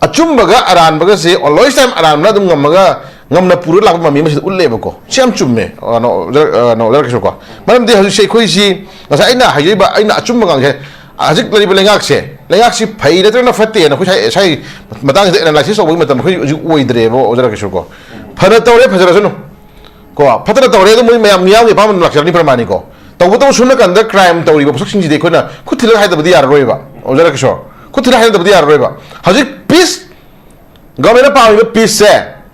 ꯑꯆꯨꯝꯕꯒ ꯑꯔꯥꯟꯕꯒꯁꯦ always time ꯑꯔꯥꯟꯕꯅ ꯑꯗꯨꯝ ꯉꯝꯃꯒ ꯉꯝꯅ ꯄꯨꯔ ꯂꯥꯛꯄ ꯃꯃꯤ ꯑꯃ ꯁꯤꯗ ꯎꯠꯂꯦꯕꯀꯣ꯫ ꯁꯤ ꯌꯥꯝ ꯆꯨꯝꯃꯦ꯫ ꯑ, ꯅꯣ, ꯑꯣꯖꯥ, ꯑ, ꯅꯣ, ꯑꯣꯖꯥ ꯀꯤꯁꯣꯔ ꯀꯣ꯫ ꯃꯔꯝꯗꯤ ꯍꯧꯖꯤꯛꯁꯦ ꯑꯩꯈꯣꯏꯁꯤ ꯉꯁꯥꯏ ꯑꯩꯅ ꯍꯥꯏꯖꯔꯤꯕ, ꯑꯩꯅ ꯑꯆꯨꯝꯕ ꯉꯥꯡꯁꯦ, ꯍꯧꯖꯤꯛ ꯂꯩꯔꯤꯕ ꯂꯩꯉꯥꯛꯁꯦ, ꯂꯩꯉꯥꯛꯁꯤ ꯐꯩ ꯅꯠꯇ꯭ꯔꯒꯅ ꯐꯠꯇꯦꯅ ꯑꯩꯈꯣꯏ ꯁꯥꯏ, ꯁꯥꯏ ꯃꯇꯥꯡꯁꯤꯗ analysis ꯇꯧꯕꯒꯤ ꯃꯇꯝ ꯑꯩꯈꯣꯏ ꯍꯧꯖꯤꯛ ꯑꯣꯏꯗ꯭ꯔꯦꯕ ꯑꯣꯖꯥ ꯀꯤꯁꯣꯔ ꯀꯣ꯫ ꯐꯅ ꯇꯧꯔꯦ, ꯐꯖꯔꯁꯅꯨ ꯀꯣ, ꯐꯠꯇꯅ ꯇꯧꯔꯦ ꯑꯗꯨ ꯃꯣꯏ ꯃꯌꯥꯝ ꯃꯤꯌꯥꯝꯒꯤ ꯑꯄꯥꯝꯕ ꯂꯥꯛꯆꯔꯅꯤ ꯄ꯭ꯔꯃꯥꯅꯤꯀꯣ꯫ ꯇꯧꯕꯇꯕꯨ ꯁꯣꯝ ꯅꯥꯀꯟꯗ crime ꯇꯧꯔꯤꯕ ꯄꯣꯠꯁꯛꯁꯤꯡꯁꯤꯗꯤ ꯑꯩꯈꯣꯏꯅ ꯈꯨꯠ ꯊꯤꯜꯂꯒ ꯍꯥꯏꯗꯕꯗꯤ ꯌꯥꯔꯔꯣꯏꯕ ꯑꯣꯖꯥ ꯀꯤꯁꯣꯔ꯫ ꯈꯨꯠ ꯊꯤꯜꯂꯒ ꯍꯥꯏꯗꯕꯗꯤ ꯌꯥꯔꯔꯣꯏꯕ꯫ ꯍꯧꯖꯤꯛ peace, government ꯅ ꯄꯥꯝꯃꯤꯕ peace ꯁꯦ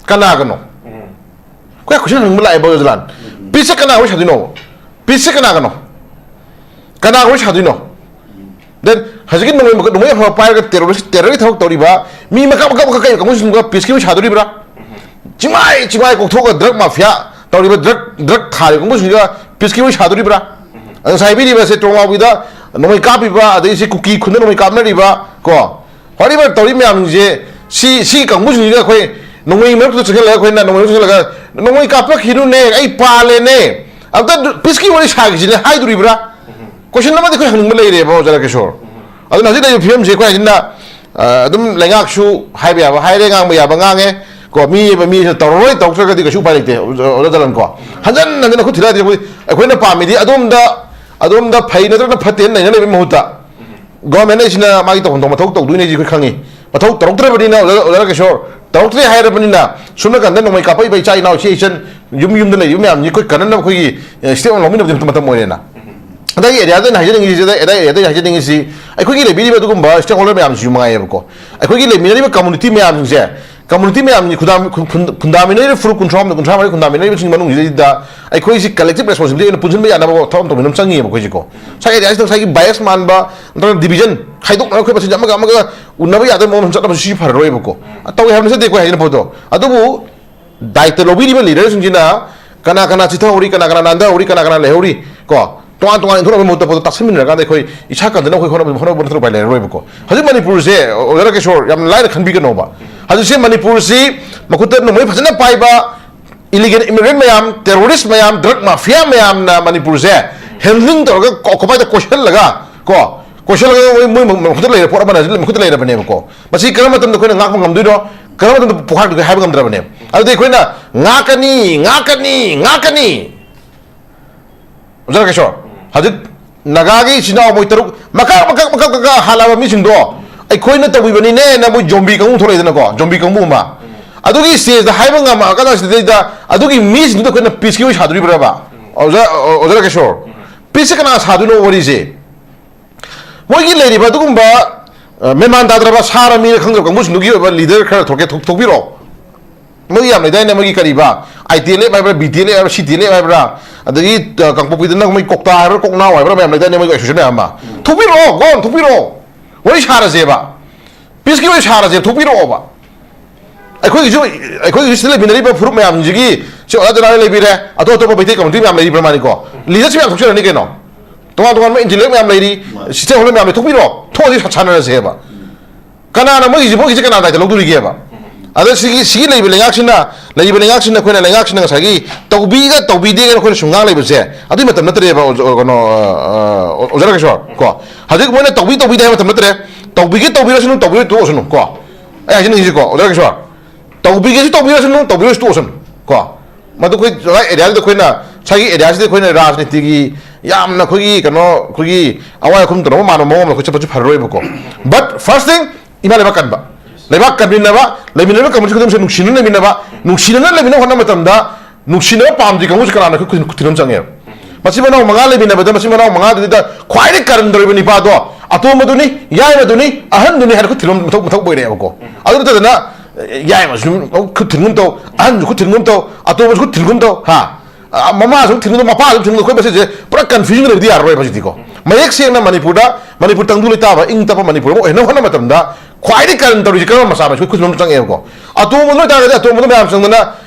ꯀꯅꯥꯒꯅꯣ? ꯑꯩꯈꯣꯏ question ꯍꯪꯅꯤꯡꯕ ꯂꯥꯛꯑꯦꯕ ꯑꯣꯖꯥ ꯖꯂꯥꯟ꯫ Peace ꯁꯦ ꯀꯅꯥ ꯋꯥꯔꯤ ꯁꯥꯗꯣꯏꯅꯣ? Peace ꯁꯦ ꯀꯅꯥꯒꯅꯣ? ꯀꯅꯥ ꯋꯥꯔꯤ ꯁꯥꯗꯣꯏꯅꯣ? Then ꯍꯧꯖꯤꯛꯀꯤ ꯅꯣꯡꯃꯩ ꯃꯈ-, ꯅꯣꯡꯃꯩ ꯑꯐꯕ ꯄꯥꯏꯔꯒ terrorist, terror ꯒꯤ ꯊꯕꯛ ꯇꯧꯔꯤꯕ ꯃꯤ ꯃꯀꯛ ꯃꯀꯛ ꯃꯀꯛ ꯀꯛꯏꯕ ꯀꯥꯡꯕꯨꯁꯤꯡꯗꯨꯒ peace ꯀꯤ ꯋꯥꯔꯤ ꯁꯥꯗꯣꯔꯤꯕ꯭ꯔꯥ? ꯆꯤꯡꯃꯥꯏ ꯆꯤꯡꯃꯥꯏ ꯀꯣꯛꯊꯣꯛꯑꯒ drug mafia ꯇꯧꯔꯤꯕ, drug, drug ꯊꯥꯔꯤꯕ ꯀꯥꯡꯕꯨꯁꯤꯡꯗꯨꯒ peace ꯀꯤ ꯋꯥꯔꯤ ꯁꯥꯗꯣꯔꯤꯕ꯭ꯔꯥ? ꯑꯗ ꯉꯁꯥꯏ ꯍꯥꯏꯕꯤꯔꯤꯕꯁꯦ ꯇ꯭ꯔꯣꯡꯂꯥꯎꯕꯤꯗ ꯅꯣꯡꯃꯩ ꯀꯥꯞꯄꯤꯕ, ꯑꯗꯩ ꯁꯤ ꯀꯨꯀꯤ ꯈꯨꯟꯗ ꯅꯣꯡꯃꯩ ꯀꯥꯞꯅꯔꯤꯕ ꯀꯣ, whatever ꯇꯧꯔꯤ ꯃꯌꯥꯝꯁꯦ, ꯁꯤ, ꯁꯤ ꯀꯥꯡꯕꯨꯁꯤꯡꯁꯤꯒ ꯑꯩꯈꯣꯏ ꯅꯣꯡꯃꯩ ꯃꯔꯛꯇꯨꯗ ꯆꯪꯁꯤꯜꯂꯒ, ꯑꯩꯈꯣꯏꯅ ꯅꯣꯡꯃꯩ ꯃꯔꯛꯇ ꯆꯪꯁꯤꯜꯂꯒ, "ꯅꯣꯡꯃꯩ ꯀꯥꯞꯄꯛꯈꯤꯅꯨꯅꯦ, ꯑꯩ ꯄꯥꯜꯂꯦꯅꯦ, ꯑꯝꯇ peace ꯀꯤ ꯋꯥꯔꯤ ꯁꯥꯈꯤꯁꯤꯅꯦ" ꯍꯥꯏꯗꯣꯔꯤꯕ꯭ꯔꯥ? Question ꯑꯃꯗꯤ ꯑꯩꯈꯣꯏ ꯍꯪꯅꯤꯡꯕ ꯂꯩꯔꯦꯕ, ꯑꯣꯖꯥ ꯀꯤꯁꯣꯔ꯫ ꯑꯗꯨꯅ ꯍꯧꯖꯤꯛ ꯂꯩꯔꯤꯕ ꯐꯤꯕꯝꯁꯤ ꯑꯩꯈꯣꯏ ꯍꯥꯏꯁꯤꯅ, ꯑ, ꯑꯗꯨꯝ ꯂꯩꯉꯥꯛꯁꯨ ꯍꯥꯏꯕ ꯌꯥꯕ ꯍꯥꯏꯔꯦ, ꯉꯥꯡꯕ ꯌꯥꯕ ꯉꯥꯡꯉꯦ ꯀꯣ, ꯃꯤ ꯑꯃ, ꯃꯤꯁꯤꯅ ꯇꯧꯔꯔꯣꯏ, ꯇꯧꯗ꯭ꯔꯒꯗꯤ ꯀꯩꯁꯨ ꯎꯄꯥꯏ ꯂꯩꯇꯦ, ꯑꯣꯖꯥ, ꯑꯣꯖꯥ ꯖꯂꯥꯟ ꯀꯣ꯫ ꯍꯟꯖꯟ ꯍꯟꯖꯟꯅ ꯈꯨꯠ ꯊꯤꯜꯂꯛꯑꯗꯤ ꯑꯩꯈꯣꯏ, ꯑꯩꯈꯣꯏꯅ ꯄꯥꯝꯃꯤꯗꯤ ꯑꯗꯣꯝꯗ, ꯑꯗꯣꯝꯗ ꯐꯩ ꯅꯠꯇ꯭ꯔꯒꯅ ꯐꯠꯇꯦꯅ ꯅꯩꯅ ꯂꯩꯕꯒꯤ ꯃꯍꯨꯠꯇ, government ꯁꯤꯅ ꯃꯥꯒꯤ ꯇꯧꯐꯝ ꯊꯣꯛꯄ ꯃꯊꯧ ꯇꯧꯗꯣꯏꯅꯦ, ꯑꯩꯈꯣꯏ ꯈꯪꯉꯤ꯫ ꯃꯊꯧ ꯇꯧꯔꯛꯇ꯭ꯔꯕꯅꯤꯅ ꯑꯣꯖꯥ, ꯑꯣꯖꯥ ꯔꯥꯀꯦꯁꯣꯔ, ꯇꯧꯔꯛꯇ꯭ꯔꯦ ꯍꯥꯏꯔꯕꯅꯤꯅ, ꯁꯣꯝ ꯅꯥꯀꯟꯗ ꯅꯣꯡꯃꯩ ꯀꯥꯞꯄꯛꯏꯕ ꯏꯆꯥ ꯏꯅꯥꯎ, ꯏꯆꯦ ꯏꯆꯟ, ꯌꯨꯝ ꯌꯨꯝꯗ ꯂꯩꯔꯤꯕ ꯃꯌꯥꯝꯁꯤ ꯑꯩꯈꯣꯏ ꯀꯟꯅꯅꯕ ꯑꯩꯈꯣꯏꯒꯤ, ꯑꯦ, step ꯑꯃ ꯂꯧꯃꯤꯟꯅꯕꯗꯤ ꯃꯇꯝ ꯑꯣꯏꯔꯦꯅ꯫ ꯑꯗꯒꯤ ꯑꯦꯔꯤꯌꯥꯗ ꯑꯩꯅ ꯍꯥꯏꯖꯅꯤꯡꯉꯤꯁꯤ, ꯑꯗꯥꯏ ꯑꯦꯔꯤꯌꯥꯗ ꯑꯩꯅ ꯍꯥꯏꯖꯅꯤꯡꯉꯤꯁꯤ, ꯑꯩꯈꯣꯏꯒꯤ ꯂꯩꯕꯤꯔꯤꯕ ꯑꯗꯨꯒꯨꯝꯕ stakeholder ꯃꯌꯥꯝꯁꯤꯁꯨ ꯃꯉꯥꯏꯌꯦꯕꯀꯣ꯫ ꯑꯩꯈꯣꯏꯒꯤ ꯂꯩꯃꯤꯟꯅꯔꯤꯕ community ꯃꯌꯥꯝꯁꯤꯡꯁꯦ, community ꯃꯌꯥꯝꯒꯤ ꯈꯨꯟꯗꯥ-, ꯈꯨꯟ-, ꯈꯨꯟꯗꯥꯃꯤꯟꯅꯔꯤꯕ ꯐꯨꯔꯨꯞ ꯀꯨꯟꯊ꯭ꯔꯥ ꯍꯨꯝꯗꯣꯏ, ꯀꯨꯟꯊ꯭ꯔꯥ ꯃꯔꯤ, ꯈꯨꯟꯗꯥꯃꯤꯟꯅꯔꯤꯕꯁꯤꯡ ꯃꯅꯨꯡꯁꯤꯗꯩꯗ ꯑꯩꯈꯣꯏꯁꯤ collective responsibility ꯑꯣꯏꯅ ꯄꯨꯟꯁꯤꯟꯕ ꯌꯥꯅꯕ ꯊꯕꯛ ꯑꯃ ꯇꯧꯃꯤꯟꯅꯕ ꯆꯪꯉꯤꯌꯦꯕ ꯑꯩꯈꯣꯏꯁꯦꯀꯣ꯫ ꯉꯁꯥꯏ ꯑꯦꯔꯤꯌꯥꯁꯤꯗ ꯉꯁꯥꯏꯒꯤ bias ꯃꯥꯟꯕ, ꯅꯠꯇ꯭ꯔꯒ division ꯈꯥꯏꯗꯣꯛꯅꯔꯒ ꯑꯩꯈꯣꯏ ꯃꯁꯦꯟꯁꯦ ꯑꯃꯒ ꯑꯃꯒ ꯎꯅꯕ ꯌꯥꯗꯕ ꯃꯑꯣꯡ ꯑꯃ ꯆꯠꯅꯕꯁꯨ ꯁꯤ ꯐꯔꯔꯣꯏꯕꯀꯣ꯫ ꯇꯧꯏ ꯍꯥꯏꯕ ꯅꯠꯆꯗꯦ ꯑꯩꯈꯣꯏ ꯍꯥꯏꯖꯅꯤꯡꯕ ꯄꯣꯠꯇꯣ꯫ ꯑꯗꯨꯕꯨ ꯗꯥꯏꯇ ꯂꯧꯕꯤꯔꯤꯕ leaderꯁꯤꯡꯁꯤꯅ ꯀꯅꯥ ꯀꯅꯥ ꯆꯤꯊꯍꯧꯔꯤ, ꯀꯅꯥ ꯀꯅꯥ ꯅꯥꯟꯊꯍꯧꯔꯤ, ꯀꯅꯥ ꯀꯅꯥ ꯂꯩꯍꯧꯔꯤ ꯀꯣ, ꯇꯣꯉꯥꯟ ꯇꯣꯉꯥꯟ ꯏꯟꯊꯣꯛꯅꯕꯒꯤ ꯃꯍꯨꯠꯇ ꯄꯣꯠꯇꯣ ꯇꯥꯁꯤꯟꯃꯤꯟꯅꯔꯀꯥꯟꯗ ꯑꯩꯈꯣꯏ ꯏꯁꯥ ꯀꯟꯗꯅ ꯑꯩꯈꯣꯏ ꯍꯣꯠꯅꯕ, ꯍꯣꯠꯅꯕ ꯅꯠꯇꯅ ꯎꯄꯥꯏ ꯂꯩꯔꯔꯣꯏꯕꯀꯣ꯫ ꯍꯧꯖꯤꯛ ꯃꯅꯤꯄꯨꯔꯁꯦ, ꯑꯣꯖꯥ ꯔꯥꯀꯦꯁꯣꯔ, ꯌꯥꯝ ꯂꯥꯏꯅ ꯈꯟꯕꯤꯒꯅꯣꯕ꯫ ꯍꯧꯖꯤꯛꯁꯦ ꯃꯅꯤꯄꯨꯔꯁꯤ ꯃꯈꯨꯠꯇ ꯅꯣꯡꯃꯩ ꯐꯖꯅ ꯄꯥꯏꯕ, illegal immigrant ꯃꯌꯥꯝ, terrorist ꯃꯌꯥꯝ, drug mafia ꯃꯌꯥꯝꯅ ꯃꯅꯤꯄꯨꯔꯁꯦ handling ꯇꯧꯔꯒ ꯀꯣ-, ꯀꯃꯥꯏꯅ ꯀꯣꯏꯁꯤꯜꯂꯒ ꯀꯣ, ꯀꯣꯏꯁꯤꯜꯂꯒ ꯃꯣꯏ, ꯃꯣꯏ ꯃꯈꯨꯠꯇ ꯂꯩꯔꯦ, ꯄꯣꯠ ꯑꯃꯅ ꯃꯈꯨꯠꯇ ꯂꯩꯔꯕꯅꯦꯕꯀꯣ꯫ ꯃꯁꯤ ꯀꯔꯝꯕ ꯃꯇꯝꯗ ꯑꯩꯈꯣꯏꯅ ꯉꯥꯛꯄ ꯉꯝꯗꯣꯏꯅꯣ, ꯀꯔꯝꯕ ꯃꯇꯝꯗ ꯄꯣꯈꯥꯏꯗꯣꯏꯅꯣ ꯍꯥꯏꯕ ꯉꯝꯗ꯭ꯔꯕꯅꯦꯕ꯫ ꯑꯗꯨꯗꯤ ꯑꯩꯈꯣꯏꯅ ꯉꯥꯛꯀꯅꯤ, ꯉꯥꯛꯀꯅꯤ, ꯉꯥꯛꯀꯅꯤ꯫ ꯑꯣꯖꯥ ꯔꯥꯀꯦꯁꯣꯔ, ꯍꯧꯖꯤꯛ ꯅꯥꯒꯥꯒꯤ ꯏꯆꯤꯟ ꯏꯅꯥꯎ ꯃꯣꯏ ꯇꯔꯨꯛ ꯃꯀꯛ, ꯃꯀꯛ, ꯃꯀꯛ, ꯃꯀꯛ ꯍꯥꯜꯂꯕ ꯃꯤꯁꯤꯡꯗꯣ ꯑꯩꯈꯣꯏꯅ ꯇꯧꯕꯤꯕꯅꯤꯅꯦꯅ ꯃꯣꯏ zombie ꯀꯥꯡꯕꯨ ꯊꯣꯛꯂꯛꯏꯗꯅꯀꯣ, zombie ꯀꯥꯡꯕꯨ ꯑꯃ꯫ ꯑꯗꯨꯒꯤ stageꯇ ꯍꯥꯏꯕ ꯉꯝꯃꯛꯑꯀꯥꯟꯗ ꯁꯤꯗꯩꯗ ꯑꯗꯨꯒꯤ ꯃꯤꯁꯤꯡꯗꯨꯗ ꯑꯩꯈꯣꯏꯅ peaceꯀꯤ ꯋꯥꯔꯤ ꯁꯥꯗꯣꯔꯤꯕ꯭ꯔꯕ? ꯑꯣꯖꯥ, ꯑꯣꯖꯥ ꯔꯥꯀꯦꯁꯣꯔ, peaceꯁꯦ ꯀꯅꯥ ꯁꯥꯗꯣꯏꯅꯣ ꯋꯥꯔꯤꯁꯦ? ꯃꯣꯏꯒꯤ ꯂꯩꯔꯤꯕ ꯑꯗꯨꯒꯨꯝꯕ, ꯑ, ꯃꯦꯃꯥꯟ ꯇꯥꯗ꯭ꯔꯕ ꯁꯥꯔ ꯃꯤꯔ ꯈꯪꯗ꯭ꯔꯕ ꯀꯥꯡꯕꯨꯁꯤꯡꯗꯨꯒꯤ ꯑꯣꯏꯕ leader ꯈꯔ ꯊꯣꯛꯀꯦ, ꯊꯣꯛ-, ꯊꯣꯛꯄꯤꯔꯛꯑꯣ꯫ ꯃꯣꯏ ꯌꯥꯝ ꯂꯩꯗꯥꯏꯅꯦ, ꯃꯣꯏꯒꯤ ꯀꯔꯤꯕ, ITLF ꯍꯥꯏꯕ꯭ꯔꯥ, BTLF ꯍꯥꯏꯕ꯭ꯔꯥ, CTLF ꯍꯥꯏꯕ꯭ꯔꯥ, ꯑꯗꯒꯤ, ꯑ, ꯀꯥꯡꯄꯣꯛꯄꯤꯗꯅ ꯃꯣꯏ ꯀꯣꯛꯇꯥ ꯍꯥꯏꯕ꯭ꯔꯥ, ꯀꯣꯛꯅꯥꯎ ꯍꯥꯏꯕ꯭ꯔꯥ, ꯃꯌꯥꯝ ꯂꯩꯗꯥꯏꯅꯦ, ꯃꯣꯏꯒꯤ association ꯃꯌꯥꯝ ꯑꯃ꯫ ꯊꯣꯛꯄꯤꯔꯛꯑꯣ, ꯒꯣꯟ ꯊꯣꯛꯄꯤꯔꯛꯑꯣ, ꯋꯥꯔꯤ ꯁꯥꯔꯁꯦꯕ꯫ Peaceꯀꯤ ꯋꯥꯔꯤ ꯁꯥꯔꯁꯦ, ꯊꯣꯛꯄꯤꯔꯛꯑꯣꯕ꯫ ꯑꯩꯈꯣꯏꯒꯤꯁꯨ, ꯑꯩꯈꯣꯏꯒꯤꯁꯨ ꯁꯤꯗ ꯂꯩꯃꯤꯟꯅꯔꯤꯕ ꯐꯨꯔꯨꯞ ꯃꯌꯥꯝꯁꯤꯒꯤ, ꯁꯤ ꯑꯣꯖꯥ ꯖꯅꯥꯔꯤ ꯂꯩꯕꯤꯔꯦ, ꯑꯇꯣꯞ ꯑꯇꯣꯞꯄ ꯃꯩꯇꯩ community ꯃꯌꯥꯝ ꯂꯩꯔꯤꯕ꯭ꯔꯥ ꯃꯥꯅꯤꯀꯣ? Leaderꯁꯤ ꯃꯌꯥꯝ ꯊꯣꯛꯆꯔꯅꯤ ꯀꯩꯅꯣ꯫ ꯇꯣꯉꯥꯟ ꯇꯣꯉꯥꯟꯕ intellect ꯃꯌꯥꯝ ꯂꯩꯔꯤ, ꯃꯥꯅꯤ꯫ Stakeholder ꯃꯌꯥꯝ ꯂꯩ, ꯊꯣꯛꯄꯤꯔꯛꯑꯣ, ꯊꯣꯛꯑꯗꯤ ꯁꯥꯟꯅꯔꯁꯦꯕ꯫ ꯀꯅꯥꯅ ꯃꯣꯏꯒꯤꯁꯦ, ꯃꯣꯏꯒꯤꯁꯦ ꯀꯅꯥ ꯗꯥꯏꯇ ꯂꯧꯗꯣꯔꯤꯒꯦꯕ? ꯑꯗ ꯁꯤꯒꯤ, ꯁꯤꯒꯤ ꯂꯩꯕ ꯂꯩꯉꯥꯛꯁꯤꯅ, ꯂꯩꯔꯤꯕ ꯂꯩꯉꯥꯛꯁꯤꯅ ꯑꯩꯈꯣꯏꯅ, ꯂꯩꯉꯥꯛꯁꯤꯅ ꯉꯁꯥꯏꯒꯤ ꯇꯧꯕꯤꯒ ꯇꯧꯕꯤꯗꯦꯒꯅ ꯑꯩꯈꯣꯏꯅ ꯁꯨꯝ ꯉꯥꯡ ꯂꯩꯕꯁꯦ ꯑꯗꯨꯏ ꯃꯇꯝ ꯅꯠꯇ꯭ꯔꯦꯕ, ꯑꯣꯖꯥ, ꯀꯩꯅꯣ, ꯑ, ꯑ, ꯑꯣꯖꯥ ꯔꯥꯀꯦꯁꯣꯔ, ꯀꯣ? ꯍꯧꯖꯤꯛ ꯃꯣꯏꯅ ꯇꯧꯕꯤ ꯇꯧꯕꯤꯗꯦ ꯍꯥꯏꯕ ꯃꯇꯝ ꯅꯠꯇ꯭ꯔꯦ꯫ ꯇꯧꯕꯤꯒꯦ ꯇꯧꯕꯤꯔꯁꯅꯨ, ꯇꯧꯕꯤꯔꯣꯏ ꯇꯣꯛꯑꯁꯅꯨ, ꯀꯣ? ꯑꯩ ꯍꯥꯏꯖꯅꯤꯡꯉꯤꯁꯤꯀꯣ, ꯑꯣꯖꯥ ꯔꯥꯀꯦꯁꯣꯔ, ꯇꯧꯕꯤꯒꯦꯁꯨ ꯇꯧꯕꯤꯔꯁꯅꯨ, ꯇꯧꯕꯤꯔꯣꯏꯁꯨ ꯇꯣꯛꯑꯁꯅꯨ, ꯀꯣ? ꯃꯗꯨ ꯑꯩꯈꯣꯏ ꯖꯒꯥ ꯑꯦꯔꯤꯌꯥꯁꯤꯗ ꯑꯩꯈꯣꯏꯅ, ꯉꯁꯥꯏꯒꯤ ꯑꯦꯔꯤꯌꯥꯁꯤꯗ ꯑꯩꯈꯣꯏꯅ ꯔꯥꯖꯅꯤꯇꯤꯒꯤ ꯌꯥꯝꯅ ꯑꯩꯈꯣꯏꯒꯤ ꯀꯩꯅꯣ, ꯑꯩꯈꯣꯏꯒꯤ ꯑꯋꯥꯏ ꯑꯈꯨꯝ ꯇꯧꯅꯕ ꯃꯥꯟꯕ ꯃꯑꯣꯡ ꯑꯃ ꯑꯩꯈꯣꯏ ꯆꯠꯄꯁꯨ ꯐꯔꯔꯣꯏꯕꯀꯣ꯫ But first thing, ꯏꯃꯥ ꯂꯩꯕꯥꯛ ꯀꯟꯕ, ꯂꯩꯕꯥꯛ ꯀꯟꯃꯤꯟꯅꯕ, ꯂꯩꯃꯤꯟꯅꯕ ꯀꯥꯡꯕꯨꯁꯤ ꯈꯨꯗꯤꯡꯃꯛꯁꯦ ꯅꯨꯡꯁꯤꯅꯅ ꯂꯩꯃꯤꯟꯅꯕ, ꯅꯨꯡꯁꯤꯅꯅ ꯂꯩꯃꯤꯟꯅꯕ ꯍꯣꯠꯅꯕ ꯃꯇꯝꯗ ꯅꯨꯡꯁꯤꯅꯕ ꯄꯥꯝꯗ꯭ꯔꯤ ꯀꯥꯡꯕꯨꯁꯤ ꯀꯅꯥꯅꯣ? ꯑꯩꯈꯣꯏ ꯈꯨꯠ ꯈꯨꯠ ꯊꯤꯟꯕ ꯑꯃ ꯆꯪꯉꯦꯕ꯫ ꯃꯆꯤꯟ ꯃꯅꯥꯎ ꯃꯉꯥ ꯂꯩꯃꯤꯟꯅꯕꯗ ꯃꯆꯤꯟ ꯃꯅꯥꯎ ꯃꯉꯥꯗꯨꯗ ꯈ꯭ꯋꯥꯏꯗꯒꯤ ꯀꯥꯔꯟ ꯇꯧꯔꯤꯕ ꯅꯤꯄꯥꯗꯣ ꯑꯇꯣꯝꯕꯗꯨꯅꯤ, ꯌꯥꯏꯃꯗꯨꯅꯤ, ꯑꯍꯟꯗꯨꯅꯤ ꯍꯥꯏꯅ ꯈꯨꯠ ꯊꯤꯟꯕ ꯃꯊꯧ ꯃꯊꯧ ꯑꯣꯏꯔꯛꯑꯦꯕꯀꯣ꯫ ꯑꯗꯨ ꯅꯠꯇꯗꯅ ꯌꯥꯏꯃꯁꯨ ꯈꯨꯠ ꯊꯤꯟꯒꯨꯝ ꯇꯧ, ꯑꯍꯟꯁꯨ ꯈꯨꯠ ꯊꯤꯟꯒꯨꯝ ꯇꯧ, ꯑꯇꯣꯝꯕꯁꯨ ꯈꯨꯠ ꯊꯤꯟꯒꯨꯝ ꯇꯧ, ꯍꯥ? ꯑ, ꯃꯃꯥꯁꯨ ꯊꯤꯡꯅꯗꯣ, ꯃꯄꯥꯁꯨ ꯊꯤꯡꯅꯗꯣ, ꯑꯩꯈꯣꯏ ꯃꯁꯤꯁꯦ ꯄꯨꯔꯥ ꯀꯟꯐ꯭ꯌꯨꯖꯟ ꯂꯩꯕꯗꯤ ꯌꯥꯔꯔꯣꯏꯕ ꯍꯧꯖꯤꯛꯇꯤꯀꯣ꯫ ꯃꯌꯦꯛ ꯁꯦꯡꯅ ꯃꯅꯤꯄꯨꯔꯗ, ꯃꯅꯤꯄꯨꯔ ꯇꯪꯗꯨ ꯂꯩꯇꯥꯕ ꯏꯪ ꯇꯞꯄ ꯃꯅꯤꯄꯨꯔ ꯑꯃ ꯑꯣꯏꯍꯟꯅꯕ ꯍꯣꯠꯅꯕ ꯃꯇꯝꯗ ꯈ꯭ꯋꯥꯏꯗꯒꯤ ꯀꯔꯟ ꯇꯧꯔꯤꯁꯦ ꯀꯔꯝꯕ ꯃꯆꯥ ꯃꯁꯨ? ꯑꯩꯈꯣꯏ ꯁꯨꯝ ꯆꯪꯉꯦꯕꯀꯣ꯫ ꯑꯇꯣꯝꯕꯗ ꯑꯣꯏꯇꯥꯔꯒꯗꯤ ꯑꯇꯣꯝꯕꯗ ꯃꯌꯥꯝ ꯆꯪꯗꯅ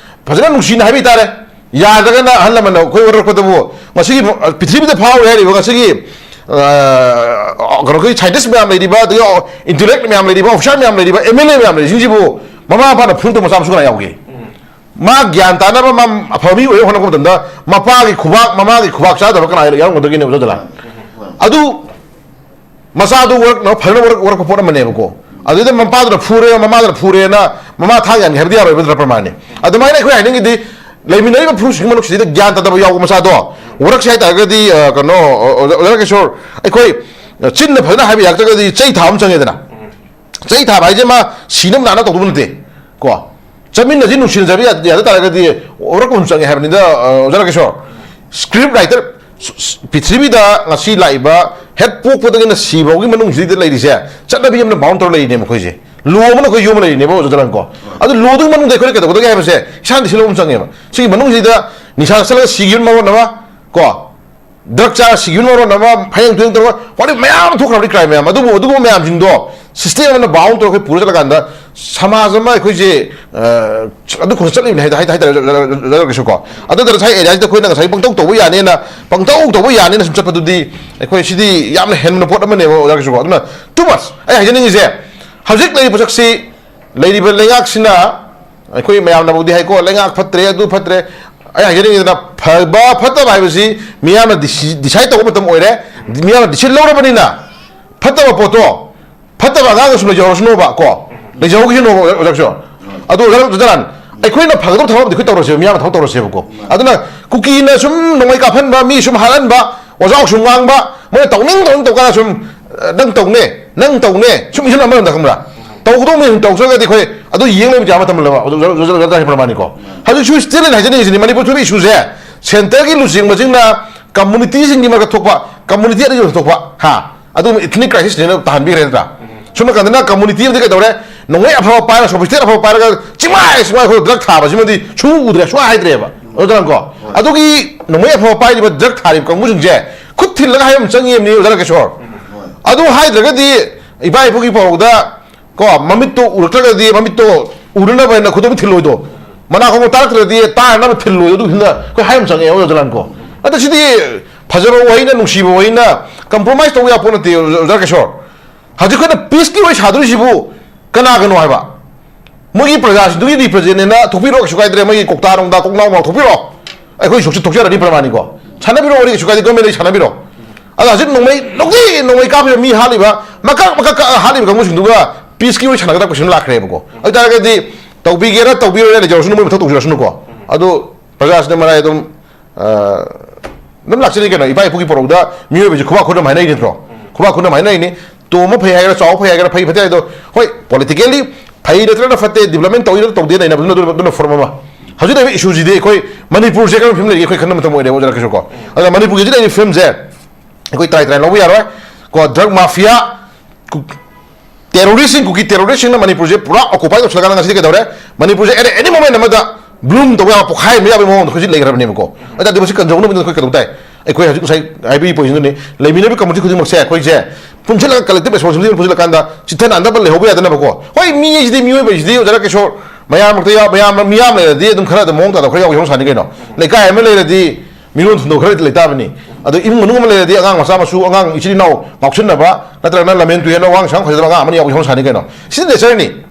ꯐꯖꯅ ꯅꯨꯡꯁꯤꯅ ꯍꯥꯏꯕ ꯇꯥꯔꯦ꯫ ꯌꯥꯗ꯭ꯔꯒꯅ ꯑꯍꯜ ꯂꯃꯟꯅ ꯑꯩꯈꯣꯏ ꯋꯥꯔꯛꯄꯗꯕꯨ ꯉꯁꯤꯒꯤ, ꯑ, ꯄ꯭ꯔꯤꯊꯤꯕꯤꯗ ꯐꯥꯎꯔꯦ ꯍꯥꯏꯔꯤꯕ ꯉꯁꯤꯒꯤ, ꯑ, ꯀꯩꯅꯣꯒꯤ ꯁꯥꯏꯟꯇꯤꯁ ꯃꯌꯥꯝ ꯂꯩꯔꯤꯕ, ꯑꯗꯒꯤ ꯏꯟꯇꯦꯂꯦꯛ ꯃꯌꯥꯝ ꯂꯩꯔꯤꯕ, ꯑꯣꯐꯤꯁꯥꯔ ꯃꯌꯥꯝ ꯂꯩꯔꯤꯕ, ꯑꯦꯝ ꯑꯦꯜ ꯑꯦ ꯃꯌꯥꯝ ꯂꯩꯔꯤꯁꯤꯡꯁꯤꯕꯨ ꯃꯃꯥ ꯃꯄꯥꯅ ꯐꯨꯔꯛꯇꯕ ꯃꯆꯥ ꯃꯁꯨ ꯀꯅꯥ ꯌꯥꯎꯒꯦ? ꯃꯥ ꯒ꯭ꯌꯥꯟ ꯇꯥꯅꯕ, ꯃꯥ ꯑꯐꯕ ꯃꯤ ꯑꯣꯏꯅꯕ ꯍꯣꯠꯅꯕ ꯃꯇꯝꯗ ꯃꯄꯥꯒꯤ ꯈꯨꯕꯥꯛ, ꯃꯃꯥꯒꯤ ꯈꯨꯕꯥꯛ ꯆꯥꯗꯕ ꯀꯅꯥ ꯌꯥꯎꯔꯝꯒꯗꯒꯦꯅꯦ, ꯑꯣꯖꯥ ꯖꯂꯥꯜ? ꯑꯗꯨ ꯃꯆꯥꯗꯨ ꯋꯥꯔꯛꯅꯕ, ꯐꯅꯕ ꯋꯥꯔꯛ-, ꯋꯥꯔꯛꯄ ꯄꯣꯠ ꯑꯃꯅꯦꯕꯀꯣ꯫ ꯑꯗꯨꯗ ꯃꯄꯥꯗꯨꯅ ꯐꯨꯔꯦ, ꯃꯃꯥꯗꯨꯅ ꯐꯨꯔꯦꯅ ꯃꯃꯥ ꯊꯥꯡ ꯌꯥꯟꯒꯦ ꯍꯥꯏꯕꯗꯤ ꯌꯥꯔꯣꯏꯕ, ꯅꯠꯇ꯭ꯔꯥ, ꯄ꯭ꯔꯃꯥꯟꯅꯤ? ꯑꯗꯨꯃꯥꯏꯅ ꯑꯩꯈꯣꯏ ꯍꯥꯏꯅꯤꯡꯉꯤꯗꯤ, ꯂꯩꯃꯤꯟꯅꯔꯤꯕ ꯐꯨꯔꯨꯞꯁꯤꯡꯒꯤ ꯃꯅꯨꯡꯁꯤꯗ ꯒ꯭ꯌꯥꯟ ꯇꯥꯗꯕ ꯌꯥꯎꯕ ꯃꯆꯥꯗꯣ ꯋꯥꯔꯛꯁꯦ ꯍꯥꯏ ꯇꯥꯔꯒꯗꯤ, ꯑ, ꯀꯩꯅꯣ, ꯑꯣꯖꯥ, ꯑꯣꯖꯥ ꯀꯤꯁꯣꯔ, ꯑꯩꯈꯣꯏ ꯆꯤꯟꯅ ꯐꯖꯅ ꯍꯥꯏꯕ ꯌꯥꯔꯛꯇ꯭ꯔꯒꯗꯤ ꯆꯩ ꯊꯥꯕ ꯑꯃ ꯆꯪꯉꯦꯗꯅ꯫ ꯆꯩ ꯊꯥꯕ ꯍꯥꯏꯁꯦ ꯃꯥ ꯁꯤꯅꯕ ꯅꯥꯅꯕ ꯇꯧꯗꯧꯕ ꯅꯠꯇꯦ ꯀꯣ꯫ ꯆꯠꯃꯤꯟꯅꯁꯤ, ꯅꯨꯡꯁꯤꯅꯖꯕ ꯌꯥ-, ꯌꯥꯗ ꯇꯥꯔꯒꯗꯤ ꯋꯥꯔꯛꯄ ꯑꯃ ꯆꯪꯉꯦ ꯍꯥꯏꯕꯅꯤꯗ, ꯑ, ꯑꯣꯖꯥ ꯀꯤꯁꯣꯔ꯫ ꯁ꯭ꯀ꯭ꯔꯤꯞ ꯔꯥꯏꯇꯔ, ꯁ-, ꯁ-, ꯄ꯭ꯔꯤꯊꯤꯕꯤꯗ ꯉꯁꯤ ꯂꯥꯛꯏꯕ ꯍꯦꯛ ꯄꯣꯛꯄꯗꯒꯤꯅ ꯁꯤꯐꯥꯎꯒꯤ ꯃꯅꯨꯡꯁꯤꯗ ꯂꯩꯔꯤꯁꯦ ꯆꯠꯅꯕꯤ ꯑꯃꯅ ꯕꯥꯎꯟ ꯇꯧꯔ ꯂꯩꯔꯤꯅꯦꯕ ꯑꯩꯈꯣꯏꯁꯦ꯫ ꯂꯣ ꯑꯃꯅ ꯑꯩꯈꯣꯏ ꯌꯣꯝꯃ ꯂꯩꯔꯤꯅꯦꯕ, ꯑꯣꯖꯥ ꯖꯂꯥꯜ ꯀꯣ꯫ ꯑꯗꯨ ꯂꯣꯗꯨꯒꯤ ꯃꯅꯨꯡꯗ ꯑꯩꯈꯣꯏꯅ ꯀꯩꯗꯧꯒꯗꯒꯦ ꯍꯥꯏꯕꯁꯦ ꯏꯁꯥꯅ ꯊꯤꯖꯤꯜꯍꯧꯕ ꯑꯃ ꯆꯪꯉꯦꯕ꯫ ꯁꯤꯒꯤ ꯃꯅꯨꯡꯁꯤꯗ ꯅꯤꯁꯥ ꯆꯥꯁꯤꯜꯂꯒ ꯁꯤꯈꯤꯕꯅ ꯃꯔꯣꯟ ꯑꯃ ꯀꯣ, ꯗ꯭ꯔꯒ ꯆꯥꯔ ꯁꯤꯈꯤꯕꯅ ꯃꯔꯣꯟ ꯑꯃ, ꯍꯌꯦꯡ ꯇꯨꯌꯦꯡ ꯇꯧꯔꯒ ꯋꯥꯔꯤ ꯃꯌꯥꯝ ꯑꯃ ꯊꯣꯛꯈ꯭ꯔꯕꯅꯤ, ꯀ꯭ꯔꯥꯏꯝ ꯃꯌꯥꯝ꯫ ꯑꯗꯨꯕꯨ ꯑꯗꯨꯒꯨꯝꯕ ꯃꯌꯥꯝꯁꯤꯡꯗꯣ ꯁꯤꯁꯇꯦꯝ ꯑꯃꯅ ꯕꯥꯎꯟ ꯇꯧꯔꯒ ꯑꯩꯈꯣꯏ ꯄꯨꯔ ꯆꯠꯂꯀꯥꯟꯗ ꯁꯃꯥꯖ ꯑꯃ ꯑꯩꯈꯣꯏꯁꯦ, ꯑ, ꯑꯗꯨ ꯈꯛꯇ ꯆꯠꯂꯤꯕꯅꯤ ꯍꯥꯏ-, ꯍꯥꯏ-, ꯍꯥꯏꯇꯥꯔꯦ, ꯑꯣꯖꯥ ꯀꯤꯁꯣꯔ ꯀꯣ꯫ ꯑꯗꯨ ꯅꯠꯇ꯭ꯔꯁꯨ ꯉꯁꯥꯏ ꯑꯦꯔꯤꯌꯥꯁꯤꯗ ꯑꯩꯈꯣꯏꯅ ꯉꯁꯥꯏ ꯄꯪꯇꯧ ꯇꯧꯕ ꯌꯥꯅꯦꯅ, ꯄꯪꯇꯧ ꯇꯧꯕ ꯌꯥꯅꯦꯅ ꯁꯨꯝ ꯆꯠꯄꯗꯨꯗꯤ ꯑꯩꯈꯣꯏ ꯁꯤꯗꯤ ꯌꯥꯝꯅ ꯍꯦꯟꯕ ꯄꯣꯠ ꯑꯃꯅꯦꯕ, ꯑꯣꯖꯥ ꯀꯤꯁꯣꯔ ꯀꯣ꯫ ꯑꯗꯨꯅ too much ꯑꯩ ꯍꯥꯏꯖꯅꯤꯡꯉꯤꯁꯦ, ꯍꯧꯖꯤꯛ ꯂꯩꯔꯤꯕ ꯄꯣꯠꯁꯛꯁꯤ ꯂꯩꯔꯤꯕ ꯂꯩꯉꯥꯛꯁꯤꯅ, ꯑꯩꯈꯣꯏ ꯃꯌꯥꯝꯅꯕꯨꯗꯤ ꯍꯥꯏꯀꯣ, ꯂꯩꯉꯥꯛ ꯐꯠꯇ꯭ꯔꯦ, ꯑꯗꯨ ꯐꯠꯇ꯭ꯔꯦ꯫ ꯑꯩ ꯍꯥꯏꯖꯅꯤꯡꯉꯤꯗꯅ, ꯐꯕ ꯐꯠꯇꯕ ꯍꯥꯏꯕꯁꯤ ꯃꯤꯌꯥꯝꯅ ꯗꯤꯁꯤ-, ꯗꯤꯁꯥꯏꯠ ꯇꯧꯕ ꯃꯇꯝ ꯑꯣꯏꯔꯦ꯫ ꯃꯤꯌꯥꯝꯅ ꯗꯤꯁꯤꯖꯟ ꯂꯧꯔꯕꯅꯤꯅ, ꯐꯠꯇꯕ ꯄꯣꯠꯇꯣ, ꯐꯠꯇꯕ ꯑꯉꯥꯡꯅꯁꯨ ꯂꯩꯖꯍꯧꯔꯁꯅꯣꯕ ꯀꯣ, ꯂꯩꯖꯍꯧꯈꯤꯁꯅꯣꯕ, ꯑꯣꯖꯥ ꯀꯤꯁꯣꯔ꯫ ꯑꯗꯨ ꯑꯣꯖꯥ ꯖꯂꯥꯜ, ꯑꯩꯈꯣꯏꯅ ꯐꯒꯗꯕ ꯊꯕꯛ ꯑꯃꯗꯤ ꯑꯩꯈꯣꯏ ꯇꯧꯔꯁꯦꯕ, ꯃꯤꯌꯥꯝꯅ ꯊꯕꯛ ꯇꯧꯔꯁꯦꯕꯀꯣ꯫ ꯑꯗꯨꯅ ꯀꯨꯀꯤꯅ ꯁꯨꯝ ꯅꯣꯡꯃꯩ ꯀꯥꯞꯍꯟꯕ, ꯃꯤ ꯁꯨꯝ ꯍꯥꯠꯍꯟꯕ, ꯑꯣꯖꯥ ꯁꯨꯝ ꯉꯥꯡꯕ, ꯃꯣꯏꯅ ꯇꯧꯅꯤꯡ ꯇꯧꯅꯤꯡ ꯇꯧ ꯀꯥꯟꯗ ꯁꯨꯝ ꯅꯪ ꯇꯧꯅꯦ, ꯅꯪ ꯇꯧꯅꯦ, ꯁꯨꯝ ꯏꯁꯟ ꯑꯃꯔꯣꯝꯗ ꯈꯪꯕ꯭ꯔꯥ? ꯇꯧꯒꯗꯧꯅꯦ, ꯇꯧꯗ꯭ꯔꯒꯗꯤ ꯑꯩꯈꯣꯏ ꯑꯗꯨ ꯌꯦꯡ ꯂꯩꯕ ꯌꯥꯕ ꯃꯇꯝ ꯂꯩꯕ꯫ ꯑꯣꯖꯥ, ꯑꯣꯖꯥ, ꯑꯣꯖꯥ ꯍꯥꯏ ꯄ꯭ꯔꯃꯥꯅꯤꯀꯣ꯫ ꯍꯧꯖꯤꯛꯁꯨ still ꯑꯩꯅ ꯍꯥꯏꯖꯅꯤꯡꯉꯤꯁꯤꯅꯤ, ꯃꯅꯤꯄꯨꯔ ꯊꯣꯛꯏꯕ ꯏꯁꯨꯁꯦ ꯁꯦꯟꯇꯔꯒꯤ ꯂꯨꯆꯤꯡꯕꯁꯤꯡꯅ ꯀꯝꯃꯨꯅꯤꯇꯤꯁꯤꯡꯒꯤ ꯃꯔꯛꯇ ꯊꯣꯛꯄ, ꯀꯝꯃꯨꯅꯤꯇꯤ ꯑꯅꯤꯒꯤ ꯃꯔꯛꯇ ꯊꯣꯛꯄ, ꯍꯥ, ꯑꯗꯨꯒꯨꯝꯕ ethnic crisisꯅꯦꯅ ꯇꯥꯍꯟꯕꯤꯈ꯭ꯔꯦ ꯅꯠꯇ꯭ꯔꯥ? ꯁꯣꯝ ꯅꯥꯀꯟꯗꯅ community ꯑꯃꯗꯤ ꯀꯩꯗꯧꯔꯦ, ꯅꯣꯡꯃꯩ ꯑꯐꯕ ꯄꯥꯏꯔꯒ, sophisticated ꯑꯐꯕ ꯄꯥꯏꯔꯒ ꯆꯤꯃꯥꯏ ꯆꯤꯃꯥꯏ ꯑꯩꯈꯣꯏ drug ꯊꯥꯕꯁꯤꯃꯗꯤ ꯁꯨꯡꯎ ꯎꯗ꯭ꯔꯦ, ꯁꯨꯡꯍꯥꯏ ꯍꯥꯏꯗ꯭ꯔꯦꯕ꯫ ꯑꯣꯖꯥ ꯀꯣ, ꯑꯗꯨꯒꯤ ꯅꯣꯡꯃꯩ ꯑꯐꯕ ꯄꯥꯏꯔꯤꯕ drug ꯊꯥꯔꯤꯕ ꯀꯥꯡꯕꯨꯁꯤꯡꯁꯦ ꯈꯨꯠ ꯊꯤꯜꯂꯒ ꯍꯥꯏꯕ ꯑꯃ ꯆꯪꯉꯤꯕꯅꯤ ꯑꯣꯖꯥ ꯀꯤꯁꯣꯔ꯫ ꯑꯗꯨ ꯍꯥꯏꯗ꯭ꯔꯒꯗꯤ ꯏꯄꯥ ꯏꯄꯨꯒꯤ ꯄꯥꯎꯔꯧꯗ ꯀꯣ, ꯃꯃꯤꯠꯇꯣ ꯎꯔꯛꯇ꯭ꯔꯒꯗꯤ ꯃꯃꯤꯠꯇꯣ ꯎꯅꯅꯕ ꯍꯥꯏꯅ ꯈꯨꯗꯣꯝ ꯊꯤꯜꯂꯣꯏꯗꯣ, ꯃꯅꯥ ꯈꯣꯡꯕ ꯇꯥꯔꯛꯇ꯭ꯔꯗꯤ ꯇꯥꯅꯅꯕ ꯊꯤꯜꯂꯣꯏꯗꯣ, ꯑꯗꯨ ꯐꯤꯝꯗ ꯑꯩꯈꯣꯏ ꯍꯥꯏꯕ ꯑꯃ ꯆꯪꯉꯦ ꯑꯣꯖꯥ ꯖꯂꯥꯟ ꯀꯣ꯫ ꯑꯗ ꯁꯤꯗꯤ ꯐꯖꯕ ꯋꯥꯍꯩꯅ, ꯅꯨꯡꯁꯤꯕ ꯋꯥꯍꯩꯅ compromise ꯇꯧꯕ ꯌꯥꯄꯣꯠ ꯅꯠꯇꯦ ꯑꯣꯖꯥ ꯀꯤꯁꯣꯔ꯫ ꯍꯧꯖꯤꯛ ꯑꯩꯈꯣꯏꯅ peaceꯀꯤ ꯋꯥꯔꯤ ꯁꯥꯗꯣꯔꯤꯁꯤꯕꯨ ꯀꯅꯥꯒꯅꯣ ꯍꯥꯏꯕ? ꯃꯣꯏꯒꯤ ꯄ꯭ꯔꯖꯥꯁꯤꯡꯗꯨꯒꯤ representꯅꯦꯅ ꯊꯣꯛꯄꯤꯔꯣ, ꯀꯩꯁꯨ ꯀꯥꯏꯗ꯭ꯔꯦ꯫ ꯃꯣꯏꯒꯤ ꯀꯧꯇꯥ ꯅꯨꯡꯗꯥ ꯀꯣꯛꯅꯥꯎ ꯅꯥꯎ ꯊꯣꯛꯄꯤꯔꯣ, ꯑꯩꯈꯣꯏ ꯁꯨꯛꯁꯤ ꯊꯣꯛꯆꯔꯅꯤ ꯄ꯭ꯔꯃꯥꯅꯤꯀꯣ꯫ ꯁꯥꯟꯅꯕꯤꯔꯣ ꯋꯥꯔꯤ, ꯀꯩꯁꯨ ꯀꯥꯏꯗꯦ, governmentꯗꯒꯤ ꯁꯥꯟꯅꯕꯤꯔꯣ꯫ ꯑꯗꯣ ꯍꯧꯖꯤꯛ ꯅꯣꯡꯃꯩ ꯅꯣꯡꯃꯩ ꯅꯣꯡꯃꯩ ꯀꯥꯞꯄꯤꯕ ꯃꯤ ꯍꯥꯠꯂꯤꯕ, ꯃꯀꯛ ꯃꯀꯛ ꯀꯛꯑ ꯍꯥꯠꯂꯤꯕ ꯀꯥꯡꯕꯨꯁꯤꯡꯗꯨꯒ peaceꯀꯤ ꯋꯥꯔꯤ ꯁꯥꯟꯅꯒꯗꯕ question ꯂꯥꯛꯈ꯭ꯔꯦꯕꯀꯣ꯫ ꯑꯗꯨ ꯇꯥꯔꯒꯗꯤ ꯇꯧꯕꯤꯒꯦꯔꯥ ꯇꯧꯕꯤꯔꯣꯏꯔꯥ ꯂꯩꯖꯔꯁꯅꯨ, ꯃꯣꯏ ꯃꯊꯧ ꯇꯧꯖꯔꯁꯅꯨꯀꯣ꯫ ꯑꯗꯣ ꯄ꯭ꯔꯖꯥꯁꯤꯅ ꯃꯔꯥꯏ ꯑꯗꯨꯝ, ꯑ, ꯑꯗꯨꯝ ꯂꯥꯛꯆꯔꯤ ꯀꯩꯅꯣ꯫ ꯏꯄꯥ ꯏꯄꯨꯒꯤ ꯄꯣꯔꯧꯗ ꯃꯤꯑꯣꯏꯕꯁꯤ ꯈꯨꯕꯥꯛ ꯈꯨꯅꯝ ꯍꯥꯏꯅꯩ ꯅꯠꯇ꯭ꯔꯣ? ꯈꯨꯕꯥꯛ ꯈꯨꯅꯝ ꯍꯥꯏꯅꯩꯅꯤ꯫ ꯇꯣꯝꯕ ꯐꯩ ꯍꯥꯏꯒꯦꯔꯥ, ꯆꯥꯎꯕ ꯐꯩ ꯍꯥꯏꯒꯦꯔꯥ, ꯐꯩ ꯐꯠꯇꯦ ꯍꯥꯏꯗꯣ, ꯍꯣꯏ, politically ꯐꯩ ꯅꯠꯇ꯭ꯔꯒꯅ ꯐꯠꯇꯦ, development ꯇꯧꯏ ꯅꯠꯇ꯭ꯔꯒ ꯇꯧꯗꯦ ꯅꯩꯅꯕꯗꯨꯅ ꯑꯗꯨꯅ, ꯑꯗꯨꯅ ꯐꯣꯔꯝ ꯑꯃ꯫ ꯍꯧꯖꯤꯛ ꯂꯩꯔꯤꯕ ꯏꯁꯨꯁꯤꯗꯤ ꯑꯩꯈꯣꯏ ꯃꯅꯤꯄꯨꯔꯁꯦ ꯀꯔꯝꯕ ꯐꯤꯕꯝ ꯂꯩꯔꯤꯒꯦ ꯑꯩꯈꯣꯏ ꯈꯟꯕ ꯃꯇꯝ ꯑꯣꯏꯔꯦꯕ ꯑꯣꯖꯥ ꯀꯤꯁꯣꯔꯀꯣ꯫ ꯑꯗꯨꯅ ꯃꯅꯤꯄꯨꯔꯒꯤ ꯍꯧꯖꯤꯛ ꯂꯩꯔꯤꯕ ꯐꯤꯕꯝꯁꯦ ꯑꯩꯈꯣꯏ ꯇꯔꯥꯏ ꯇꯔꯥꯏ ꯂꯧꯕ ꯌꯥꯔꯣꯏ꯫ ꯀꯣ, drug mafia, ꯀꯨ-, terroristꯁꯤꯡ, ꯀꯨꯀꯤ terroristꯁꯤꯡꯅ ꯃꯅꯤꯄꯨꯔꯁꯦ ꯄꯨꯔꯥ occupy ꯇꯧꯁꯤꯜꯂꯀꯥꯟꯗ ꯉꯁꯤꯗꯤ ꯀꯩꯗꯧꯔꯦ? ꯃꯅꯤꯄꯨꯔꯁꯦ at any moment ꯑꯃꯗ bloom ꯇꯧꯕ ꯌꯥꯕ, ꯄꯣꯛꯈꯥꯏꯍꯟꯕ ꯌꯥꯕꯒꯤ ꯃꯑꯣꯡꯗ ꯍꯧꯖꯤꯛ ꯂꯩꯈ꯭ꯔꯕꯅꯦꯕꯀꯣ꯫ ꯑꯗꯨ ꯇꯥꯔꯗꯤ ꯃꯁꯤ ꯀꯟꯖꯧꯅꯕꯗꯨꯅ ꯑꯩꯈꯣꯏ ꯀꯩꯗꯧ ꯇꯥꯏ? ꯑꯩꯈꯣꯏ ꯍꯧꯖꯤꯛ ꯉꯁꯥꯏ ꯍꯥꯏꯕꯤꯔꯤ ꯄꯣꯏꯟꯗꯨꯅꯤ, ꯂꯩꯃꯤꯟꯅꯕ community ꯈꯨꯗꯤꯡꯃꯛꯁꯦ ꯑꯩꯈꯣꯏꯁꯦ ꯄꯨꯟꯁꯤꯜꯂꯒ collective responsibility ꯑꯃ ꯄꯨꯟꯁꯤꯜꯂꯀꯥꯟꯗ ꯆꯤꯠꯊ ꯅꯥꯟꯗꯕ ꯂꯩꯍꯧꯕ ꯌꯥꯗꯅꯕꯀꯣ꯫ ꯍꯣꯏ, ꯃꯤ ꯍꯥꯏꯁꯤꯗꯤ, ꯃꯤꯑꯣꯏꯕ ꯍꯥꯏꯁꯤꯗꯤ ꯑꯣꯖꯥ ꯀꯤꯁꯣꯔ, ꯃꯌꯥꯝ ꯃꯔꯛꯇ ꯌꯥꯎ-, ꯃꯌꯥꯝ, ꯃꯤꯌꯥꯝ ꯂꯩꯔꯗꯤ ꯑꯗꯨꯝ ꯈꯔ ꯑꯗꯨꯝ ꯃꯑꯣꯡ ꯇꯥꯗꯕ ꯈꯔ ꯌꯥꯎꯕ ꯍꯧꯁꯥꯅꯤ ꯀꯩꯅꯣ꯫ ꯂꯩꯀꯥꯏ ꯑꯃ ꯂꯩꯔꯗꯤ ꯃꯤꯔꯣꯟ ꯊꯨꯡꯗꯕ ꯈꯔꯗꯤ ꯂꯩꯇꯥꯕꯅꯤ꯫ ꯑꯗꯣ ꯏꯃꯨꯡ ꯃꯅꯨꯡ ꯑꯃ ꯂꯩꯔꯗꯤ ꯑꯉꯥꯡ ꯃꯆꯥ ꯃꯁꯨ, ꯑꯉꯥꯡ ꯏꯆꯤꯜ ꯏꯅꯥꯎ ꯉꯥꯎꯁꯤꯟꯅꯕ ꯅꯠꯇ꯭ꯔꯒꯅ ꯂꯝꯍꯦꯟ ꯇꯨꯍꯦꯟ, ꯋꯥꯉꯥꯡ ꯁꯉꯥꯡ ꯐꯖꯗꯕ ꯑꯉꯥꯡ ꯑꯃꯅꯤ ꯌꯥꯎꯕ ꯍꯧꯁꯥꯅꯤ ꯀꯩꯅꯣ꯫ ꯁꯤꯗꯤ natureꯅꯤ꯫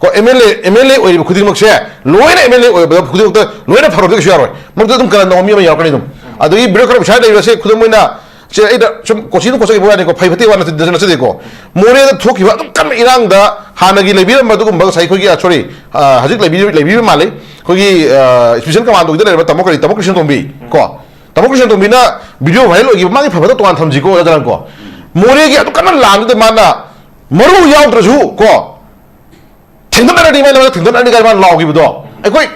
ꯀꯣ, MLA, MLA ꯑꯣꯏꯔꯤꯕ ꯈꯨꯗꯤꯡꯃꯛꯁꯦ ꯂꯣꯏꯅ MLA ꯑꯣꯏꯕ ꯈꯨꯗꯤꯡꯃꯛꯇ ꯂꯣꯏꯅ ꯐꯔꯣꯏꯗ ꯀꯩꯁꯨ ꯌꯥꯔꯣꯏ꯫ ꯃꯔꯛꯇ ꯑꯗꯨꯝ ꯀꯔꯟ ꯇꯧꯕ ꯃꯤ ꯑꯃ ꯌꯥꯎꯔꯛꯀꯅꯤ ꯑꯗꯨꯝ꯫ ꯑꯗꯒꯤ bureaucrat ꯄꯩꯁꯥ ꯂꯩꯕꯁꯦ, ꯈꯨꯗꯝ ꯑꯣꯏꯅ, ꯁꯦ, ꯑꯩꯅ ꯁꯨꯝ ꯀꯣꯆꯤꯗ ꯀꯣꯠꯆꯈꯤꯕ ꯋꯥꯅꯤꯀꯣ, ꯐꯩ ꯐꯠꯇꯦ ꯋꯥ ꯅꯠꯇꯦ, ꯅꯠꯆꯗꯦꯀꯣ꯫ ꯃꯣꯔꯦꯗ ꯊꯣꯛꯈꯤꯕ ꯑꯗꯨꯝ ꯀꯟꯅ ꯏꯔꯥꯡꯗ ꯍꯥꯟꯅꯒꯤ ꯂꯩꯕꯤꯔꯝꯕ ꯑꯗꯨꯒꯨꯝꯕ ꯉꯁꯥꯏ ꯑꯩꯈꯣꯏꯒꯤ, ꯑ, sorry, ꯑ, ꯍꯧꯖꯤꯛ ꯂꯩꯕꯤꯔꯤꯕ, ꯂꯩꯕꯤꯔꯤꯕ ꯃꯥꯜꯂꯤ꯫ ꯑꯩꯈꯣꯏꯒꯤ, ꯑ, special commandoꯒꯤꯗ ꯂꯩꯔꯝꯕ ꯇꯥꯃꯣ ꯀꯔꯤ, ꯇꯥꯃꯣ ꯀ꯭ꯔꯤꯁꯅꯇꯣꯝꯕꯤ ꯀꯣ꯫ ꯇꯥꯃꯣ ꯀ꯭ꯔꯤꯁꯅꯇꯣꯝꯕꯤꯅ video viral ꯑꯣꯏꯈꯤꯕ, ꯃꯥꯒꯤ ꯐꯕꯗ ꯇꯣꯉꯥꯟ ꯊꯝꯁꯤꯀꯣ, ꯑꯣꯖꯥ ꯖꯂꯥꯟ ꯀꯣ꯫ ꯃꯣꯔꯦꯒꯤ ꯑꯗꯨ ꯀꯟꯅ ꯂꯥꯟꯗꯨꯗ ꯃꯥꯅ ꯃꯔꯨ ꯌꯥꯎꯗ꯭ꯔꯁꯨ ꯀꯣ, ꯊꯦꯡꯗꯠꯅꯔꯅꯤ, ꯃꯥꯏ ꯂꯝꯗ ꯊꯦꯡꯗꯠꯅꯔꯅꯤ ꯀꯥꯏꯅ ꯃꯥꯅ ꯂꯥꯎꯈꯤꯕꯗꯣ꯫ ꯑꯩꯈꯣꯏ,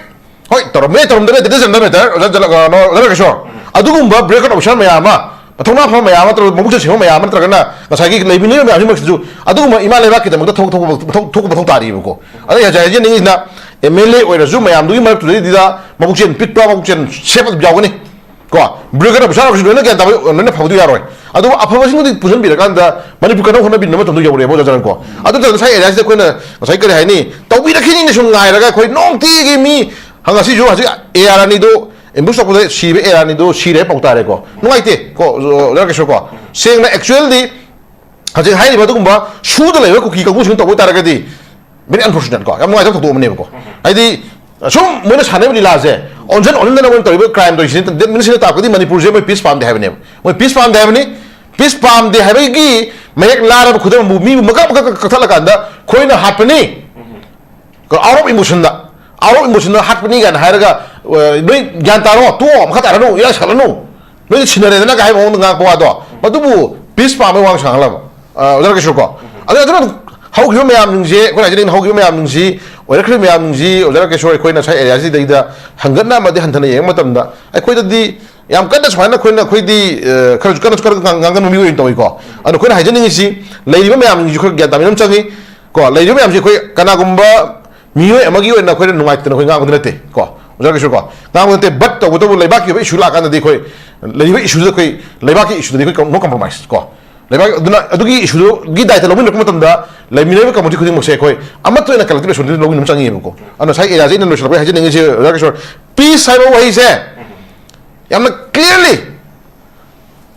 ꯍꯣꯏ, ꯇꯧꯔꯝꯃꯦ, ꯇꯧꯔꯝꯗ꯭ꯔꯦ, that doesn't matter, ꯑꯣꯖꯥ ꯖꯂ-, ꯑ, ꯅꯣ-, ꯑꯣꯖꯥ ꯔꯥꯀꯦꯁꯣꯔ꯫ ꯑꯗꯨꯒꯨꯝꯕ ꯕ꯭ꯔꯦꯛ ꯑꯣꯐꯤꯁꯥꯔ ꯃꯌꯥꯝ ꯑꯃ, ꯃꯊꯧꯅꯥ ꯐꯕ ꯃꯌꯥꯝ ꯑꯃ ꯅꯠꯇ꯭ꯔꯒ ꯃꯕꯨꯛ ꯆꯦꯜ ꯁꯦꯡꯕ ꯃꯌꯥꯝ ꯑꯃ ꯅꯠꯇ꯭ꯔꯒꯅ ꯉꯁꯥꯏꯒꯤ ꯂꯩꯃꯤꯟꯅꯔꯤꯕ ꯃꯌꯥꯝꯁꯤꯃꯛꯁꯤꯁꯨ ꯑꯗꯨꯒꯨꯝꯕ ꯏꯃꯥ ꯂꯩꯕꯥꯛꯀꯤꯗꯃꯛꯇ ꯊꯣꯛ-, ꯊꯣꯛꯄ ꯃꯊꯧ-, ꯊꯣꯛꯄ ꯃꯊꯧ ꯇꯥꯔꯤꯕꯀꯣ꯫ ꯑꯗ ꯑꯩ ꯍꯧꯖꯤꯛ ꯍꯥꯏꯖꯅꯤꯡꯉꯤꯁꯤꯅ, ꯑꯦꯝ ꯑꯦꯜ ꯑꯦ ꯑꯣꯏꯔꯁꯨ ꯃꯌꯥꯝꯗꯨꯒꯤ ꯃꯔꯛꯇꯨꯗꯩꯗꯨꯗ ꯃꯕꯨꯛ ꯆꯦꯜ ꯄꯤꯛꯄ, ꯃꯕꯨꯛ ꯆꯦꯜ ꯁꯦꯞ ꯑꯗꯨꯝ ꯌꯥꯎꯒꯅꯤ꯫ ꯀꯣ, ꯕ꯭ꯔꯦꯛ ꯑꯣꯐꯤꯁꯥꯔ ꯑꯣꯏꯔꯁꯨ ꯂꯣꯏꯅ ꯒ꯭ꯌꯥꯟ ꯇꯥꯕ, ꯂꯣꯏꯅ ꯐꯕꯗꯤ ꯌꯥꯔꯣꯏ꯫ ꯑꯗꯨꯕꯨ ꯑꯐꯕꯁꯤꯡꯗꯨꯗꯤ ꯄꯨꯟꯁꯤꯟꯕꯤꯔꯀꯥꯟꯗ ꯃꯅꯤꯄꯨꯔ ꯀꯟꯅ ꯍꯣꯠꯅꯕꯤꯅꯕ ꯃꯇꯝꯗꯣ ꯌꯧꯔꯛꯑꯦꯕ, ꯑꯣꯖꯥ ꯖꯅꯟ ꯀꯣ꯫ ꯑꯗꯨ ꯅꯠꯇꯅ ꯉꯁꯥꯏ ꯑꯦꯔꯤꯌꯥꯁꯤꯗ ꯑꯩꯈꯣꯏꯅ ꯉꯁꯥꯏ ꯀꯔꯤ ꯍꯥꯏꯅꯤ, ꯇꯧꯕꯤꯔꯛꯈꯤꯅꯤꯅ ꯁꯨꯝ ꯉꯥꯏꯔꯒ ꯑꯩꯈꯣꯏ ꯅꯨꯡꯇꯤꯒꯤ ꯃꯤ ꯉꯁꯤꯁꯨ ꯍꯧꯖꯤꯛ ꯑꯦ ꯑꯥꯔ ꯑꯅꯤꯗꯣ ꯑꯦꯝꯕꯨꯁ ꯇꯧꯕꯗ ꯁꯤꯕ ꯑꯦ ꯑꯥꯔ ꯑꯅꯤꯗꯣ ꯁꯤꯔꯦ ꯄꯥꯎ ꯇꯥꯔꯦꯀꯣ꯫ ꯅꯨꯡꯉꯥꯏꯇꯦ ꯀꯣ, ꯑꯣꯖꯥ ꯀꯩꯁꯨ ꯀꯣ꯫ ꯁꯦꯡꯅ actually ꯗꯤ ꯍꯧꯖꯤꯛ ꯍꯥꯏꯔꯤꯕ ꯑꯗꯨꯒꯨꯝꯕ ꯁꯨꯗ ꯂꯩꯕ ꯀꯨꯀꯤ ꯀꯥꯡꯕꯨꯁꯤꯡꯅ ꯇꯧꯕ ꯇꯥꯔꯒꯗꯤ very unfortunate ꯀꯣ, ꯌꯥꯝ ꯅꯨꯡꯉꯥꯏꯇꯕ ꯊꯧꯗꯣꯛ ꯑꯃꯅꯦꯕꯀꯣ꯫ ꯍꯥꯏꯗꯤ ꯁꯨꯝ ꯃꯣꯏꯅ ꯁꯥꯟꯅꯔꯤꯕ ꯂꯤꯂꯥꯁꯦ, ꯑꯣꯟꯁꯤꯟ ꯑꯣꯟꯁꯤꯟꯗꯅ ꯃꯣꯏꯅ ꯇꯧꯔꯤꯕ ꯀ꯭ꯔꯥꯏꯝ ꯇꯧꯔꯤꯁꯤꯅ, ꯗꯦꯠ ꯃꯤꯟꯁꯤꯅ ꯇꯥꯛꯄꯗꯤ ꯃꯅꯤꯄꯨꯔꯁꯦ ꯃꯣꯏ ꯄꯤꯁ ꯄꯥꯝꯗꯦ ꯍꯥꯏꯕꯅꯦꯕ꯫ ꯃꯣꯏ ꯄꯤꯁ ꯄꯥꯝꯗꯦ ꯍꯥꯏꯕꯅꯤ꯫ ꯄꯤꯁ ꯄꯥꯝꯗꯦ ꯍꯥꯏꯕꯒꯤ ꯃꯌꯦꯛ ꯂꯥꯔꯕ ꯈꯨꯗꯝꯕꯨ ꯃꯤꯕꯨ ꯃꯀꯛ ꯃꯀꯛ ꯀꯛꯊꯠꯂꯀꯥꯟꯗ ꯑꯩꯈꯣꯏꯅ ꯍꯥꯠꯄꯅꯤ꯫ ꯑꯥꯎꯠ ꯑꯣꯐ ꯏꯃꯣꯁꯟꯗ, ꯑꯥꯎꯠ ꯑꯣꯐ ꯏꯃꯣꯁꯟꯗ ꯍꯥꯠꯄꯅꯤ ꯀꯥꯏꯅ ꯍꯥꯏꯔꯒ, ꯑ, ꯅꯣꯏ ꯒ꯭ꯌꯥꯟ ꯇꯥꯔꯣ, ꯇꯣꯛꯑꯣ, ꯃꯈꯥ ꯇꯥꯔꯅꯨ, ꯏꯔꯥꯡ ꯁꯥꯠꯂꯅꯨ, ꯅꯣꯏꯗꯤ ꯁꯤꯟꯅꯔꯦꯗꯅ ꯀꯥꯏ ꯍꯥꯏꯕ ꯃꯑꯣꯡꯗ ꯉꯥꯡꯉꯛꯄ ꯋꯥꯗꯣ, ꯃꯗꯨꯕꯨ ꯄꯤꯁ ꯄꯥꯝꯕꯩ ꯋꯥ ꯁꯥꯡꯍꯜꯂꯕ, ꯑ, ꯑꯣꯖꯥ ꯔꯥꯀꯦꯁꯣꯔ ꯀꯣ꯫ ꯑꯗꯨ, ꯑꯗꯨꯅ ꯍꯧꯈꯤꯕ ꯃꯌꯥꯝꯁꯤꯡꯁꯦ, ꯑꯩꯈꯣꯏꯅ ꯍꯥꯏꯖꯅꯤꯡꯉꯤ, ꯍꯧꯈꯤꯕ ꯃꯌꯥꯝꯁꯤꯡꯁꯤ, ꯑꯣꯏꯔꯛꯈ꯭ꯔꯤꯕ ꯃꯌꯥꯝꯁꯤꯡꯁꯤ, ꯑꯣꯖꯥ ꯔꯥꯀꯦꯁꯣꯔ, ꯑꯩꯈꯣꯏꯅ ꯉꯁꯥꯏ ꯑꯦꯔꯤꯌꯥꯁꯤꯗꯩꯗ ꯍꯪꯒꯠꯅ ꯑꯃꯗꯤ ꯍꯟꯊꯅ ꯌꯦꯡꯕ ꯃꯇꯝꯗ, ꯑꯩꯈꯣꯏꯗꯗꯤ ꯌꯥꯝ ꯀꯟꯅ ꯁꯨꯃꯥꯏꯅ ꯑꯩꯈꯣꯏꯅ, ꯑꯩꯈꯣꯏꯗꯤ, ꯑ, ꯈꯔꯁꯨ ꯀꯟꯅꯁꯨ ꯈꯔ ꯉꯥꯡ-, ꯉꯥꯡꯒꯟꯕ ꯃꯤꯑꯣꯏ ꯑꯣꯏꯅ ꯇꯧꯏꯀꯣ꯫ ꯑꯗꯣ ꯑꯩꯈꯣꯏꯅ ꯍꯥꯏꯖꯅꯤꯡꯉꯤꯁꯤ, ꯂꯩꯔꯤꯕ ꯃꯌꯥꯝꯁꯤꯡꯁꯤ ꯈꯔ ꯒ꯭ꯌꯥꯟ ꯇꯥꯃꯤꯟꯅꯕ ꯑꯃ ꯆꯪꯉꯤ꯫ ꯀꯣ, ꯂꯩꯔꯤꯕ ꯃꯌꯥꯝꯁꯦ ꯑꯩꯈꯣꯏ ꯀꯅꯥꯒꯨꯝꯕ ꯃꯤꯑꯣꯏ ꯑꯃꯒꯤ ꯑꯣꯏꯅ ꯑꯩꯈꯣꯏꯅ ꯅꯨꯡꯉꯥꯏꯇꯅ ꯑꯩꯈꯣꯏ ꯉꯥꯡꯕꯗꯤ ꯅꯠꯇꯦ ꯀꯣ, ꯑꯣꯖꯥ ꯀꯩꯁꯨ ꯀꯣ, ꯉꯥꯡꯕ ꯅꯠꯇꯦ꯫ ꯕꯠ ꯇꯧꯕꯇꯕꯨ ꯂꯩꯕꯥꯛꯀꯤ ꯑꯣꯏꯕ ꯏꯁꯨ ꯂꯥꯛꯀꯥꯟꯗꯗꯤ ꯑꯩꯈꯣꯏ ꯂꯩꯔꯤꯕ ꯏꯁꯨꯗꯨꯗ ꯑꯩꯈꯣꯏ ꯂꯩꯕꯥꯛꯀꯤ ꯏꯁꯨꯗꯗꯤ ꯑꯩꯈꯣꯏ no compromise ꯀꯣ꯫ ꯂꯩꯕꯥꯛ ꯑꯗꯨꯅ ꯑꯗꯨꯒꯤ ꯏꯁꯨꯗꯨꯒꯤ ꯗꯥꯏꯇ ꯂꯧꯃꯤꯟꯅꯔꯛꯄ ꯃꯇꯝꯗ ꯂꯩꯃꯤꯟꯅꯔꯤꯕ ꯀꯝꯃꯨꯅꯤꯇꯤ ꯈꯨꯗꯤꯡꯃꯛꯁꯦ ꯑꯩꯈꯣꯏ ꯑꯃꯠꯇ ꯑꯣꯏꯅ ꯀꯂꯦꯛꯇꯤꯚ ꯑꯦꯛꯁꯟ ꯂꯧꯃꯤꯟꯅꯕ ꯑꯃ ꯆꯪꯉꯤꯕꯀꯣ꯫ ꯑꯗꯨꯅ ꯉꯁꯥꯏ ꯑꯦꯔꯤꯌꯥꯁꯦ ꯑꯩꯅ ꯂꯣꯏꯁꯤꯜꯂꯛꯄꯗ ꯍꯥꯏꯖꯅꯤꯡꯉꯤꯁꯦ, ꯑꯣꯖꯥ ꯀꯩꯁꯣꯔ, ꯄꯤꯁ ꯍꯥꯏꯕ ꯋꯥꯍꯩꯁꯦ ꯌꯥꯝꯅ clearly,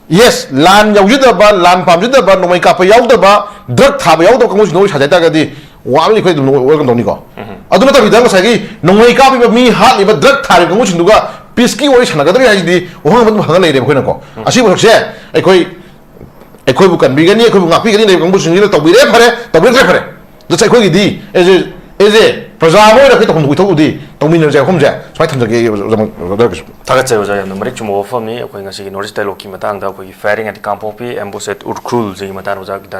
ꯌꯦꯁ, ꯂꯥꯟ ꯌꯥꯎꯖꯗꯕ, ꯂꯥꯟ ꯄꯥꯝꯖꯗꯕ, ꯅꯣꯡꯃꯩ ꯀꯥꯞꯄ ꯌꯥꯎꯗꯕ, ꯗ꯭ꯔꯒ ꯊꯥꯕ ꯌꯥꯎꯗꯕ ꯀꯥꯡꯕꯨꯁꯤꯡꯗ ꯋꯥꯔꯤ ꯁꯥꯖ ꯍꯥꯏ ꯇꯥꯔꯒꯗꯤ ꯋꯥ ꯑꯃꯗꯤ ꯑꯩꯈꯣꯏ ꯑꯗꯨꯝ welcome ꯇꯧꯅꯤꯀꯣ꯫ ꯑꯗꯨ ꯅꯠꯇꯕꯤꯗ ꯉꯁꯥꯏꯒꯤ ꯅꯣꯡꯃꯩ ꯀꯥꯞꯄꯤꯕ ꯃꯤ ꯍꯥꯠꯂꯤꯕ ꯗ꯭ꯔꯒ ꯊꯥꯔꯤꯕ ꯀꯥꯡꯕꯨꯁꯤꯡꯗꯨꯒ ꯄꯤꯁꯀꯤ ꯋꯥꯔꯤ ꯁꯥꯟꯅꯒꯗ꯭ꯔꯦ ꯍꯥꯏꯁꯤꯗꯤ ꯋꯥꯍꯪ ꯑꯃ ꯑꯗꯨꯝ ꯍꯪꯉ ꯂꯩꯔꯦꯕ ꯑꯩꯈꯣꯏꯅꯀꯣ꯫ ꯑꯁꯤꯒꯤ ꯄꯣꯠꯁꯦ ꯑꯩꯈꯣꯏ, ꯑꯩꯈꯣꯏꯕꯨ ꯀꯟꯕꯤꯒꯅꯤ, ꯑꯩꯈꯣꯏꯕꯨ ꯉꯥꯛꯄꯤꯒꯅꯤ ꯂꯩꯕ ꯀꯥꯡꯕꯨꯁꯤꯡꯁꯤꯅ ꯇꯧꯕꯤꯔꯦ ꯐꯔꯦ, ꯇꯧꯕꯤꯔꯛꯇ꯭ꯔꯦ ꯐꯔꯦ꯫ That's ꯑꯩꯈꯣꯏꯒꯤꯗꯤ as a, as a ꯄ꯭ꯔꯖꯥ ꯑꯃ ꯑꯣꯏꯅ ꯑꯩꯈꯣꯏ ꯇꯧꯐꯝ ꯊꯣꯛꯄ ꯏꯊꯧꯗꯤ ꯇꯧꯃꯤꯟꯅꯔꯁꯦ ꯍꯥꯏꯕ ꯋꯥꯐꯝꯁꯦ ꯁꯨꯃꯥꯏꯅ ꯊꯝꯖꯒꯦ ꯑꯣꯖꯥ, ꯑꯣꯖꯥ, ꯑꯣꯖꯥꯒꯤꯁꯨ꯫ ꯊꯥꯒꯠꯆꯔꯤ ꯑꯣꯖꯥ, ꯌꯥꯝꯅ ꯃꯔꯤꯛ ꯆꯨꯝꯕ ꯋꯥꯐꯝꯅꯤ꯫ ꯑꯩꯈꯣꯏ ꯉꯁꯤꯒꯤ North East Dialogueꯀꯤ ꯃꯇꯥꯡꯗ ꯑꯩꯈꯣꯏꯒꯤ Firing at Kangpokpi, Ambush at Ukhrulꯁꯤꯒꯤ ꯃꯇꯥꯡꯗ ꯑꯣꯖꯥ ꯒꯤꯇꯥꯟ